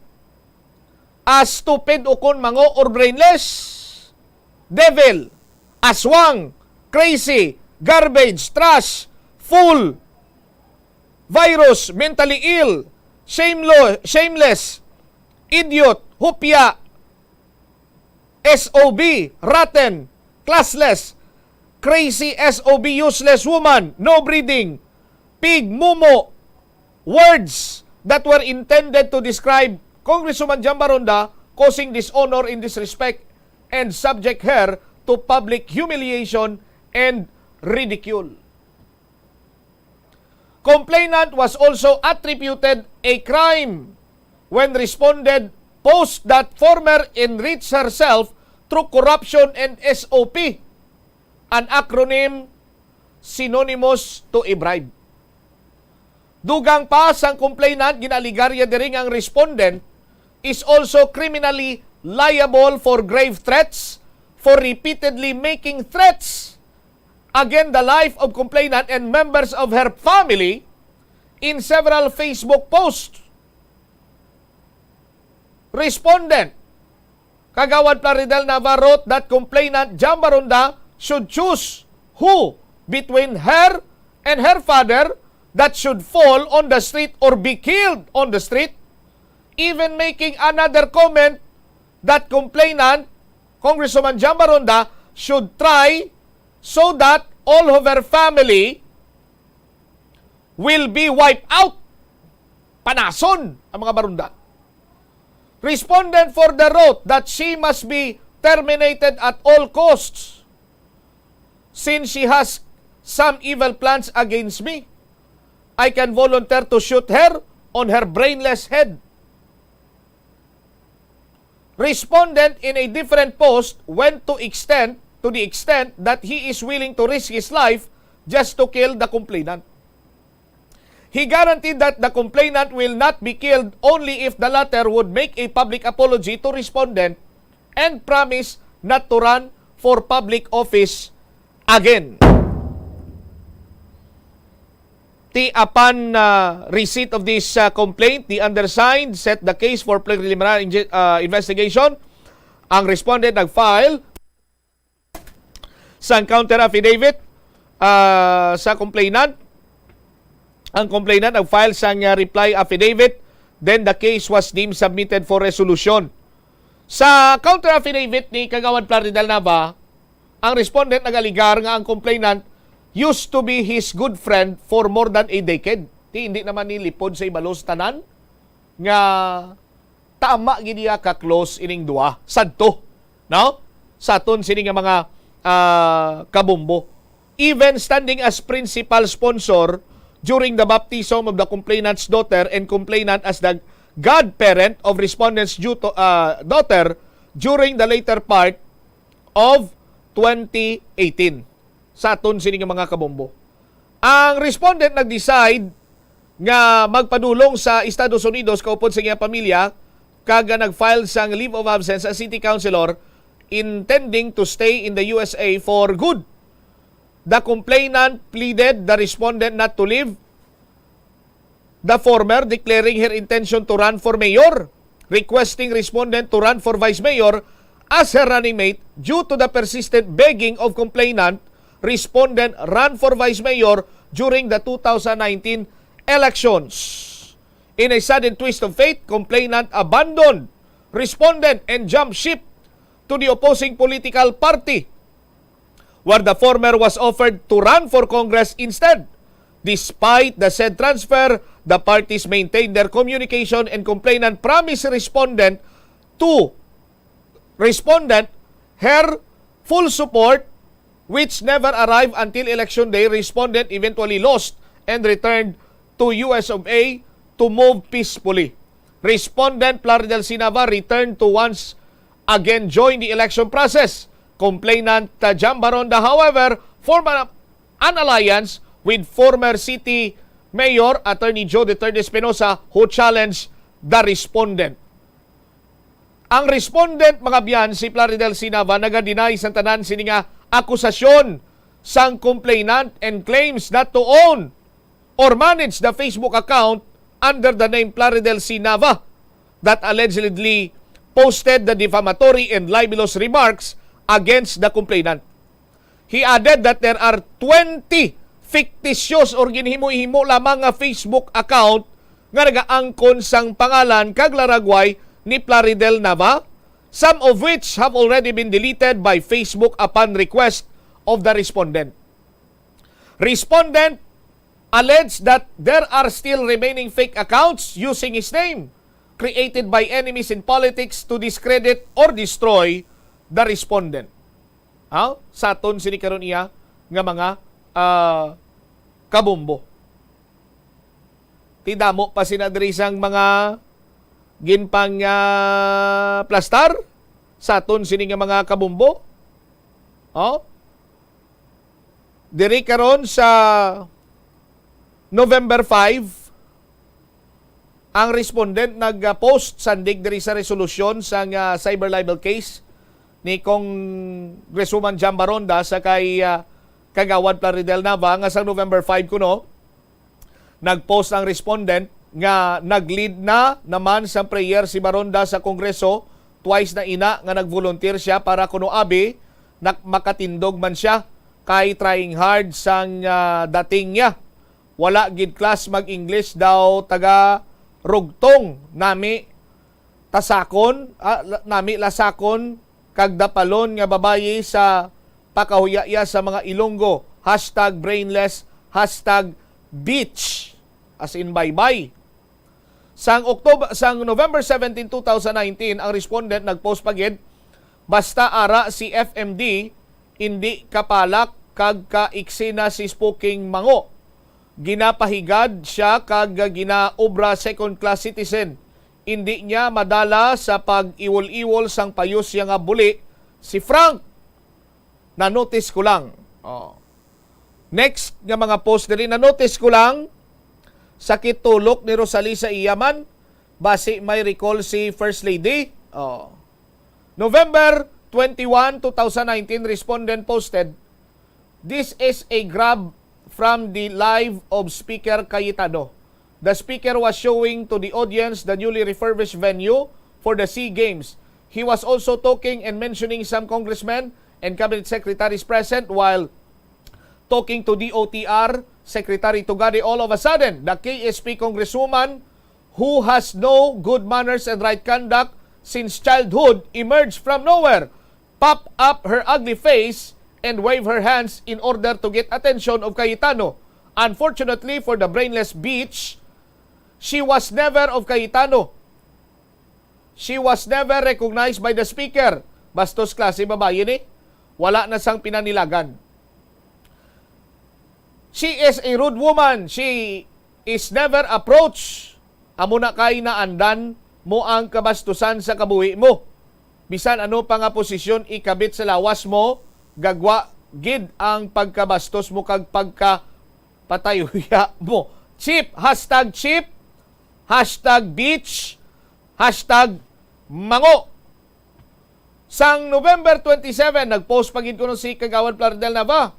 as stupid, ukon mango, or brainless, devil, aswang, crazy, garbage, trash, fool, virus, mentally ill, shamelo-, shameless, idiot, hupya, S O B, rotten, classless, crazy, S O B, useless woman, no breeding, pig, mumo, words that were intended to describe Congresswoman Jam Baronda, causing dishonor and disrespect and subject her to public humiliation and ridicule. Complainant was also attributed a crime when respondent posed that former enriched herself through corruption and S O P, an acronym synonymous to a bribe. Dugang pa sang complainant, ginaaligarya diri nga ang respondent is also criminally liable for grave threats for repeatedly making threats against the life of complainant and members of her family in several Facebook posts. Respondent, Kagawad Plaridel Nava, wrote that complainant Jam Baronda should choose who between her and her father that should fall on the street or be killed on the street, even making another comment that complainant, Congresswoman Jam Baronda, should try so that all of her family will be wiped out. Panason ang mga Baronda. Respondent further wrote that she must be terminated at all costs since she has some evil plans against me. I can volunteer to shoot her on her brainless head. Respondent in a different post went to extent to the extent that he is willing to risk his life just to kill the complainant. He guaranteed that the complainant will not be killed only if the latter would make a public apology to respondent and promise not to run for public office again. Ti upon, uh, receipt of this, uh, complaint, the undersigned set the case for preliminary inge-, uh, investigation. Ang respondent nag-file sang counter affidavit, ah, sa complainant. Ang complainant nag-file sang, ah, reply affidavit, then the case was deemed submitted for resolution. Sa counter affidavit ni Kagawad Plaridel Nava, ang respondent nag-alegar nga ang complainant used to be his good friend for more than a decade. Ti, hindi naman ni lipod sa ibalo sa tanan nga tama gid niya ka close ining duha. Sadto, no? Sa aton sini nga mga, ah, kabombo. Even standing as principal sponsor during the baptism of the complainant's daughter and complainant as the godparent of respondent's ju-, ah, daughter during the later part of twenty eighteen. Sa aton sini nga mga kabombo, ang respondent nag-decide nga magpadulong sa Estados Unidos kaupod sa iyang pamilya kag nag-file sang leave of absence sa city councilor intending to stay in the U S A for good. The complainant pleaded the respondent not to leave the former, declaring her intention to run for mayor, requesting respondent to run for vice mayor as her running mate. Due to the persistent begging of complainant, respondent ran for vice mayor during the two thousand nineteen elections. In a sudden twist of fate, complainant abandoned respondent and jumped ship to the opposing political party, where the former was offered to run for Congress instead. Despite the said transfer, the parties maintained their communication and complainant promised respondent to respondent her full support, which never arrived until election day. Respondent eventually lost and returned to U S of A to move peacefully. Respondent Plaridel C. Nava returned to once again join the election process. Complainant, uh, Jam Baronda, however, formed an, an alliance with former city mayor Attorney Joe Duterte Espinosa, who challenged the respondent. Ang respondent, mga byan, si Plaridel C. Nava, naga-deny sa tanan sini nga akusasyon sang complainant and claims not to own or manage the Facebook account under the name Plaridel C. Nava that allegedly posted the defamatory and libelous remarks against the complainant. He added that there are twenty fictitious or ginhimo-himo lamang nga Facebook account nga nagaangkon sang pangalan kag laragway ni Plaridel Nava, some of which have already been deleted by Facebook upon request of the respondent. Respondent alleged that there are still remaining fake accounts using his name, created by enemies in politics to discredit or destroy the respondent. Ha? Sa aton sini karon iya nga mga, ah, kabumbo. Ti damo pa sina diri sang mga ginpang, ah, plastar sa aton sini nga mga kabumbo. Oh? Diri karon sa November five, ang respondent nag-post sandig diri sa resolusyon sang, ah, cyber libel case ni Congresswoman Jam Baronda sa kay, ah, Kagawad Plaridel Nava nga sa November five kuno, nag-post ang respondent nga nag-lead na naman sang prayer si Baronda sa Kongreso. Twice na ina nga nag-volunteer siya para kuno abi nak-, makatindog man siya kay trying hard sang, ah, dating niya. Wala gid class mag-English daw, taga Rugtong nami tasakon, ah, la-, nami lasakon kag dapalon nga babayi sa pakahuyaya sa mga Ilonggo. Hashtag brainless, hashtag bitch. As in, bye-bye. Sang October, sang November seventeen, two thousand nineteen, ang respondent nag-post pa gid, "Basta ara si F M D, indi kapalak kag ka-eksena si Smoking Mango. Ginapahigad siya kag ginaobra second class citizen. Indi niya madala sa pag-iwol-iwol sang payo siya nga buli si Frank. Na-notice ko lang." Oh. Next nga mga post diri, "Na-notice ko lang, sakit tulok ni Rosalie sa iya man. Basi may recall si First Lady." Oh. November twenty-one, two thousand nineteen, respondent posted, "This is a grab from the live of Speaker Cayetano. The speaker was showing to the audience the newly refurbished venue for the SEA Games. He was also talking and mentioning some congressmen and cabinet secretaries present while talking to D O T R Secretary Tugade. All of a sudden, the K S P congresswoman, who has no good manners and right conduct since childhood, emerged from nowhere, pop up her ugly face, and wave her hands in order to get attention of Cayetano. Unfortunately for the brainless bitch, she was never of Cayetano. She was never recognized by the speaker." Bastos klase babayi ni. Wala na sang pinanilagan. "She is a rude woman. She is never approached." Amo na kay naandan mo ang kabastusan sa kabuhi mo. Bisan ano pa nga posisyon ikabit sa lawas mo, gagwa gid ang pagkabastos mo kag pagkapatayuya mo. Cheap, hashtag cheap, hashtag bitch, hashtag mango. Sang November twenty-seven, nag-post pa gid kuno si Kagawad Plaridel Nava.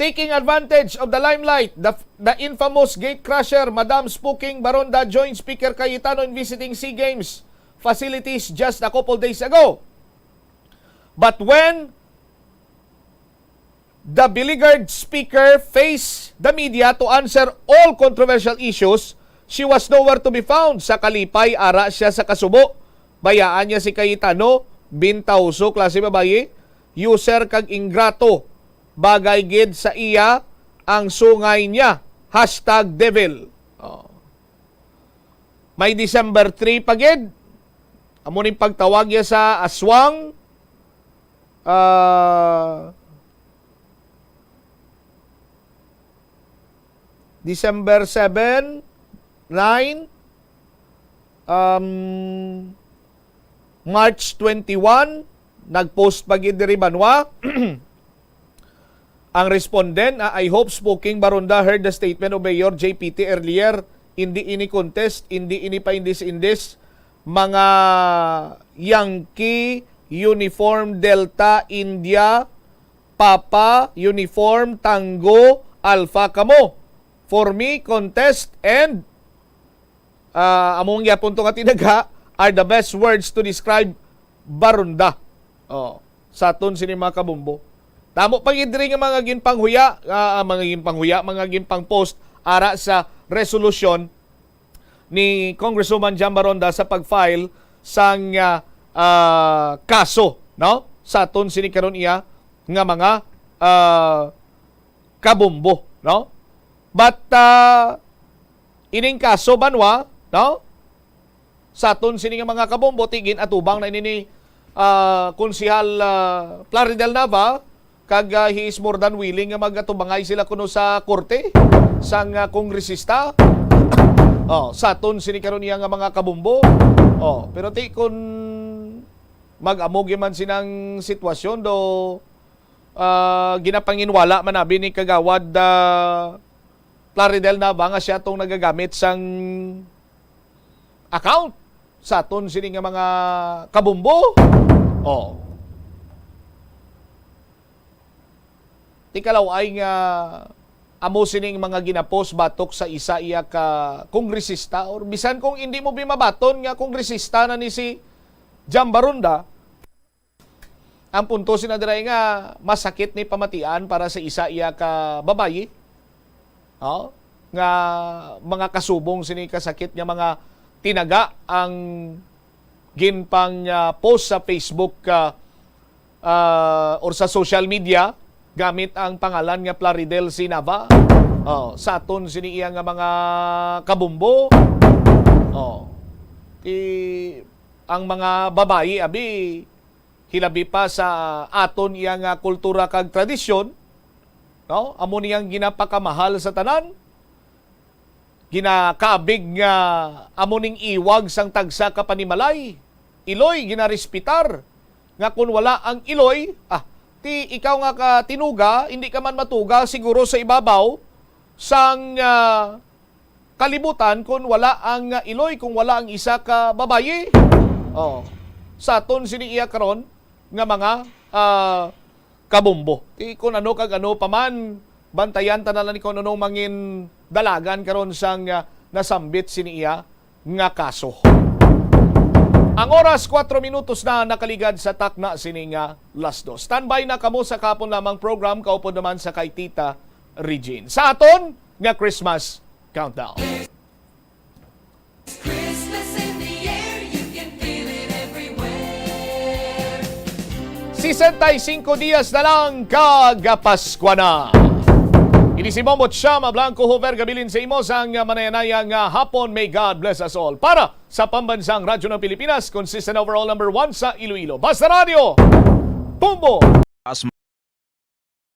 Taking advantage of the limelight, the, the infamous gate crusher, Madam Smoking Baronda, joined Speaker Cayetano in visiting SEA Games facilities just a couple days ago. But when the beleaguered speaker faced the media to answer all controversial issues, she was nowhere to be found. Sa kalipay, ara siya sa kasubo. Bayaan niya si Cayetano, bintawso, klase babayi, user kag ingrato. Bagay gid sa iya ang sungay niya. Hashtag devil. Oh. May December three pa gid. Amo ning pagtawag niya sa aswang. Ah, December seven, nine, um, March twenty-one, nag-post pa gid diri, banwa. Ang respondent, ah, "I hope Smoking Baronda heard the statement of Mayor J P T earlier Indi ini contest, indi ini paindis-indis. Mga Yankee, Uniform, Delta, India, Papa, Uniform, Tango, Alpha kamo. For me, contest and, ah, among yapon to nga tinaga are the best words to describe Baronda. Oh, sa aton sini mga kabumbo. Damo pa gid diri nga mga ginpanghuya, ah, mga ginpanghuya, mga ginpang-post ara sa resolusyon ni Congresswoman Jam Baronda sa pag-file sang, ah, ah, kaso, no? Sa aton sini karon iya nga mga, ah, kabumbo, no? But, ah, ining kaso, banwa, no? Sa aton sini nga mga kabumbo, ti gin-atubang na ini ni, ah, Konsehal, ah, Plaridel Nava, kag, ah, he is more than willing nga magatubangay sila kuno sa korte sang, ah, kongresista. Oh, sa aton sini karon iya nga mga kabumbo. Oh, pero ti kun mag-amo gyud man sinang sitwasyon do, ah, ginapanginwala man abi ni Kagawad, ah, Plaridel Nava nga siya tong nagagamit sang account sa aton sini nga mga kabumbo. Oh. Ti kalaw-ay nga amo sining mga ginapost batok sa isa iya ka kongresista, or bisan kung indi mo bi mabaton nga kongresista na ni si Jam Baronda, ang punto sina diray nga masakit ni pamatian para sa isa iya ka babayi. Oh, nga mga kasubong sini kasakit nga mga tinaga ang ginpang, ah, post sa Facebook, ah, ah, or sa social media gamit ang pangalan nga Plaridel Sinava. Oh, sa aton sini iya nga mga kabumbo. Oh. Ti ang mga babayi abi hilabi pa sa aton iya nga kultura kag tradisyon, no? Amo niyang ginapakamahal sa tanan, ginakaabig nga amo ning iwag sang tagsa ka panimalay, iloy, ginarespetar, nga kun wala ang iloy, ah, ti ikaw nga ka tinuga, hindi ka man matuga siguro sa ibabaw sang, ah, kalibutan kun wala ang iloy, kung wala ang isa ka babayi. Oh, sa aton sini iya karon nga mga, ah, kabumbo. Ti kun ano kag ano pa man, bantayan ta na lang kung ano mangin dalagan karon sang, ah, nasambit sini iya nga kaso. Ang oras, kwatro minutos na nakaligad sa takna sini nga las dos. Standby na kamo sa kahapon lamang program, kaupod naman sa kay Tita Regine. Sa aton nga Christmas Countdown. Christmas in the air, you can feel it everywhere. Sesenta y cinco dias na lang kag Paskwa na. Ini si Bombo Chama Blanco Hover gabilin sa imo sang manayanaya nga hapon. May God bless us all. Para sa Pambansang Radyo ng Pilipinas, consistent overall number one sa Iloilo. Basta Radio, Bombo! Taas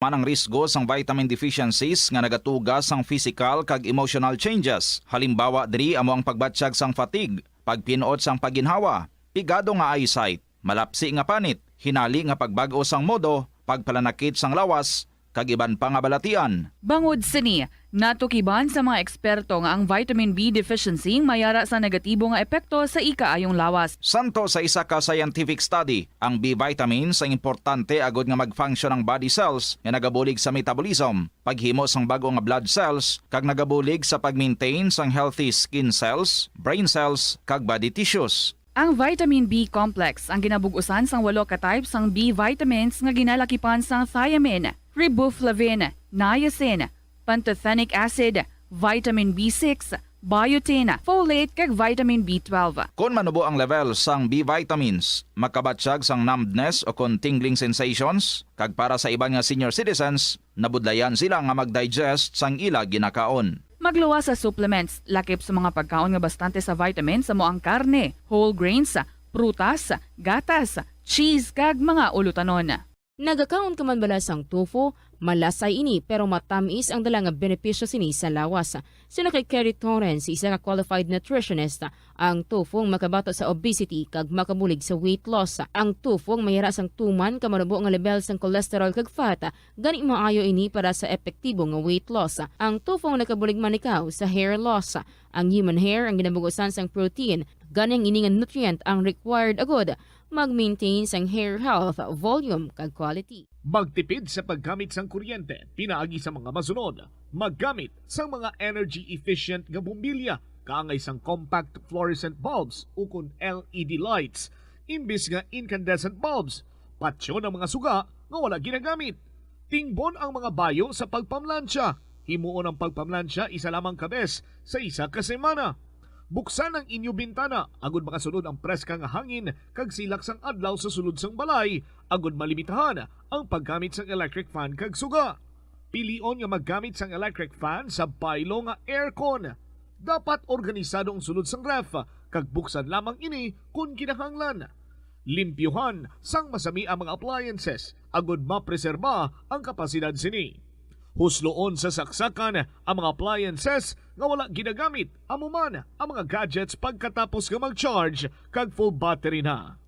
man ang risgo sang vitamin deficiencies nga nagatuga sang physical kag emotional changes. Halimbawa diri amo ang pagbatyag sang fatigue, pagpin-ot sang pagginhawa, pigado nga eyesight, malapsi nga panit, hinali nga pagbag-o sang modo, pagpalanakit sang lawas, kag iban pa nga balatian. Bangod sini, natukiban sa mga eksperto nga ang vitamin B deficiency may ara sa negatibo nga epekto sa ikaayong lawas. Santo sa isa ka scientific study, ang B vitamins ang importante agod nga mag-function ang body cells nga nagabulig sa metabolism, paghimo sang bag-o nga blood cells, kag nagabulig sa pag-maintain sang healthy skin cells, brain cells, kag body tissues. Ang vitamin B complex ang ginabug-usan sang walo ka type sang B vitamins nga ginalakipan sang thiamine, riboflavin, niacin, pantothenic acid, vitamin B six, biotin, folate, kag vitamin B twelve. Kon manubo ang level sang B vitamins, makabatyag sang numbness o kon tingling sensations, kag para sa iban nga senior citizens, nabudlayan sila nga mag-digest sang ila ginakaon. Magluwas sa supplements, lakip sa mga pagkaon nga bastante sa vitamins amo ang karne, whole grains, prutas, gatas, cheese, kag mga ulutanon. Nagakaon ka man bala sang tofu, Malasay ini, pero matamis ang dala nga benepisyo sini sa lawas. Sina kay Kerry Torrens, isa ka qualified nutritionist, ang tofu makabato sa obesity kag makabulig sa weight loss. Ang tofu mayara sang tuman ka manubo nga level sang cholesterol kag fat, gani maayo ini para sa epektibo nga weight loss. Ang tofu nakabulig man ikaw sa hair loss. Ang human hair ang ginabugusan sang protein, gani ang ini nga nutrient ang required agud mag-maintain sang hair health, volume, kag quality. Magtipid sa paggamit sang kuryente pinaagi sa mga masunod. Maggamit sang mga energy-efficient nga bombilya kaangay sang compact fluorescent bulbs ukon L E D lights imbis nga incandescent bulbs. Patyon ang mga suga nga wala ginagamit. Tingbon ang mga bayo sa pagpamlansya. Himuon ang pagpamlansya isa lamang ka bes sa isa ka semana. Buksan ang inyo bintana agud makasulod ang preska nga hangin kag silak sang adlaw sa sulod sang balay, agud malimitahan ang paggamit sang electric fan kag suga. Pilion nga maggamit sang electric fan sa baylo nga aircon. Dapat organisado ang sulod sang ref, kag buksan lamang ini kon kinahanglan. Limpyuhan sang masami ang mga appliances agud mapreserba ang kapasidad sini. Husloon sa saksakan ang mga appliances nga wala ginagamit, amo man ang mga gadgets pagkatapos nga mag-charge kag full battery na.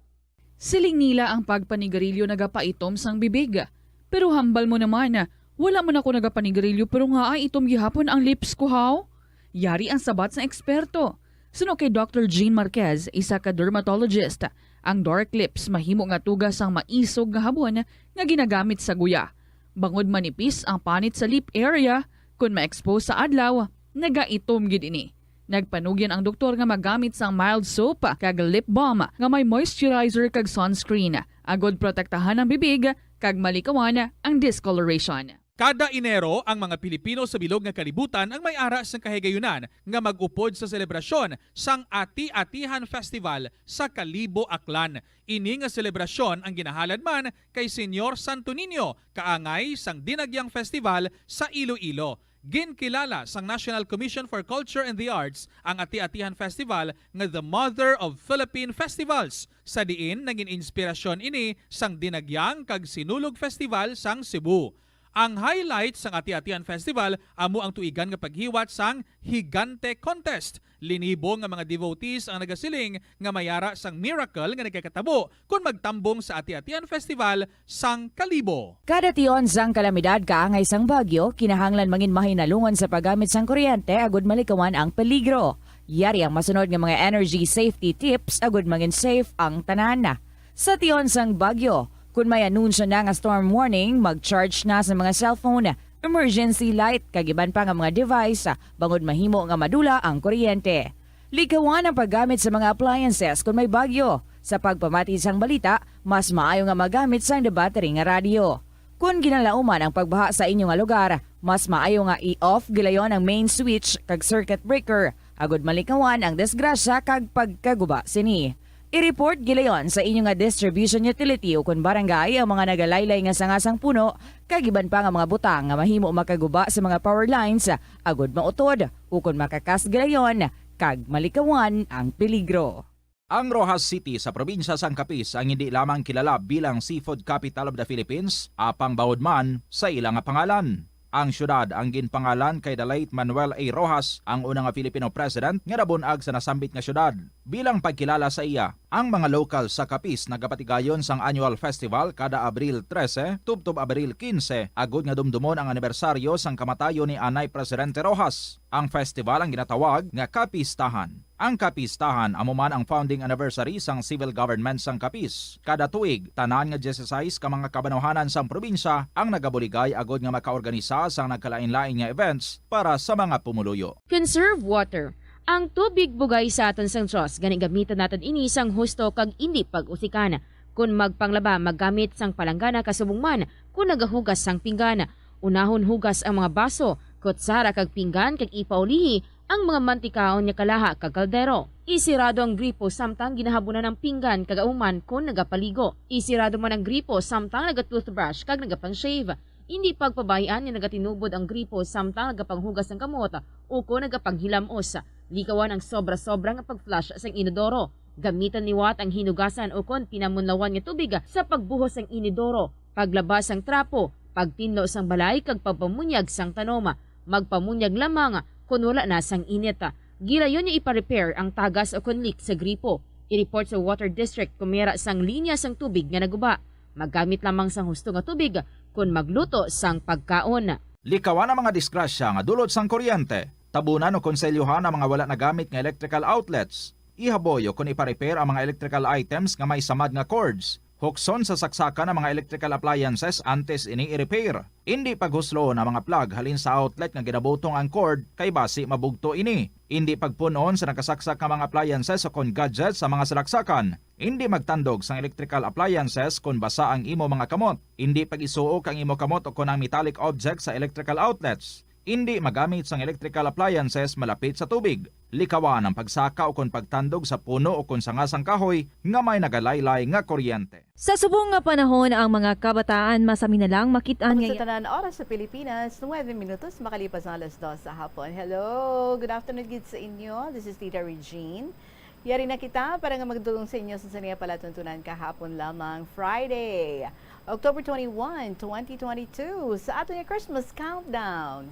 Siling nila ang pagpanigarilyo nagapaitom sang bibig. Pero hambal mo naman, wala man ako nagapanigarilyo pero nga ay itom gihapon ang lips ko, haw? Yari ang sabat sang eksperto. Suno kay Doctor Jean Marquez, isa ka dermatologist, ang dark lips mahimo nga tuga sang maisog nga habon nga ginagamit sa guya. Bangod manipis ang panit sa lip area, kon ma-expose sa adlaw, nagaitom gid ini. Nagpanugyan ang doktor nga magamit sang mild soap kag lip balm nga may moisturizer kag sunscreen, agud protektahan ang bibig kag malikawan ang discoloration. Kada Enero, ang mga Pilipino sa bilog nga kalibutan ang may ara sang kahigayunan nga mag-upod sa selebrasyon sang Ati-Atihan Festival sa Kalibo, Aklan. Ini nga selebrasyon ang ginahalad man kay Señor Santo Niño, kaangay sang Dinagyang Festival sa Iloilo. Ginkilala sang National Commission for Culture and the Arts ang Ati-Atihan Festival nga the mother of Philippine festivals, sa diin nangin inspirasyon ini sang Dinagyang kag Sinulog Festival sang Cebu. Ang highlight sang Ati-Atihan Festival amo ang tuigan nga paghiwat sang Higante Contest. Linibo nga mga devotees ang nagasiling nga may ara sang miracle nga nagakatabo kon magtambong sa Ati-Atihan Festival sang Kalibo. Kada tion sang kalamidad kaangay sang bagyo, kinahanglan mangin mahinalungan sa paggamit sang kuryente agud malikawan ang peligro. Yari ang masunod nga mga energy safety tips agud mangin safe ang tanan. Sa tion sang bagyo, kon may anunsyo na nga storm warning, mag-charge na sa mga cellphone, emergency light, kag iban pa nga mga device, bangod mahimo nga madula ang kuryente. Likawan ang paggamit sa mga appliances kon may bagyo. Sa pagpamati sang balita, mas maayo nga magamit sang battery nga radyo. Kon ginalauman ang pagbaha sa inyo nga lugar, mas maayo nga i-off gilayon ang main switch kag circuit breaker, agud malikawan ang disgrasya kag pagkaguba sini. I-report gilayon sa inyo nga distribution utility ukon barangay ang mga nagalaylay nga sanga sang puno kag iban pa nga mga butang nga mahimo makaguba sa mga power lines, agud mautod ukon makakas gilayon kag malikawan ang peligro. Ang Roxas City sa probinsya sang Capiz ang hindi lamang kilala bilang Seafood Capital of the Philippines, apang bangod man sa ila nga pangalan. Ang siyudad ang ginpangalan kay the late Manuel A. Roxas, ang una nga Filipino president nga nabun-ag sa nasambit nga siyudad. Bilang pagkilala sa iya, ang mga lokal sa Capiz nagapatigayon sang annual festival kada Abril trese tubtob Abril kinse, agud nga dumdumon ang anibersaryo sang kamatayon ni anay Presidente Roxas. Ang festival ang ginatawag nga Kapistahan. Ang Kapistahan amo man ang founding anniversary sang civil government sang Capiz. Kada tuig, tanan nga dieciséis ka mga kabanwahanan sang probinsya ang nagabuligay agud nga makaorganisa sang nagkalainlain nga events para sa mga pumuluyo. Conserve water. Ang tubig bugay sa aton sang Dios, gani gamitan naton ini sang husto kag indi pag-usikan. Kon magpanglaba, maggamit sang palanggana kasubong man kon nagahugas sang pinggan. Unahon hugas ang mga baso, kutsara kag pinggan kag ipaulihi ang mga mantikaon nga kalaha kag kaldero. Isirado ang gripo samtang ginahabunan ang pinggan kag auman kon nagapaligo. Isirado man ang gripo samtang naga-toothbrush kag nagapang-shave. Indi pagpabay-an nga nagatinubod ang gripo samtang nagapanghugas sang kamot ukon nagapanghilam-os. Likawan ang sobra-sobra nga pag-flush sang inodoro. Gamitan liwat ang hinugasan ukon pinamunlawan nga tubig sa pagbuhos sang inodoro, paglaba sang trapo, pagtinlo sang balay kag pagpamunyag sang tanom. Magpamunyag lamang kon wala na sang init. Gilayon nga ipa-repair ang tagas o kon leak sa gripo. I-report sa water district kon may ara sang linya sang tubig nga naguba. Maggamit lamang sang husto nga tubig kon magluto sang pagkaon. Likawan ang mga disgrasya nga dulot sang kuryente. Tabunan o konselyuhan ang mga wala nagamit nga electrical outlets. Ihaboy o kon ipa-repair ang mga electrical items nga may samad nga cords. Hukson sa saksakan ang mga electrical appliances antes ini i-repair. Indi paghusloon ang mga plug halin sa outlet nga ginabutong ang cord, kay basi mabugto ini. Indi pagpun-on sa nakasaksak nga mga appliances o kon gadgets sa mga salaksakan. Indi magtandog sang electrical appliances kon basa ang imo mga kamot. Indi pag-isuok ang imo kamot o kon ang metallic objects sa electrical outlets. Indi magamit sang electrical appliances malapit sa tubig. Likawan ang pagsaka o kon pagtandog sa puno o kon sanga sang kahoy nga may nagalaylay nga kuryente. Sa subong nga panahon, ang mga kabataan masami na lang makit-an. Kamusta nga tanan? Oras sa Pilipinas, nuwebe minutos makalipas ang alas dos sa hapon. Hello, good afternoon gid sa inyo. This is Tita Regine. Yari na kita para nga magdulong sa inyo sa sini nga palatuntunan kahapon lamang, Friday, October twenty-one, twenty twenty-two, sa ato nga Christmas countdown.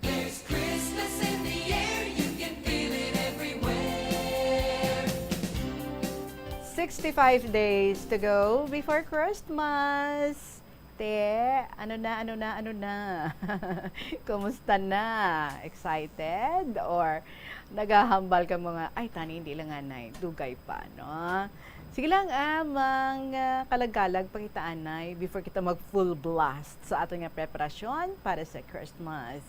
There's Christmas in the air, you can feel it everywhere. Sixty-five days to go before Christmas. Te, ano na, ano na, ano na? Kumusta na? Excited? Or naghahambal ka mga, "Ay, tani, hindi lang anay. Dugay pa," no? Sige lang, ah, mang, ah, kalag-kalag pa kita, anay, before kita mag full blast sa ato nga preparasyon para sa Christmas.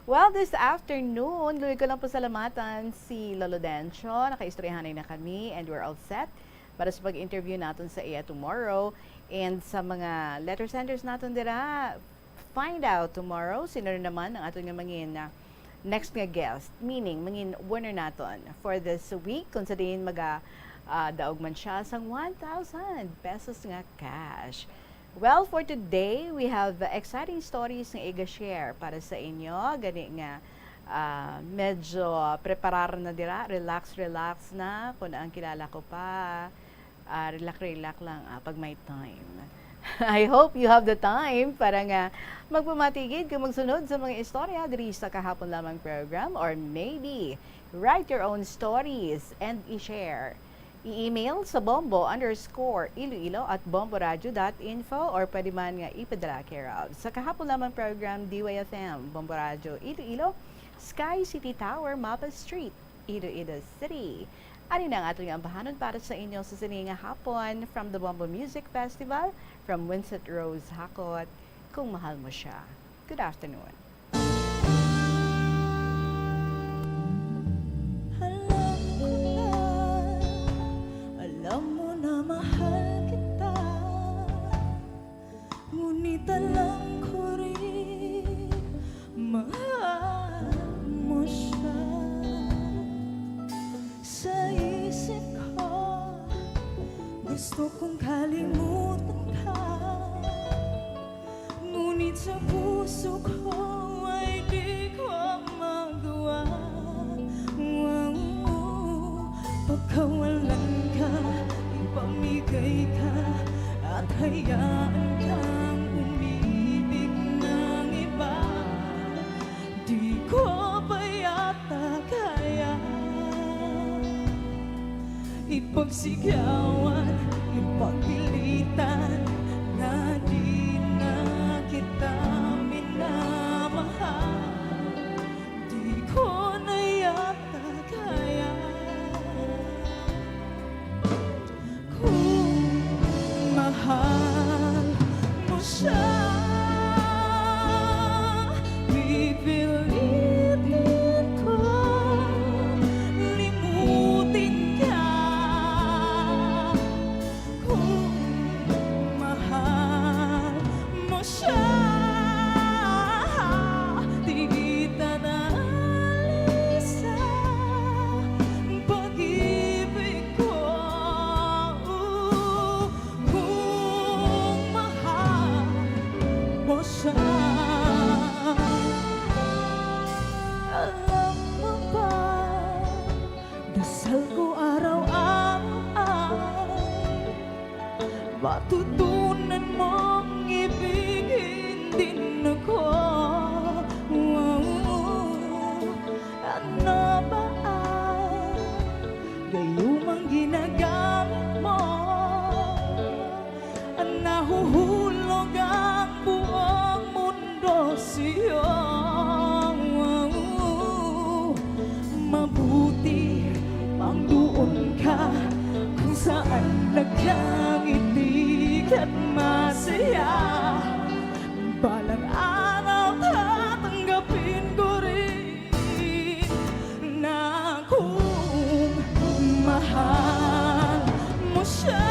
Well, this afternoon, luoy ko lang pasalamatan si Lolo Dencio. Nakaistoryahanay na kami and we're all set para sa pag-interview naton sa iya tomorrow. And sa mga letter senders naton dira, find out tomorrow sino na naman ang aton nga mangin, ah, next nga guest, meaning mangin winner naton for this week, kung sa diin maga, ah, daog man siya sang one thousand pesos nga cash. Well, for today, we have exciting stories nga iga-share para sa inyo. Gani nga, ah, medyo preparar na dira, relax, relax na. Kung ang kilala ko pa, ah, relax, relax lang, ah, pag may time. I hope you have the time para nga magpamatigid kag magsunod sa mga istorya diri sa Kahapon Lamang program, or maybe write your own stories and i-share. I-email sa bombo underscore iloilo at bomboradio dot info, or pwede man nga ipadala care of sa Kahapon Lamang program, D Y F M, Bombo Radio Iloilo, Sky City Tower, Mapa Street, Iloilo City. Ani na ang aton nga ambahanon para sa inyo sa sini nga hapon from the Bombo Music Festival, from Winsett Rose Hakot, Kung Mahal Mo Siya. Good afternoon. Alam ko na, alam mo na mahal kita. Ngunit alam ko rin, mahal mo siya. Sa isip ko, gusto kong kalimutan ka. Ngunit sa puso ko ay di ko magawa. Wow. Pagkawalan ka, ipamigay ka, at hayaan kang umibig ng iba. Di ko pa yata kaya ipagsigawan, ipagpilitan na di na kita minamahal. Di ko na yata kaya. Kung mahal mo siya, pipilitin ko limutin ka. Kung mahal mo siya, di kita na alis sa pag-ibig ko. Kung mahal mo siya, alam mo ba, dasal ko araw-araw ay matutunan mong ibigin din Hulog ang buong mundo sa'yo. Mabuti pang doon ka kung saan nagkangiti ka't masaya. Balang araw tatanggapin ko rin na kung mahal mo siya,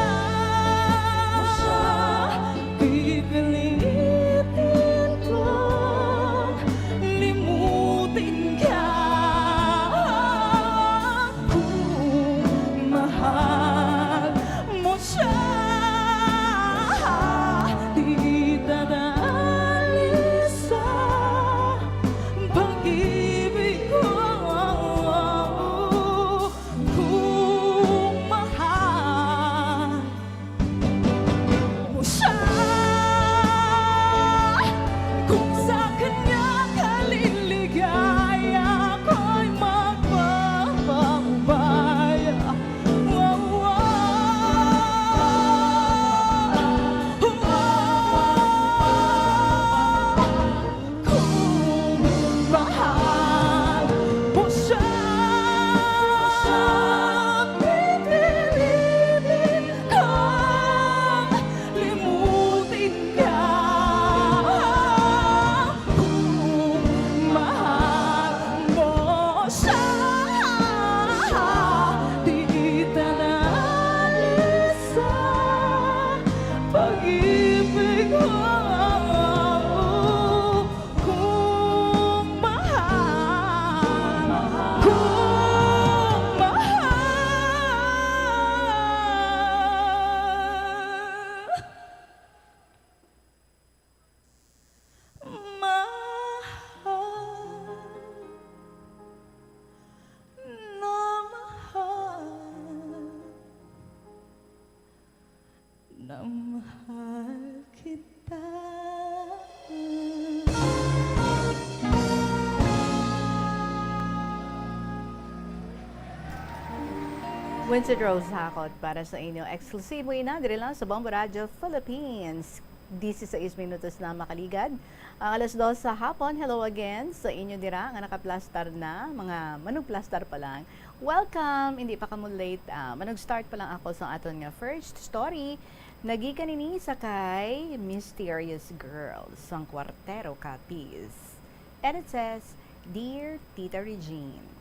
pipilitin kong limutin ka. Kung mahal mo siya, di dadali sa pag-ibig ko. Kung mahal mo siya, kung sa kanya ka liligaya, ako'y magpapaubaya. Wow, wow, wow. Kung mahal mo siya, pipiliin kong limutin ka. Kung mahal mo siya, di ka na alis sa pag-ibig ko. Kung mahal, kung mahal, mahal na mahal. Na mahal kita. Winston Rose Hakot para sa inyo, eksklusibo ina diri lang sa Bombo Radyo Philippines. Disisais minutos na makaligad ang alas dos sa hapon. Hello again sa inyo dira nga nakaplastar na, mga manugplastar pa lang. Welcome! Hindi pa kamo late, ah, manug-start pa lang ako sa aton nga first story. Nagikan ini sa kay Mysterious Girl sang Cuartero, Capiz. And it says, "Dear Tita Regine."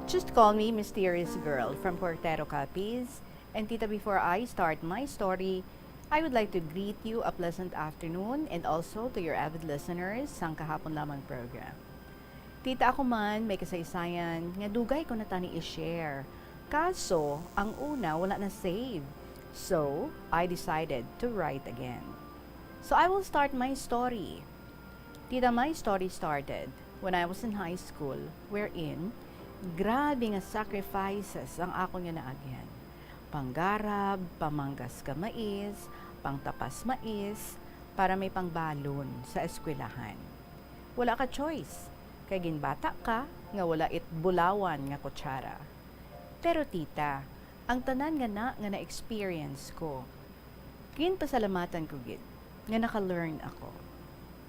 Just call me Mysterious Girl from Portero, Capiz. And Tita, before I start my story, I would like to greet you a pleasant afternoon and also to your avid listeners sang kahapon lamang program. Tita, ako man may kasaysayan nga dugay ko na tani i-share. Kaso, ang una wala na save. So, I decided to write again. So, I will start my story. Tita, my story started when I was in high school, wherein grabe nga sacrifices ang akon nga naagyan. Panggarab, pamanggas ka mais, pangtapas mais, para may pangbalon sa eskwelahan. Wala ka choice, kay ginbata ka nga wala it bulawan nga kutsara. Pero tita, ang tanan nga na, nga na-experience ko, ginpasalamatan ko gid nga naka-learn ako.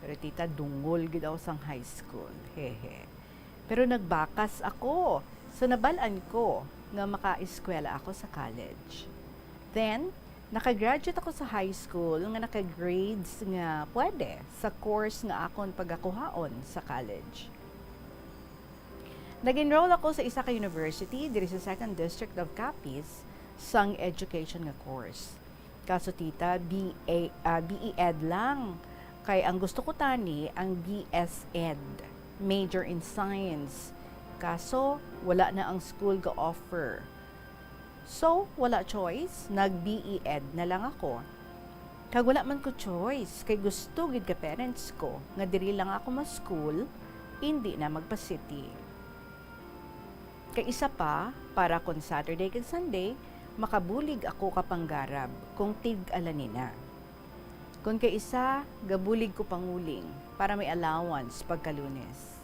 Pero tita, dungol gid ako sang high school. Hehe. Pero nagbakas ako. So, nabal-an ko nga makaeskwela ako sa college. Then, nakagraduate ako sa high school nga naka-grades nga pwede sa course nga akon pagakuhaon sa college. Nag-enroll ako sa isa ka university diri sa Second District of Capiz sang education nga course. Kaso, tita, B A, ah, B E Ed lang. Kay ang gusto ko tani ang B S Ed, major in science. Kaso, wala na ang school ga-offer. So, wala choice, nag-B E Ed na lang ako. Kag wala man ko choice, kay gusto gid ka parents ko nga diri lang ako ma-school, indi na magpa-city. Kay isa pa, para kon Saturday kag Sunday, makabulig ako ka panggarab kung tig-alanina. Kon kay isa, gabulig ko panguling para may allowance pagka Lunes.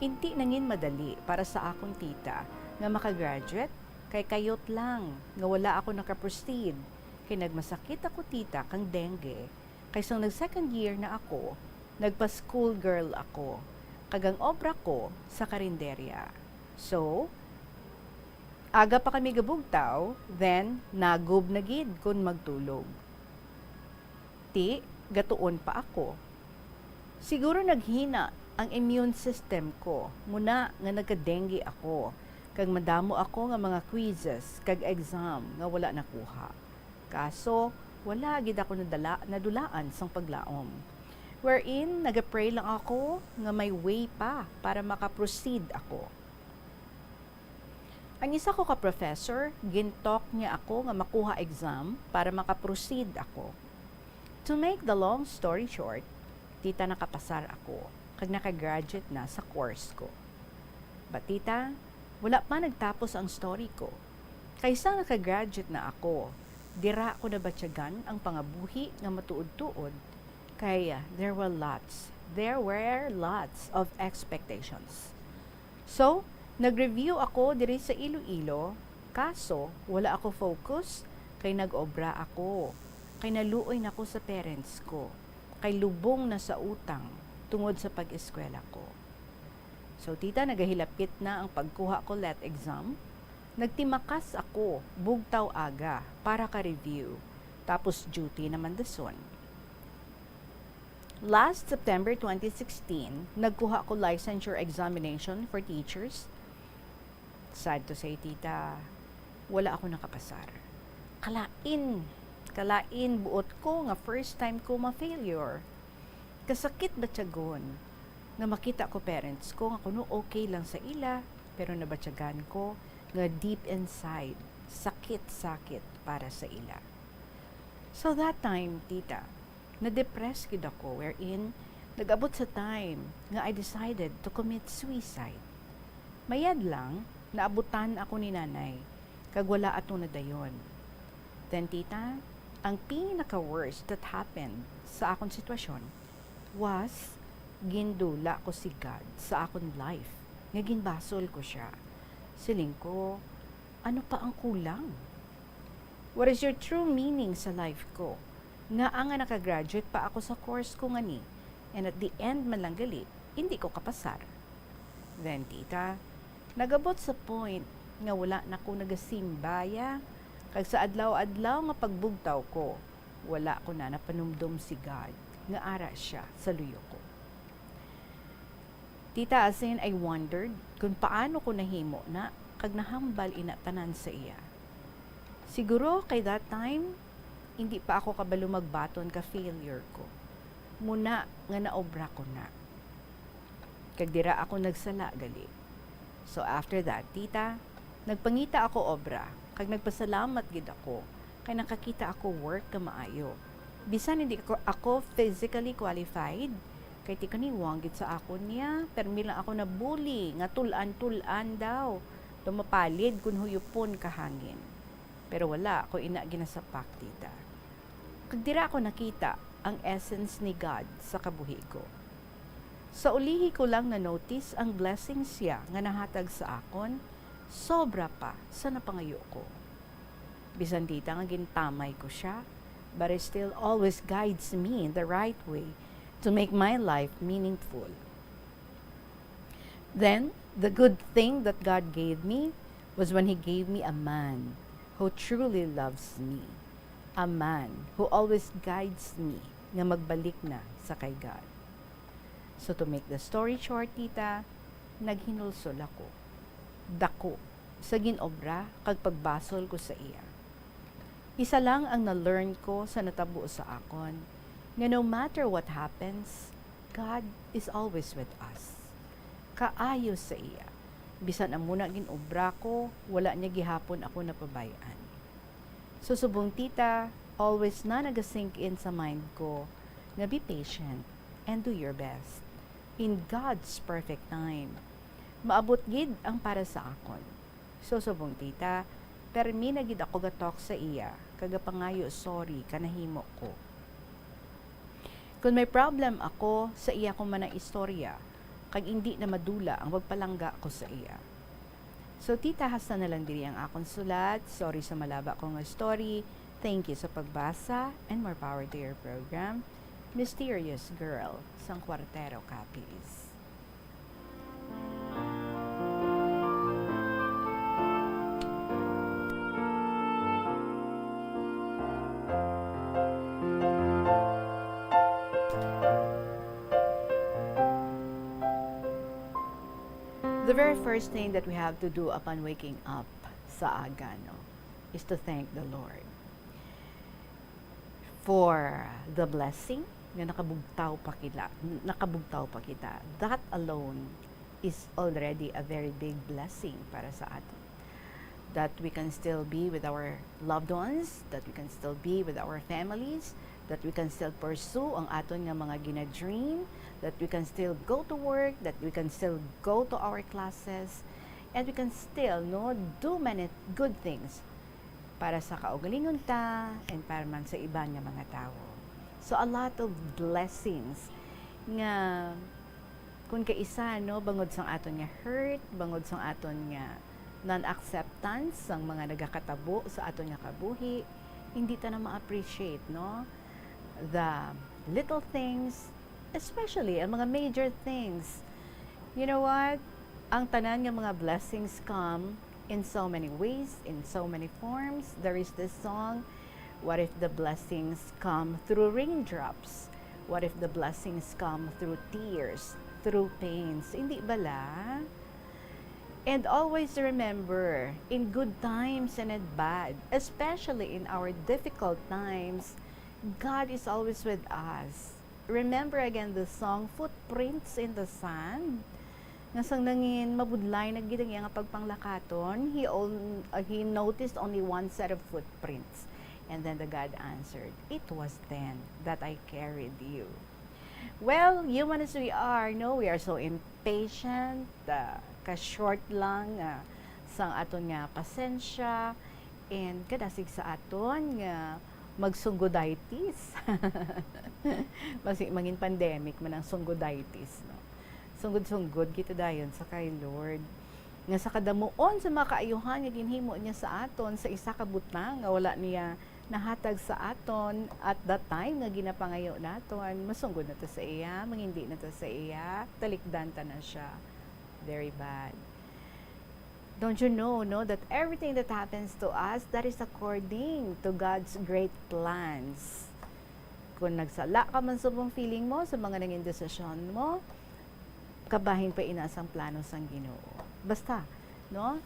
Inti nangin madali para sa akon tita nga maka-graduate, kay kayot lang nga wala ako naka-proceed, kay nagmasakit ako, tita, kang dengue, kay sang nag-second year na ako, nagpa-school girl ako, kag ang obra ko sa karinderya. So, aga pa kami gabugtaw, then nagob na gid kon magtulog. Ti, gatuon pa ako. Siguro naghina ang immune system ko, muna nga nagka-dengue ako, kag madamo ako nga mga quizzes kag exam nga wala nakuha. Kaso, wala gid ako nadala, nadulaan sang paglaom. Wherein, nagapray lang ako nga may way pa para makaproceed ako. Ang isa ko ka professor, gintalk niya ako nga makuha exam para makaproceed ako. To make the long story short, tita, nakapasar ako, kag nakagraduate na sa course ko. But tita, wala pa nagtapos ang story ko. Kay sang nakagraduate na ako, dira ko nabatyagan ang pangabuhi nga matuod-tuod, kay, uh, there were lots, there were lots of expectations. So, nag-review ako diri sa Iloilo, kaso wala ako focus kay nag-obra ako, kay naluoy na ko sa parents ko, kay lubong na sa utang tungod sa pag-eskwela ko. So, tita, nagahilapit na ang pagkuha ko lit exam. Nagtimakas ako bugtaw aga para ka review, tapos duty naman dason. Last September twenty sixteen, nagkuha ko licensure examination for teachers. Sad to say, tita, wala ako nakapasar. Kalain, kalain buot ko nga first time ko ma-failure. Kasakit batyagon nga makita ko parents ko nga kuno okay lang sa ila, pero nabatyagan ko nga deep inside, sakit-sakit para sa ila. So that time, tita, na-depress gid ako, wherein nag-abot sa time nga I decided to commit suicide. Mayad lang, naabutan ako ni nanay, kag wala ato na dayon. Then, tita, ang pinaka-worst that happened sa akon sitwasyon was gindula ko si God sa akon life, nga ginbasol ko siya. Siling ko, "Ano pa ang kulang? What is your true meaning sa life ko? Ngaa nga naka-graduate pa ako sa course ko ngani, and at the end man lang gali, hindi ko kapasar." Then, tita, nagabot sa point nga wala na ko nagasimba, ya, kag sa adlaw-adlaw nga pagbugtaw ko, wala ko na napanumdom si God nga ara siya sa luyo ko. Tita, as in, I wondered kung paano ko nahimo na kag nahambal ina tanan sa iya. Siguro kay that time, hindi pa ako kabalo magbaton ka failure ko. Muna nga naobra ko na. Kag dira ako nagsala gali. So after that, tita, nagpangita ako obra, kag nagpasalamat gid ako kay nakakita ako work nga maayo. Bisan hindi ko, ako physically qualified, kay tikaniwang gid sa akon niya, permi lang ako nabuli nga tul-an-tul-an daw, daw mapalid kon huyopon ka hangin. Pero wala ko ina ginasapak, tita. Kag dira ko nakita ang essence ni God sa kabuhi ko. Sa ulihi ko lang na-notice ang blessings siya nga nahatag sa akon, sobra pa sa napangayo ko. Bisan, tita, nga gintamay ko siya, but he still always guides me in the right way to make my life meaningful. Then, the good thing that God gave me was when He gave me a man who truly loves me, a man who always guides me nga magbalik na sa kay God. So, to make the story short, tita, naghinulsol ako. Dako sa ginobra kag pagbasol ko sa iya. Isa lang ang na-learn ko sa natabo sa akon, nga no matter what happens, God is always with us. Kaayo sa iya, bisan amo na ginobra ko, wala niya gihapon ako napabay-an. So, subong, tita, Always na naga-sink in sa mind ko nga be patient and do your best. In God's perfect time, maabot gid ang para sa akon. So, subong tita, permi na gid ako ga-talk sa iya, kag gapangayo sorry ka nahimo ko. Kon may problem ako, sa iya ko man ang istorya, kag indi na madula ang pagpalangga ko sa iya. So, tita, hasta na lang diri ang akon sulat. Sorry sa malaba ko nga story. Thank you sa pagbasa, and more power to your program. Mysterious Girl, sang Cuartero, Capiz. The very first thing that we have to do upon waking up sa aga, no, is to thank the Lord for the blessing nga nakabugtaw pa kita, nakabugtaw pa kita. That alone is already a very big blessing para sa aton. That we can still be with our loved ones, that we can still be with our families, that we can still pursue ang aton nga mga gina-dream, that we can still go to work, that we can still go to our classes, and we can still, no, do many good things para sa kaugalingon ta and para man sa iban nga mga tawo. So, a lot of blessings nga kung kaisa, no, bangod sang aton nga hurt, bangod sang aton nga non-acceptance sang mga nagakatabo sa aton nga kabuhi, hindi ta na ma-appreciate, no, the little things, especially ang mga major things. You know what? Ang tanan nga mga blessings come in so many ways, in so many forms. There is this song, "What if the blessings come through raindrops? What if the blessings come through tears, through pains?" Hindi bala? And always remember, in good times and in bad, especially in our difficult times, God is always with us. Remember again the song, Footprints in the Sand, nga sang nangin mabudlay na gid ang iya nga pagpanglakaton, he on-, uh, he noticed only one set of footprints. And then the God answered, "It was then that I carried you." Well, human as we are, no, we are so impatient, uh, ka-short lang, uh, sang aton nga pasensya, and kadasig sa aton nga magsungguditis. Basi mangin pandemic man ang sungguditis, no? Sunggod-sunggod kita dayon sa kay Lord, nga sa kadamuon sa mga kaayuhan nga ginhimo niya sa aton sa isa ka butang nga wala niya nahatag sa aton at the time nga ginapangayo naton, masunggod na ta sa iya, mangindi na ta sa iya, talikdan ta na siya. Very bad. Don't you know, no, that everything that happens to us, that is according to God's great plans? Kung nagsala ka man subong feeling mo sa mga nangin desisyon mo, kabahin pa ina sang plano sang Ginoo. Basta, no?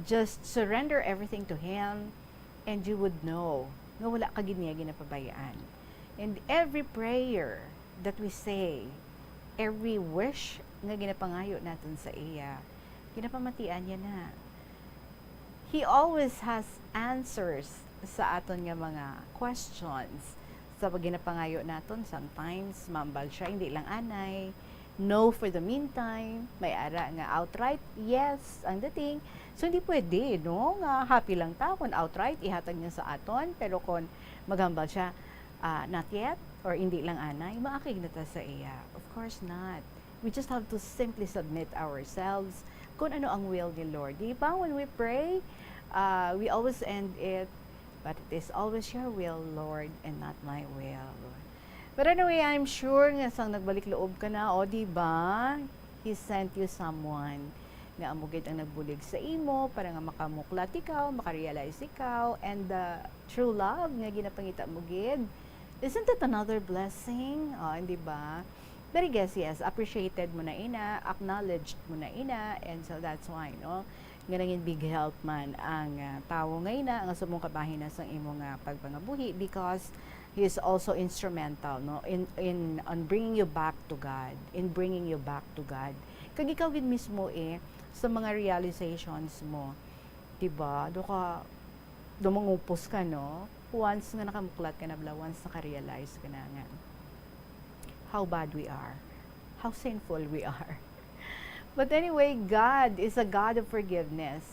Just surrender everything to Him, and you would know nga wala ka gid niya ginapabayaan. And every prayer that we say, every wish nga ginapangayo naton sa iya, ginapamatian niya na. He always has answers sa aton nga mga questions. Sa pag ginapangayo naton, sometimes maambal siya, hindi lang anay. No, for the meantime, may ara nga outright yes ang dating. So, hindi pwede, no, nga happy lang ta kung outright ihatag niya sa aton, pero kung maghambal siya, ah, not yet, or hindi lang anay, maakig na ta sa iya. Of course not. We just have to simply submit ourselves kung ano ang will ni Lord. Di ba, when we pray, uh, we always end it, "But it is always your will, Lord, and not my will." But anyway, I'm sure nga sang nagbalik loob ka na, o, di ba? He sent you someone nga amo gid ang nagbulig sa imo para nga makamuklat ikaw, makarealize ikaw, and the true love nga ginapangita mo gid. Isn't it another blessing? O, di ba? But I guess, yes, appreciated mo na ina, acknowledged mo na ina, and so that's why, no, nga nangin big help man ang, ah, tawo nga ina nga subong kabahin na sang imo nga pagpangabuhi, because he is also instrumental, no, in, in, on bringing you back to God, in bringing you back to God. Kag ikaw gid mismo, eh, sa mga realizations mo, di ba? Do ka, do mangupos ka, no? Once nga nakamuklat ka na bala, once naka-realize ka na nga how bad we are, how sinful we are. But anyway, God is a God of forgiveness.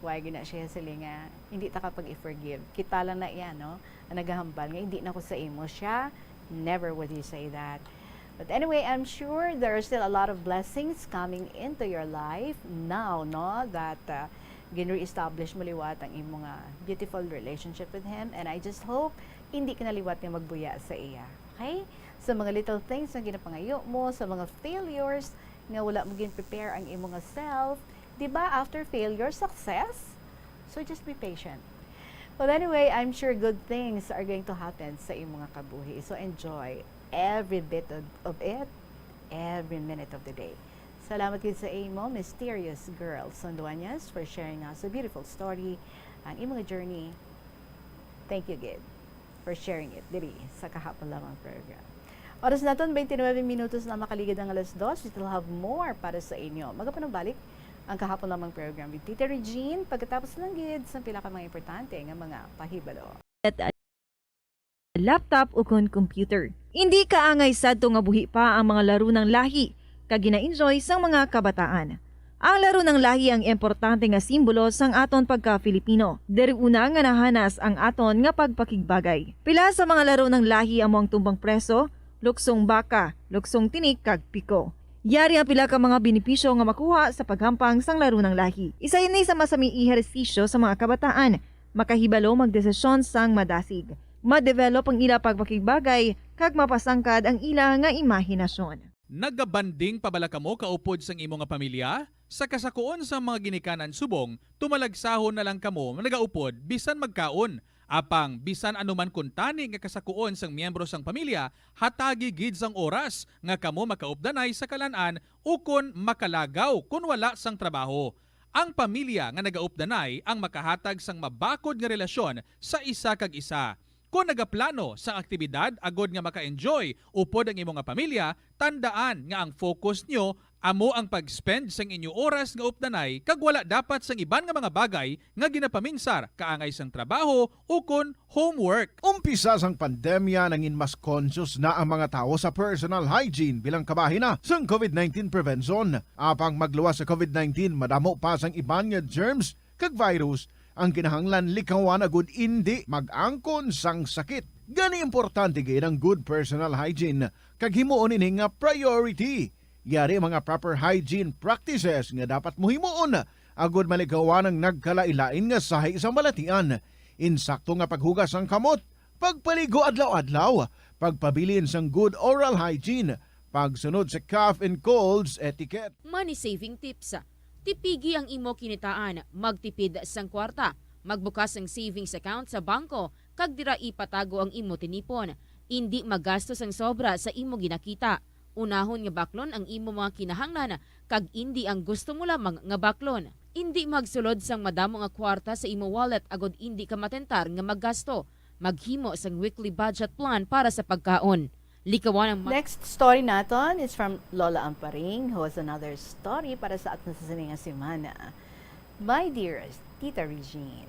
Why gina siya sila nga hindi ta kapag i-forgive? Kita lang na iya, no? Ang naghahambal nga hindi na ko sa imo siya, never would he say that. But anyway, I'm sure there are still a lot of blessings coming into your life now, no? That uh, gin-reestablish mo liwat ang imo nga beautiful relationship with him. And I just hope hindi ka na liwat nga magbuya sa iya. Okay? Sa mga little things nga ginapangayo mo, sa mga failures nga wala mo gin-prepare ang imo nga self, di ba, after failure, success? So just be patient. Well, anyway, I'm sure good things are going to happen sa imo nga kabuhi. So enjoy every bit of, of it, every minute of the day. Salamat gid sa imo, Mysterious Girl Sonduañas, for sharing us a beautiful story, ang imo nga journey. Thank you gid for sharing it diri sa Kahapon Lamang program. Oras naton, twenty-nine minutos na makaligid ang alas dos. We still have more para sa inyo. Magapanumbalik ang Kahapon Lamang program with Tita Regine, pagkatapos lang gid sa pila ka mga importante nga mga pahibalo. Laptop ukon computer. Indi kaangay sadto nga buhi pa ang mga laro nang lahi kag gina-enjoy sang mga kabataan. Ang laro nang lahi ang importante nga simbolo sang aton pagka-Filipino. Diri una nga nahanas ang aton nga pagpakigbagay. Pila sa mga laro nang lahi amo ang tumbang preso, luksong baka, luksong tinik, kag piko. Yari ang pila ka mga benepisyo nga makuha sa paghampang sang laro nang lahi. Isa ini sa masami ehersisyo sa mga kabataan, makahibalo magdesisyon sang madasig, ma-develop ang ila pagpakigbagay, kag mapasangkad ang ila nga imahinasyon. Nagabanding pa bala kamo kaupod sang imo nga pamilya? Sa kasakuon sang mga ginikanan subong, tumalagsahon na lang kamo nagaupod bisan magkaon. Apang bisan ano man kuntani nga kasakuon sang miyembro sang pamilya, hatagi gid sang oras nga kamo makaupdanay sa kalan-an ukon makalagaw kon wala sang trabaho. Ang pamilya nga nagaupdanay ang makahatag sang mabakod nga relasyon sa isa kag isa. Kon nagaplano sang aktibidad agod nga maka-enjoy upod ang imo nga pamilya, tandaan nga ang focus nyo amo ang pag-spend sang inyo oras nga updanay kag wala dapat sang iban nga mga bagay nga ginapaminsar kaangay sang trabaho ukon homework. Umpisa sang pandemya, nangin mas conscious na ang mga tawo sa personal hygiene bilang kabahin na sang COVID nineteen prevention. Apang magluwas sa COVID nineteen, madamo pa sang iban nga germs kag virus ang kinahanglan likawan agud indi mag-angkon sang sakit. Gani, importante gid ang good personal hygiene kag himuon ini nga priority. Yari ang mga proper hygiene practices nga dapat mo himuon agud malikawan ang nagkalain-lain nga sahi sa balatian. Insakto nga paghugas sang kamot, pagpaligo adlaw-adlaw, pagpabilin sang good oral hygiene, pagsunod sa cough and colds etiquette. Money saving tips. Tipigi ang imo kinitaan, magtipid sang kwarta, magbukas sang savings account sa bangko, kag dira ipatago ang imo tinipon. Indi magasto sang sobra sa imo ginakita. Unahon nga baklon ang imo mga kinahanglan kag indi ang gusto mo lamang nga baklon. Indi magsulod sang madamo nga kwarta sa imo wallet agod indi ka matentar nga maggasto. Maghimo sang weekly budget plan para sa pagkaon. Likawan ang ma- Next story naton is from Lola Amparing, who has another story para sa aton sa sini nga semana. My dearest Tita Regine.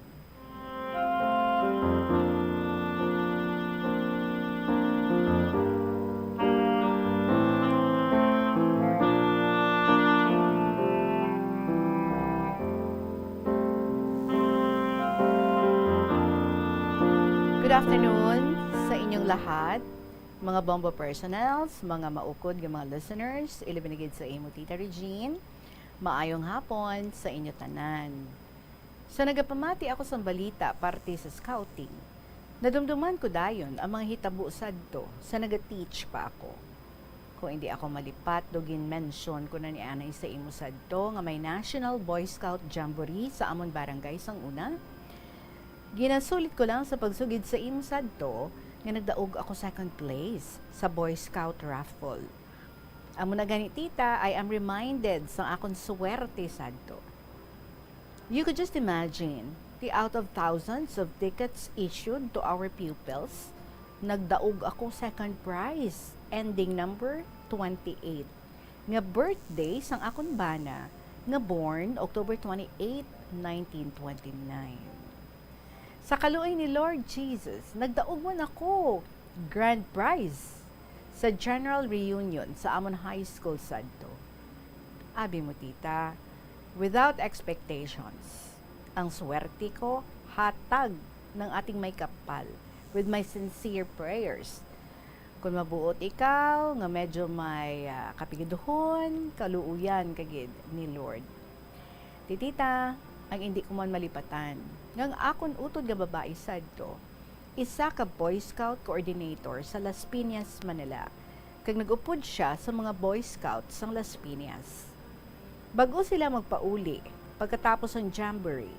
Good afternoon sa inyong lahat, mga Bombo Personals, mga maukod nga mga listeners, ilabi na gid sa imo, Tita Regine. Maayong hapon sa inyo tanan. Sa nagapamati ako sang balita parte sa scouting, nadumduman ko dayon ang mga hitabo sadto sa naga-teach pa ako. Kung indi ako malipat, daw gin-mention ko na ni anay sa imo sadto nga may National Boy Scout Jamboree sa amon barangay sang una. Ginasulit ko lang sa pagsugid sa imo sadto nga nagdaog ako second place sa Boy Scout raffle. Amo na gani, tita, I am reminded sang akon swerte sadto. You could just imagine, the out of thousands of tickets issued to our pupils, nagdaog ako second prize, ending number twenty-eight, nga birthday sang akon bana nga born October twenty-eight, nineteen twenty-nine. Sa kaluoy ni Lord Jesus, nagdaog man ako grand prize sa general reunion sa amon high school sadto. Abi mo, tita, without expectations, ang swerte ko hatag ng ating may kapal with my sincere prayers. Kung mabuot ikaw nga medyo may, ah, kapigaduhon, kaluoyan ka gid ni Lord. Titita, ang indi ko man malipatan, nga ang akon utod nga babayi sadto, isa ka Boy Scout coordinator sa Las Piñas, Manila, kag nag-upod siya sa mga Boy Scout sang Las Piñas. Bag-o sila magpauli, pagkatapos sang jamboree,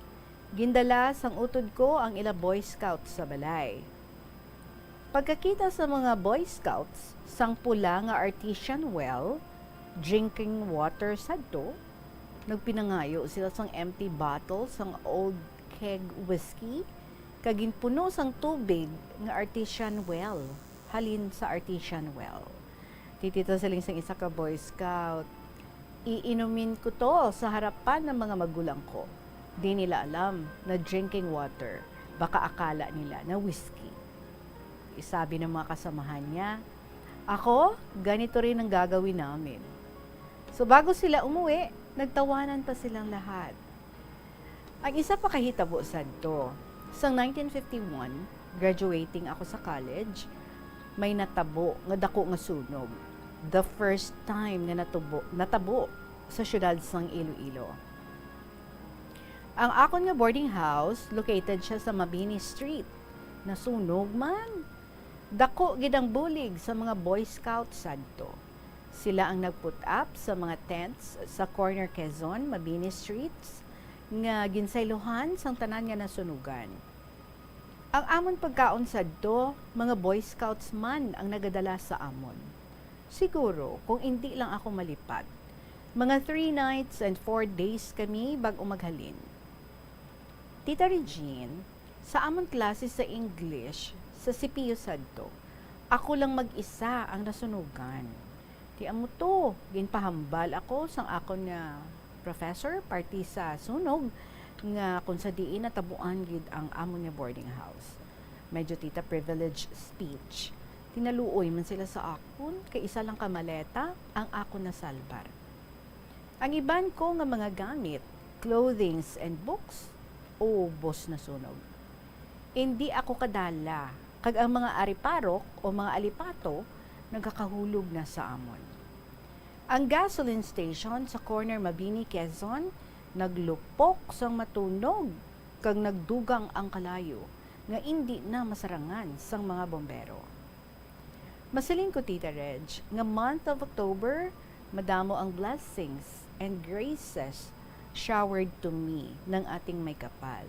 gindala sang utod ko ang ila Boy Scout sa balay. Pagkakita sa mga Boy Scouts sang pula nga artesian well, drinking water sadto, nagpinangayo sila sang empty bottle sang old keg whiskey kag ginpuno sang tubig nga artesian well, halin sa artesian well. Titita, siling sang isa ka Boy Scout, "Iinumin ko to sa harapan ng mga magulang ko. Di nila alam na drinking water. Baka akala nila na whiskey." Isabi ng mga kasamahan niya, "Ako, ganito rin ang gagawin namin." So, bago sila umuwi, nagtawanan pa silang lahat. Ang isa pa kahitabo sadto, sang nineteen fifty-one, graduating ako sa college, may natabo nga dako nga sunog. The first time nga natubo, natabo sa siyudad sang Iloilo. Ang akon nga boarding house, located siya sa Mabini Street. Nasunog man. Dako gid ang bulig sa mga Boy Scout sadto. Sila ang nag-put up sa mga tents sa corner Quezon, Mabini Streets, nga ginsaylohan sang tanan nga nasunugan. Ang amon pagkaon sadto, mga Boy Scouts man ang nagadala sa amon. Siguro, kung indi lang ako malipad, mga three nights and four days kami bag-o maghalin. Tita Regine, sa amon klase sa English, sa C P U sadto, ako lang mag-isa ang nasunugan. Ti amo to, ginpahambal ako sang akon nga professor, parti sa sunog, nga kung sa diin natabuan gid ang amon nga boarding house. Medyo, tita, privilege speech. Tinaluoy man sila sa akon, kay isa lang ka maleta ang akon nasalbar. Ang iban ko nga mga gamit, clothings and books, ubos nasunog. Indi ako kadala, kag ang mga ariparok o mga alipato nagakahulog na sa amon. Ang gasoline station sa corner Mabini, Quezon, naglupok sang matunog kag nagdugang ang kalayo nga indi na masarangan sang mga bombero. Masiling ko, Tita Reg, nga month of October, madamo ang blessings and graces showered to me ng ating may kapal.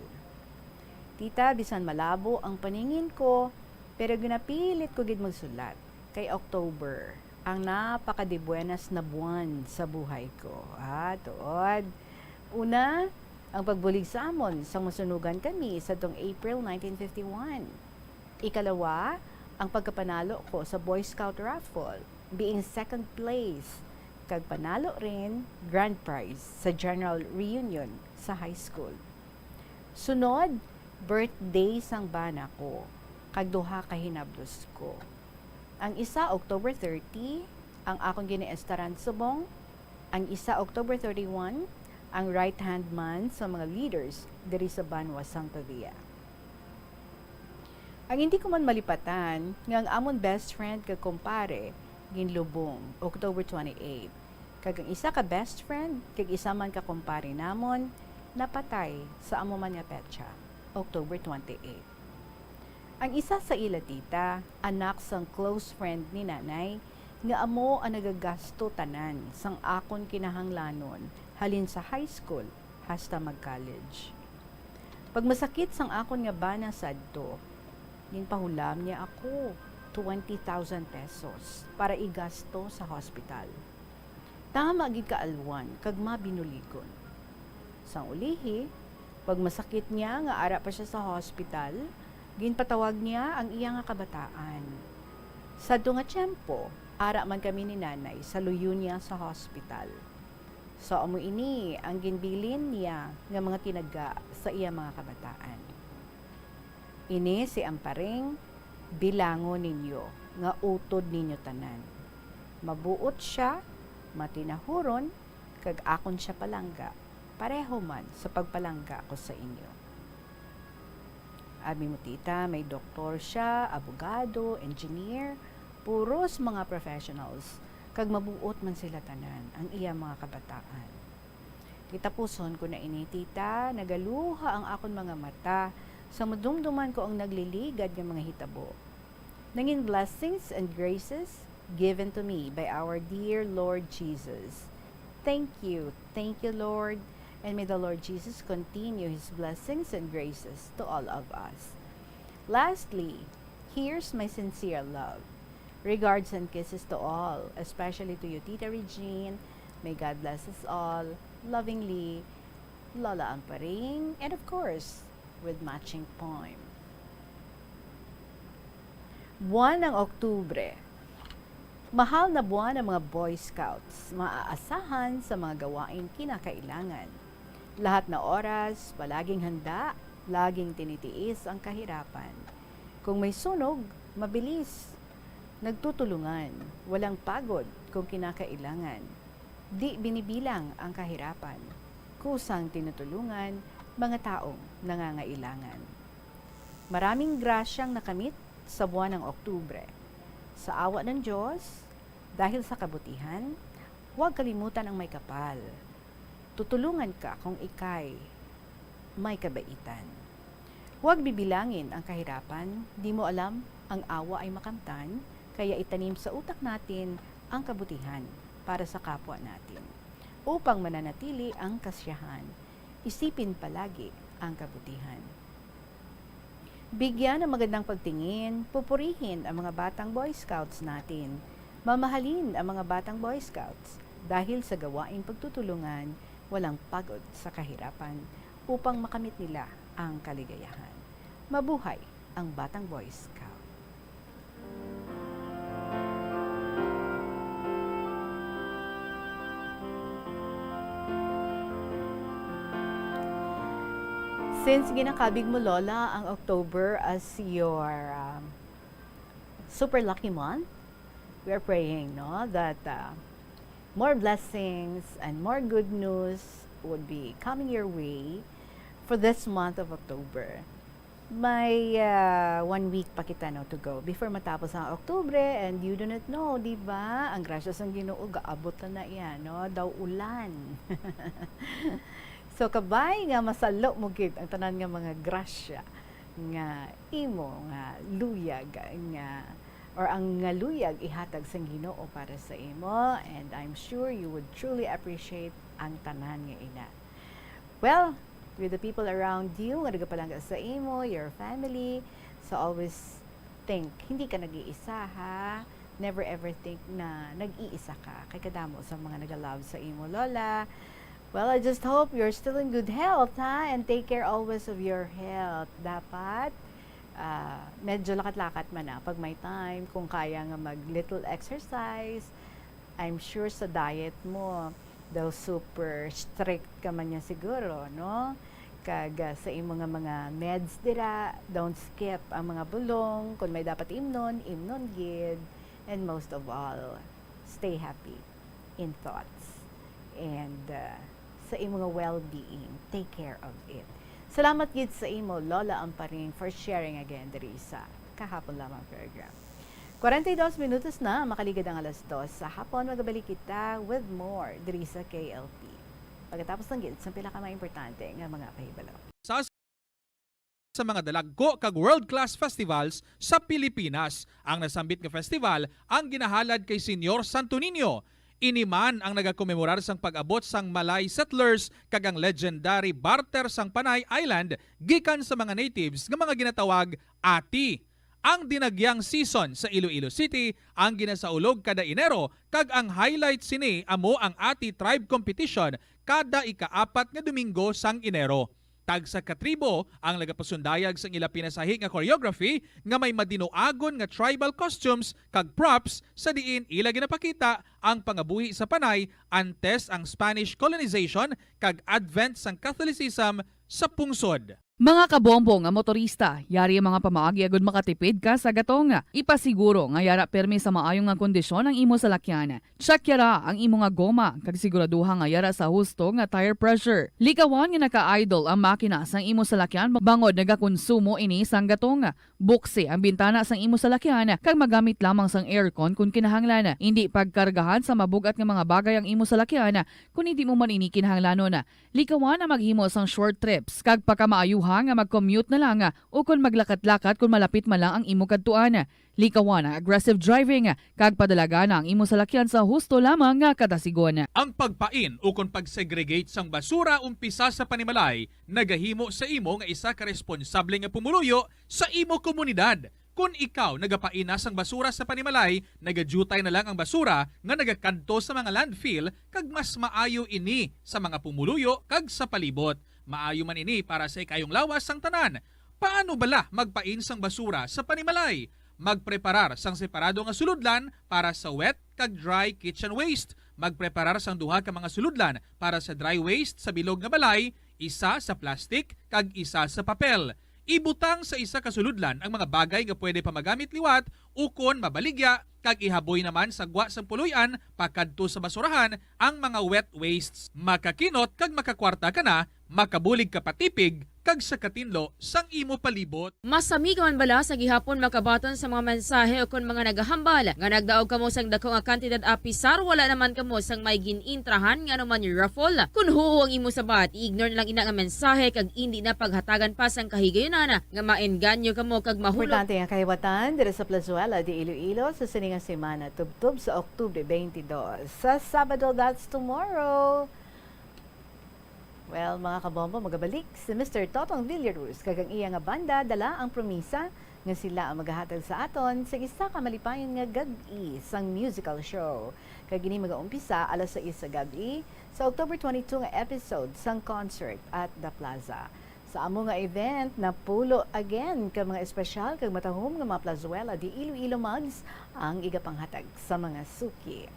Tita, bisan malabo ang paningin ko, pero ginapilit ko gid magsulat, kay October ang napakadibuenas na buwan sa buhay ko. Ah, tuod. Una, ang pagbulig sa amon sang masunugan kami sadtong April nineteen fifty-one. Ikalawa, ang pagkapanalo ko sa Boy Scout raffle, being second place, kag panalo rin grand prize sa general reunion sa high school. Sunod, birthday sang bana ko, kag duha ka hinablos ko. Ang isa, October thirty, ang akon ginaestaran subong, ang isa, October thirty-one, ang right hand man sa mga leaders diri sa banwa sang Pavia. Ang hindi ko man malipatan nga ang amon best friend kag kumpare ginlubong, October twenty-eight, kag ang isa ka best friend kag isa man ka kumpare namon napatay sa amo man nga petsa, October twenty-eight. Ang isa sa ila, tita, anak sang close friend ni nanay, nga amo ang nagagasto tanan sang akon kinahanglanon halin sa high school hasta mag-college. Pagmasakit sang akon nga bana sadto, ginpahulam niya ako twenty thousand pesos para igasto sa hospital. Tama gid ka alwan kag mabinuligon. Sang ulihi, pagmasakit niya nga ara pa siya sa hospital, ginpatawag niya ang iya nga kabataan. Sadto nga tiyempo, ara man kami ni nanay sa luyo niya sa hospital. So, amo ini ang ginbilin niya nga mga tinaga sa iya mga kabataan. Ini si Amparing, bilangon ninyo nga utod ninyo tanan. Mabuot sia, matinahuron, kag akon sia palangga, pareho man sa pagpalangga ko sa inyo. Abi mo, tita, may doktor sia, abogado, engineer, puros mga professionals, kag mabuot man sila tanan, ang iya mga kabataan. Kitapuson ko na ini, tita, nagaluha ang akon mga mata sa madumduman ko ang nagliligad nga mga hitabo. Nangin blessings and graces given to me by our dear Lord Jesus. Thank you, thank you, Lord, and may the Lord Jesus continue His blessings and graces to all of us. Lastly, here's my sincere love. Regards and kisses to all, especially to you, Tita Regine. May God bless us all. Lovingly, Lola Amparing, and of course, with matching poem. Buwan ng Oktubre. Mahal na buwan ng mga Boy Scouts, maaasahan sa mga gawaing kinakailangan. Lahat na oras, palaging handa, laging tinitiis ang kahirapan. Kung may sunog, mabilis. Nagtutulungan, walang pagod kung kinakailangan. Di binibilang ang kahirapan. Kusang tinutulungan mga taong nangangailangan. Maraming grasyang nakamit sa buwan ng Oktubre. Sa awa ng Diyos, dahil sa kabutihan, huwag kalimutan ang may kapal. Tutulungan ka kung ikay may kabaitan. Huwag bibilangin ang kahirapan, di mo alam ang awa ay makamtan, kaya itanim sa utak natin ang kabutihan para sa kapwa natin. Upang mananatili ang kasiyahan, isipin palagi ang kabutihan. Bigyan ng magandang pagtingin, pupurihin ang mga batang Boy Scouts natin. Mamahalin ang mga batang Boy Scouts dahil sa gawaing pagtutulungan, walang pagod sa kahirapan upang makamit nila ang kaligayahan. Mabuhay ang batang Boy Scout! Since ginakabig mo, Lola, ang October as your um, super lucky month, we are praying, no, that uh, more blessings and more good news would be coming your way for this month of October. May uh, one week pa kita, no, to go before matapos ang Oktubre, and you do not know, di ba? Ang grasya sang Ginoo gaabot na na iya, no? Daw ulan. So, kabay nga masalo mo gid ang tanan nga mga grasya nga imo nga luyag nga, or ang nga luyag ihatag sang Ginoo para sa imo, and I'm sure you would truly appreciate ang tanan nga ina. Well, with the people around you nga nagapalangga sa imo, your family, so always think, hindi ka nag-iisa, ha? Never ever think na nag-iisa ka. Kay kadamo sa mga naga-love sa imo, Lola. Well, I just hope you're still in good health, ha? And take care always of your health. Dapat, ah, medyo lakat-lakat man na pag may time, kung kaya nga mag little exercise. I'm sure sa diet mo, daw super strict ka man niya siguro, no? Kag ah, sa imo nga mga meds dira, don't skip ang mga bulong. Kung may dapat imnon, imnon gid. And most of all, stay happy in thoughts. And uh, sa imo nga well-being, take care of it. Salamat gid sa imo, Lola Amparing, for sharing again diri sa Kahapon Lamang program. Kwarenta y dos minutos na makaligad ang alas dos sa hapon. Magabalik kita with more diri sa K L P. Pagkatapos ng gid sa pinakamaimportante nga mga pahibalo. Sa sa mga dalagko kag world-class festivals sa Pilipinas. Ang nasambit nga festival ang ginahalad kay Señor Santo Niño. Ini man ang nagakomemorar sang pag-abot sang Malay settlers kag ang legendary barter sang Panay Island gikan sa mga natives nga mga ginatawag Ati. Ang dinagyang season sa Iloilo City ang ginasaulog kada Enero, kag ang highlight sini amo ang Ati Tribe Competition kada ikaapat nga Domingo sang Enero. Tagsa ka tribo ang nagapasundayag sang ila pinasahi nga choreography nga may madinuagon nga tribal costumes kag props, sa diin ila ginapakita ang pangabuhi sa Panay antes ang Spanish colonization kag advent sang Catholicism sa pungsod. Mga kabombo nga motorista, yari ang mga pamaagi agud makatipid ka sa gatong. Ipasiguro nga yara pirmi sa maayo nga kondisyon ang imo salakyan. Check yara ang imo nga goma kag siguraduha nga yara sa husto nga tire pressure. Likawan nga naka-idle ang makina sang imo salakyan bangod nagakonsumo ini sang gatong. Buksi ang bintana sang imo salakyan kag magamit lamang sang aircon kon kinahanglan. Indi pagkargahan sa mabug-at nga mga bagay ang imo salakyan kon indi mo man ini kinahanglanon. Likawan ang maghimo sang short trips kag pakamaayuha nga mag-commute na lang ukon maglakat-lakat kon malapit man lang ang imo kadtuan. Likawan ang aggressive driving kag padalagana ang imo salakyan sa husto lamang nga kadasigon. Ang pagpain ukon pag-segregate sang basura umpisa sa panimalay nagahimo sa imo nga isa ka responsable nga pumuluyo sa imo komunidad. Kon ikaw nagapaina sang basura sa panimalay, nagadyutay na lang ang basura nga nagakadto sa mga landfill, kag mas maayo ini sa mga pumuluyo kag sa palibot. Maayo man ini para sa ikayong lawas sang tanan. Paano bala magpain sang basura sa panimalay? Magpreparar sang separado nga sulodlan para sa wet kag dry kitchen waste. Magpreparar sang duha ka mga sulodlan para sa dry waste sa bilog nga balay, isa sa plastic kag isa sa papel. Ibutang sa isa ka sulodlan ang mga bagay nga pwede pa magamit liwat ukon mabaligya, kag ihaboy naman sa gwa sang puloy-an pakadto sa basurahan ang mga wet wastes. Makakinot kag makakwarta ka na, makabulig ka pa tipig kag sa katinlo sang imo palibot. Masami ka man bala sa gihapon makabaton sa mga mensahe ukon mga nagahambal nga nagdaog kamo sang daku nga kantidad apisar wala naman kamo sang may gin-intrahan nga anuman raffle? Kon huo ang imo sabat, i-ignore na lang ina nga mensahe kag indi na paghatagan pa sang kahigayunan nga maengganyo kamo kag mahulog. Importante nga kahiwatan diri sa Plazuela de Iloilo sa sini nga semana, tubtob sa Oktubre twenty-two, sa Sabado, that's tomorrow. Well, mga kabombo, magabalik si Mister Totong Villaruz kag ang iya nga banda dala ang promisa nga sila ang magahatag sa aton sa isa ka malipayon nga gab-i sang musical show. Kag ini magaumpisa alas sais sa gab-i sa October twenty-two nga episode sang Concert at the Plaza. Sa amo nga event, napulo again ka mga espesyal kag matahom nga mga Plazuela de Iloilo mugs ang igapanghatag sa mga suki.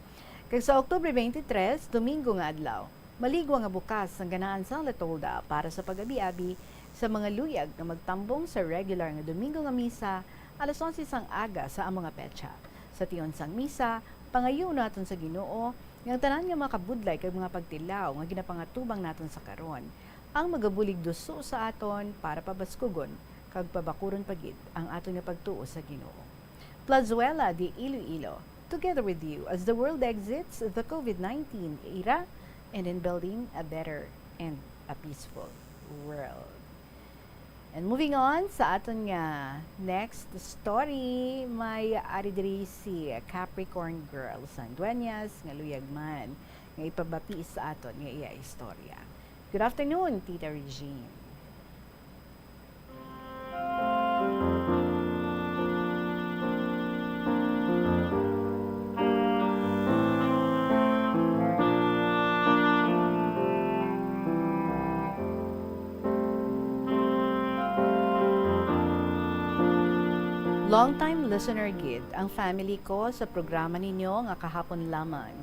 Kag sa October twenty-three, Domingo nga adlaw, maligwa nga bukas ang ganahan sang Letolda para sa pag-abi-abi sa mga luyag nga magtambong sa regular nga Domingo nga misa alas onse sang aga sa amo nga petsa. Sa tion sang misa, pangayo naton sa Ginoo nga ang tanan nga mga kabudlay kag mga pagtilaw nga ginapangatubang naton sa karon ang magabulig duso sa aton para pabaskugon kag pabakuron pa gid ang aton nga pagtuo sa Ginoo. Plazuela de Iloilo, together with you as the world exits the COVID nineteen era and in building a better and a peaceful world. And moving on sa aton nga next story, may ari diri si Capricorn Girl sang Dueñas nga luyag man nga ipabati sa aton nga iya istorya. Good afternoon, Tita Regine. Long time listener gid ang family ko sa programa ninyo nga kahapon lamang.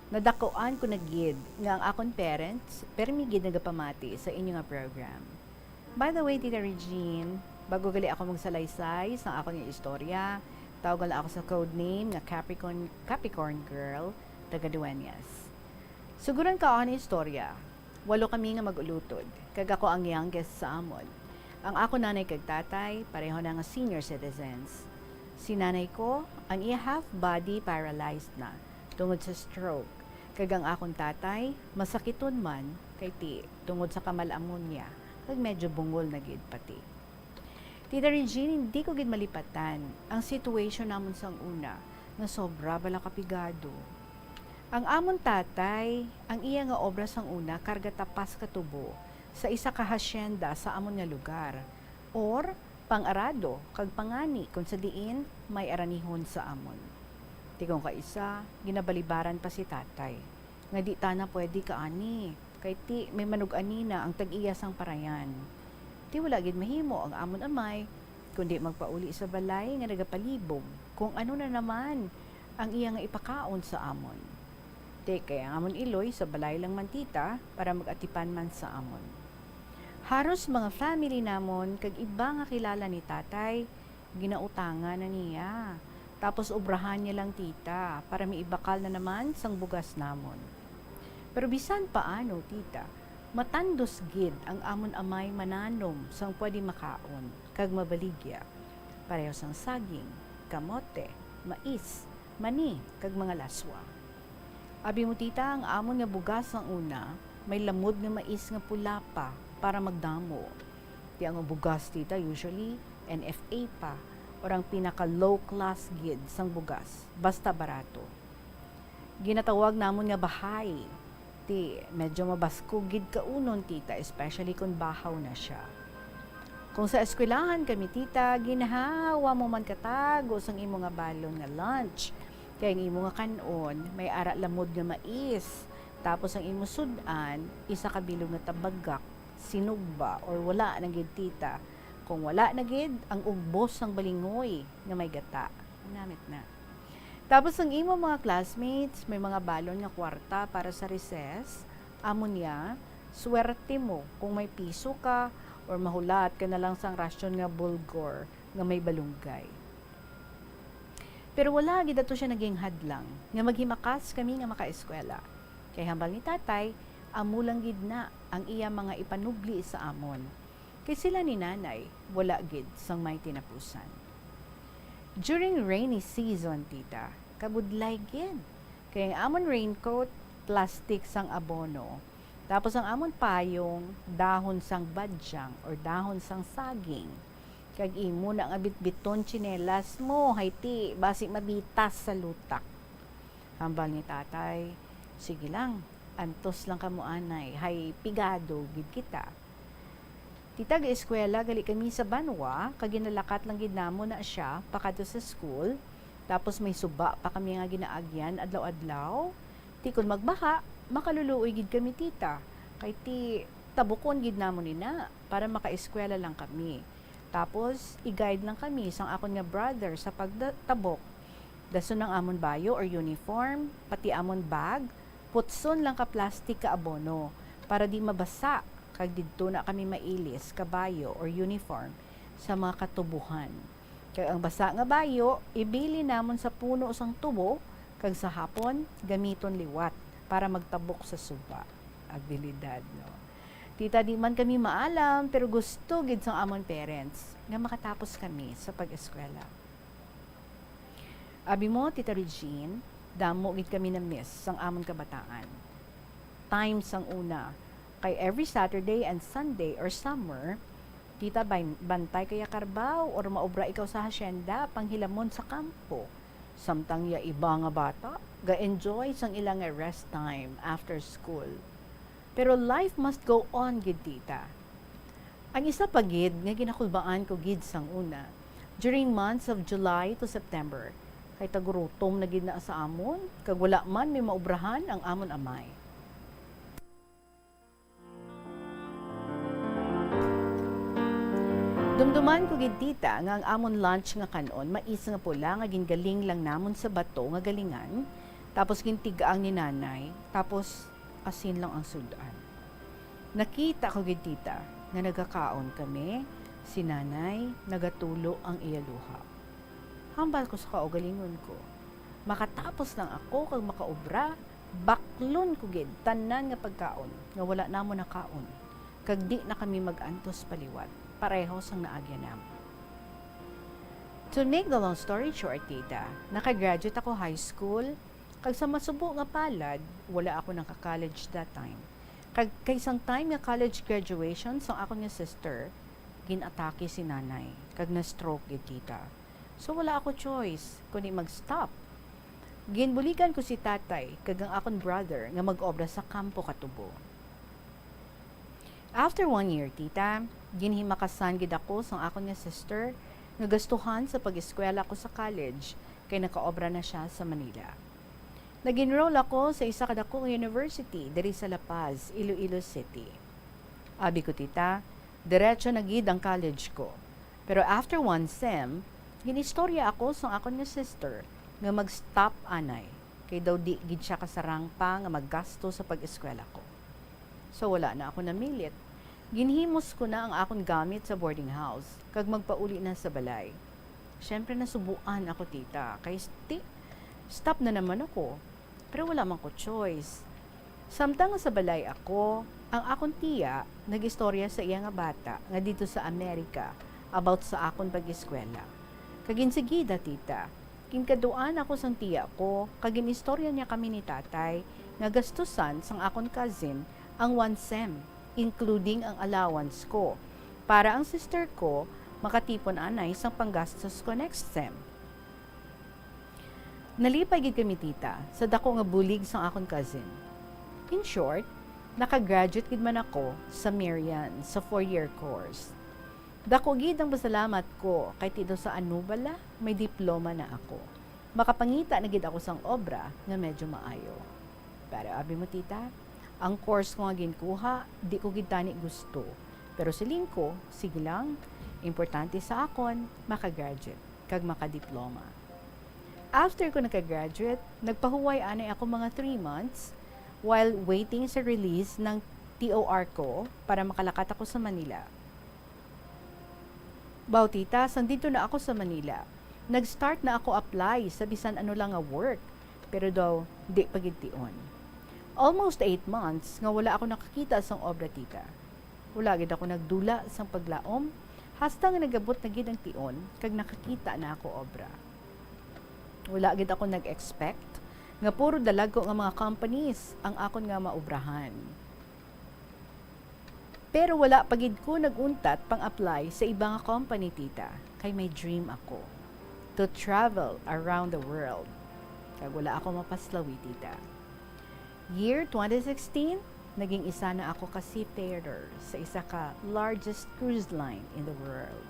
Nadakuan ko na gid nga ang akon parents permi gid nagapamati sa inyo nga program. By the way, Tita Regine, bago gali ako magsalaysay sa akon nga istorya, tawag lang ako sa code name nga Capricorn, Capricorn Girl, taga Dueñas. Suguran ka ang istorya. Walo kami nga mag-ulutod, kag ako ang youngest sa amon. Ang akon nanay kag tatay, pareho na nga senior citizens. Si nanay ko, ang iya half body paralyzed na tungod sa stroke, kag ang akon tatay, masakiton man, kay ti, tungod sa kamal-amon niya, kag medyo bungol na gid pati. Tita Regine, hindi ko gid malipatan ang situation namon sang una, nga sobra bala kapigado. Ang amon tatay, ang iya nga obra sang una karga tapas ka tubo sa isa ka hacienda sa amon nga lugar, or pang-arado kag pangani kon sa diin may aranihon sa amon. Ti kon kaisa, ginabalibaran pa si tatay nga di tana pwede kaani, kay ti may manug-ani na ang tag-iya sang parayan. Ti wala gid mahimo ang amon amay kundi magpauli sa balay nga nagapalibog kung ano na naman ang iya nga ipakaon sa amon. Ti kay ang amon iloy sa balay lang man, tita, para mag-atipan man sa amon. Haros mga family namon kag iba nga kilala ni Tatay, ginautangan na niya. Tapos obrahan niya lang, Tita, para may ibakal na naman sang bugas namon. Pero bisan paano, Tita, matandos gid ang amon amay mananom sang pwede makaon kag mabaligya, pareho sang saging, kamote, mais, mani, kag mga laswa. Abi mo, Tita, ang amon nga bugas sang una may lamod nga mais nga pula pa para magdamo. Ti ang bugas, Tita, usually N F A pa, or ang pinaka-low class gid sang bugas, basta barato. Ginatawag namon nga bahay. Ti, medyo mabaskog gid kaunon, Tita, especially kon bahaw na sia. Kung sa eskwelahan kami, Tita, ginhawa mo man katago sang imo nga balon nga lunch. Kay ang imo nga kan-on, may ara lamod nga mais. Tapos ang imo sud-an, isa ka bilog nga tabagak, sinugba, or wala na gid, Tita. Kung wala na gid, ang ugbos sang balingoy nga may gata. Namit na. Tapos ang imo mga classmates, may mga balon nga kwarta para sa recess. Amo niya, swerte mo kung may piso ka or mahulat ka na lang sang rasyon nga bulgur nga may balunggay. Pero wala gid ato sia naging hadlang nga maghimakas kami nga makaeskwela. Kay hambal ni Tatay, amo lang gid na ang iya mga ipanubli sa amon. Kay sila ni Nanay, wala gid sang may tinapusan. During rainy season, Tita, kabudlay gid. Kay ang amon raincoat, plastic sang abono. Tapos ang amon payong, dahon sang badyang or dahon sang saging. Kag imo na nga bitbiton tsinelas mo, hay ti, basi mabitas sa lutak. Hambal ni Tatay, "Sige lang, antos lang kamo anay, hay pigado gid kita." Ti taga-eskwela gali kami sa banwa, kag ginalakat lang gid namon na sia pakadto sa school. Tapos may suba pa kami nga ginaagyan adlaw-adlaw. Ti kon magbaha, makaluluoy gid kami, Tita. Kay ti tabukon gid namon ina para makaeskwela lang kami. Tapos i-guide lang kami sang akon nga brother sa pagtabok. Dason ang amon bayo or uniform, pati amon bag, putson lang ka plastic ka abono para di mabasa, kag didto na kami mailis ka bayo or uniform sa mga katubohan. Kag ang basa nga bayo, ibilin namon sa puno sang tubo, kag sa hapon, gamiton liwat para magtabok sa suba. Abilidad, no? Tita, di man kami maalam, pero gusto gid sang amon parents nga makatapos kami sa pag-eskwela. Abi mo, Tita Regine, damo gid kami na-miss sang amon kabataan. Times sang una, kay every Saturday and Sunday or summer, Tita, bay-, bantay ka ya karbaw or maobra ikaw sa hacienda, panghilamon sa kampo. Samtang ya iba nga bata, ga-enjoy sang ila nga rest time after school. Pero life must go on gid, Tita. Ang isa pa gid nga ginakulbaan ko gid sang una, during months of July to September, kay tagurutom na gid na sa amon, kag wala man may maubrahan ang amon amay. Dumduman ko gid, Tita, nga ang amon lunch nga kan-on mais nga pula nga gingaling lang namon sa bato nga galingan, tapos gintig-ang ni Nanay, tapos asin lang ang sud-an. Nakita ko gid, Tita, nga nagakaon kami, si Nanay nagatulo ang iya luha. Hambal ko sa kaugalingon ko, "Makatapos lang ako kag makaobra, baklon ko gid tanan nga pagkaon nga wala namon nakaon, kag di na kami mag-antos pa liwat, pareho sang naagyan namo." To make the long story short, Tita, nakagraduate ako high school, kag sa masubo nga palad, wala ako naka-college that time. Kag kay sang time nga college graduation sang akon nga sister, gin-atake si Nanay, kag na-stroke gid, Tita. So wala ako choice kundi mag-stop. Ginbuligan ko si Tatay kag ang akon brother nga mag-obra sa kampo katubo. After one year, Tita, ginhimakasan gid ako sang akon nga sister nga gastuhan sa pag-eskwela ko sa college, kay nakaobra na sia sa Manila. Nag-enroll ako sa isa ka dako nga university diri sa La Paz, Iloilo City. Abi ko, Tita, diretso na gid ang college ko. Pero after one sem, ginistorya ako sang akon nga sister nga mag-stop anay, kay daw di gid sia kasarang pa nga maggasto sa pag-eskwela ko. So, wala na ako namilit. Ginhimos ko na ang akon gamit sa boarding house, kag magpauli na sa balay. Siyempre, nasubuan ako, tita, kay sti-, stop na naman ako. Pero wala man ko choice. Samtang sa balay ako, ang akon tiya nag-istorya sa iya nga bata nga dito sa Amerika about sa akon pag-eskwela. Kag insigida, tita, ginkaduan ako sang tiya ko, kag gin-istorya niya kami ni tatay nga gastusan sang akon cousin ang one sem, including ang allowance ko, para ang sister ko makatipon anay sang panggastos ko next sem. Nalipay gid kami, tita, sa dako nga bulig sang akon cousin. In short, nakagraduate gid man ako sa Marian sa four-year course. Dako gid ang pasalamat ko kay ti daw sa ano bala, may diploma na ako. Makapangita na gid ako sang obra nga medyo maayo. Pero abi mo, tita, ang course ko nga ginkuha, di ko gid tani gusto. Pero siling ko, sige lang, importante sa akon, makagraduate kag makadiploma. After ko nakagraduate, nagpahuway anay ako mga three months while waiting sa release ng T O R ko para makalakat ako sa Manila. Baw, tita, sang didto na ako sa Manila, nag-start na ako apply sa bisan ano lang nga work, pero daw di pa gid tion. Almost eight months nga wala ako nakakita sang obra, tita. Wala gid ako nagdula sang paglaom, hasta nga nag-abot na gid ang tion kag nakakita na ako obra. Wala gid ako nag-expect nga puro dalagko nga mga companies ang akon nga maobrahan. Pero wala pa gid ko nag-untat pang-apply sa iba nga company, tita, kay may dream ako to travel around the world. Kag wala ako mapaslawi, tita. Year twenty sixteen, naging isa na ako ka seafarer sa isa ka largest cruise line in the world.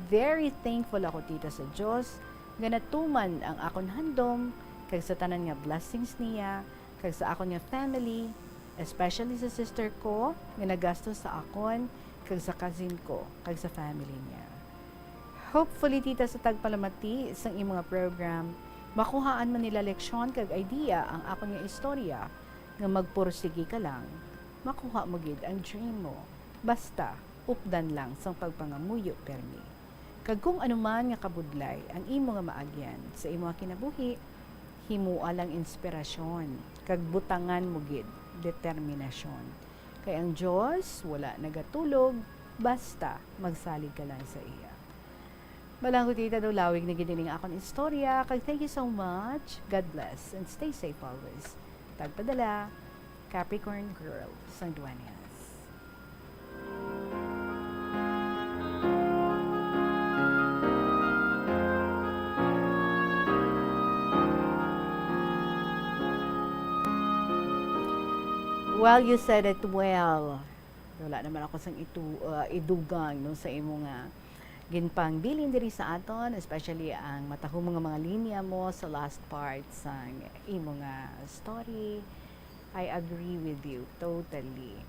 Very thankful ako, tita, sa Dios nga natuman ang akon handom kag sa tanan nga blessings niya kag sa akon nga family, especially sa sister ko nga nagastos sa akon kag sa cousin ko kag sa family niya. Hopefully, tita, sa tagpalamati sang imo nga program, makuhaan man nila leksyon kag idea ang akon nga istorya nga magpursigi ka lang, makuha mo gid ang dream mo. Basta, updan lang sang pagpangamuyo permi. Kag kung ano man nga kabudlay ang imo nga maagyan sa imo nga kinabuhi, himoa lang inspirasyon, kag butangan mo gid determinasyon. Kay ang Dios wala nagatulog, basta magsalig ka lang sa iya. Balanggo, tita, daw lawig na gid ining akon istorya, kag thank you so much. God bless and stay safe always. Tagpadala, Capricorn Girl, sang Dueñas. Well, you said it well. Wala naman ako sang itu-, uh, idugang, no, sa imo nga ginpangbilin diri sa aton, especially ang matahom nga mga linya mo sa last part sang imo nga story. I agree with you totally.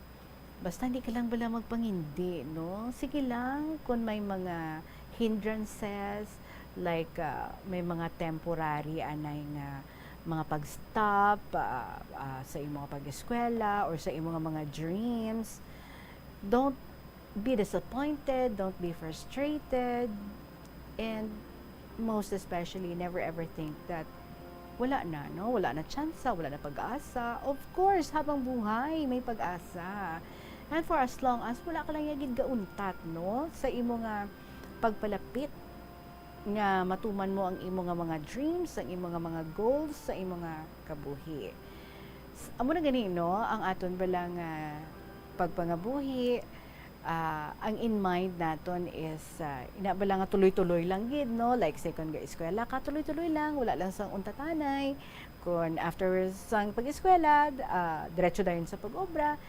Basta hindi ka lang bala magpangindi, no? Sige lang, kung may mga hindrances, like, ah, may mga temporary anay nga mga pag-stop, ah, ah, sa imo nga pag-eskwela or sa imo nga mga dreams, don't be disappointed, don't be frustrated, and most especially, never ever think that wala na, no? Wala na tsansa, wala na pag-asa. Of course, habang buhay, may pag-asa. And for as long as wala ka lang ya gid gauntat, no? Sa imo nga pagpalapit nga matuman mo ang imo nga mga dreams, ang imo nga mga goals sa imo nga kabuhi. S-, amo na gani, no? Ang aton bala nga pagpangabuhi, ah, ang in mind naton is, ah, ina bala nga tuloy-tuloy lang gid, no? Like, say, kon ga-eskwela ka, tuloy-tuloy lang, wala lang sang untatanay. Kon after sang pag-eskwela, ah, diretso dayon sa pag-obra.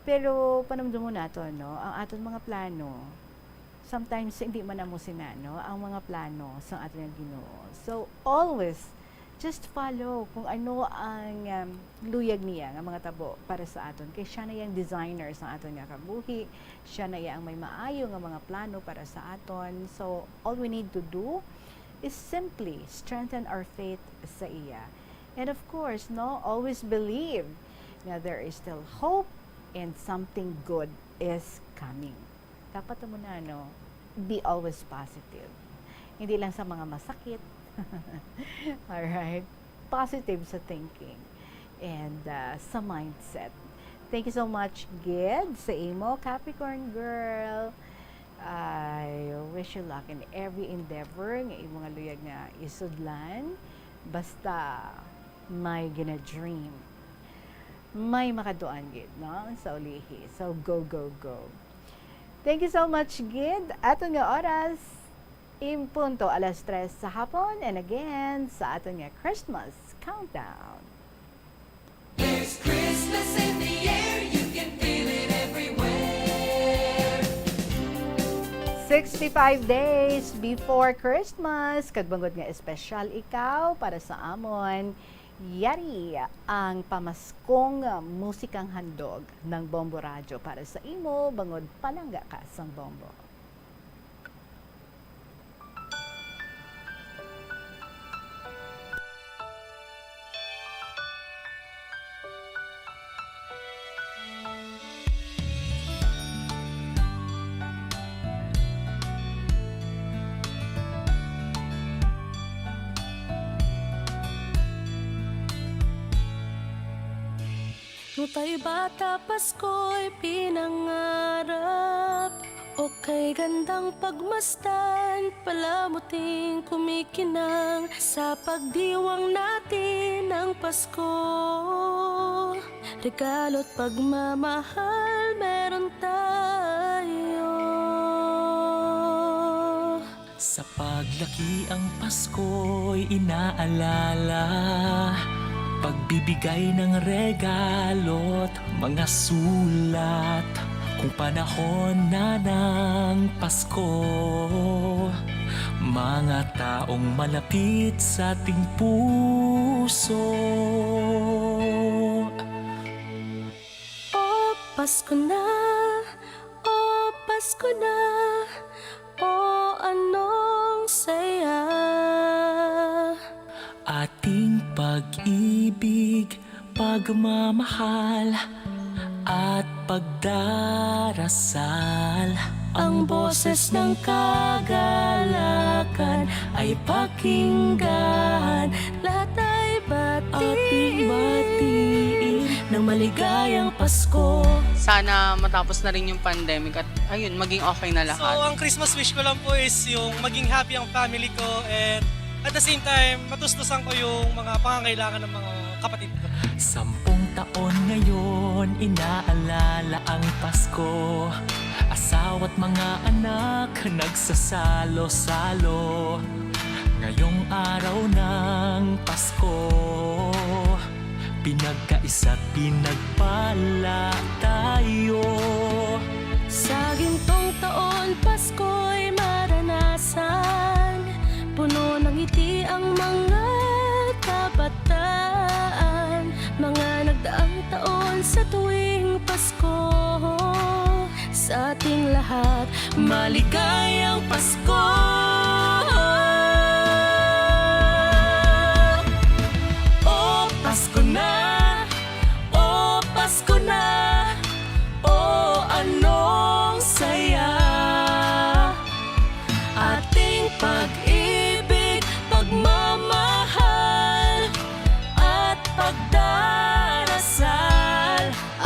Pero panumdumon naton, no? Ang aton mga plano, sometimes hindi man amo sina, no? Ang mga plano sang aton nga Ginoo. So, always just follow kung ano ang, um, luyag niya nga mga tabo para sa aton. Kay siya na yang designer sa aton nga kabuhi, siya na yang may maayo nga mga plano para sa aton. So, all we need to do is simply strengthen our faith sa iya. And of course, no, always believe nga there is still hope and something good is coming. Dapat mo na, ano, be always positive. Hindi lang sa mga masakit. Alright? Positive sa thinking and, uh, sa mindset. Thank you so much, Gid, sa imo, Capricorn girl. I wish you luck in every endeavor nga imo nga luyag nga isudlan. Basta may gina-dream, may makaduan gid, no? Sa ulihi. So, go, go, go. Thank you so much, Gid. Aton nga oras, in punto alas tres sa hapon. And again, sa aton nga Christmas countdown. There's Christmas in the air, you can feel it everywhere. Sixty-five days before Christmas, kag bangod nga espesyal ikaw para sa amon, yari ang pamaskong musikang handog ng Bombo Radyo para sa imo, bangod palangga ka sang Bombo. Nung tayo bata, Pasko'y pinangarap. O kay gandang pagmasdan, palamuting kumikinang sa pagdiwang natin ng Pasko. Regalo't pagmamahal meron tayo. Sa paglaki ang Pasko'y inaalala, pagbibigay ng regalo't mga sulat. Kung panahon na ng Pasko, mga taong malapit sa ating puso. O Pasko na, o Pasko na, o anong saya. Ating pag-ibig, pagmamahal, at pagdarasal. Ang boses ng kagalakan ay pakinggan. Lahat ay batiin. Ating batiin ng maligayang Pasko. Sana matapos na rin yung pandemic at, ayun, maging okay na lahat. So, ang Christmas wish ko lang po is yung maging happy ang family ko and at the same time, matustusan ko yung mga pangangailangan ng mga kapatid ko. Sampung taon ngayon, inaalala ang Pasko. Asawa't mga anak, nagsasalo-salo. Ngayong araw ng Pasko, pinagkaisa't pinagpala tayo. Sa gintong taon, Pasko'y maranasan. Puno ng ngiti ang mga kabataan. Mga nagdaang taon sa tuwing Pasko, sa ating lahat, maligayang Pasko. O Pasko na, o Pasko na, o anong saya. Ating pag-ibig, pagmamahal, at pagdarasal.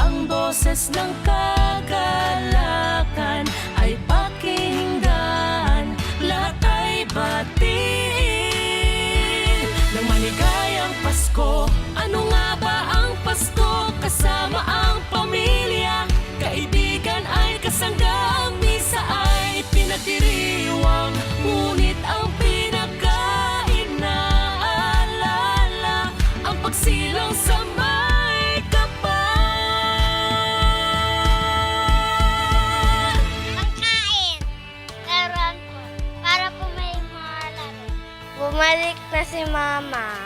Ang boses ng kagalakan ay pakinggan, lahat ay batiin ng maligayang Pasko. Ano nga ba ang Pasko? Kasama ang pamilya, kaibigan ay kasangga. Ang misa ay pinagdiriwang, ngunit ang pinaka-inaalala ang pagsilang sa may kapal. Pagkain. Laruan po. Para po may mga laro. Bumalik na si Mama.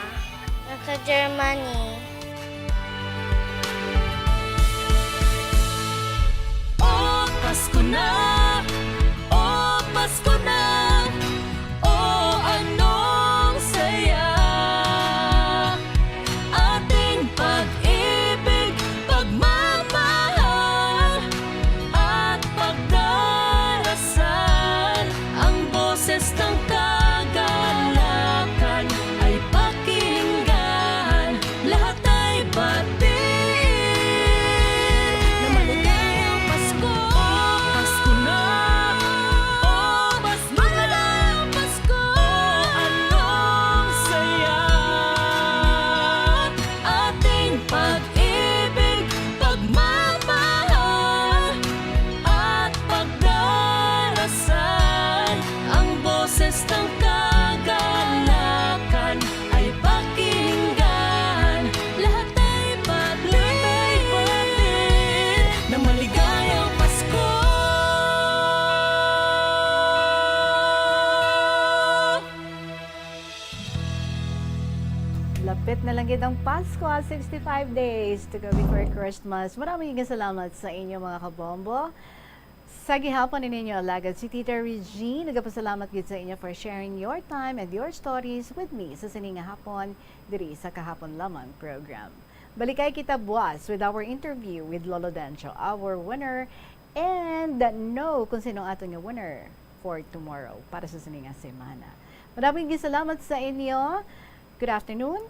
Naka-Germany. O Pasko na, o Pasko na, o anong saya. Ating pag-ibig, pagmamahal, Pati na maligayang Pasko. O, Pasko na. O, Pasko na. Maligayang Pasko. O, anong saya. Ating pag-ibig, pagmamahal, at pagdarasal. Ang boses ng kagalakan ay pakinggan. Lahat ay pati, pati na maligayang Pasko. Lapit na lang gid ang Pasko, sixty-five days to go before Christmas. Maraming salamat sa inyo, mga kabombo. Sa gihapon ni ninyo alagad si Tita Regine, nagapasalamat gid sa inyo for sharing your time and your stories with me sa sini nga hapon diri sa Kahapon Lamang program. Balikay kita buwas with our interview with Lolo Dencho, our winner, and know kung sino aton nga winner for tomorrow, para sa sini nga semana. Maraming salamat sa inyo. Good afternoon.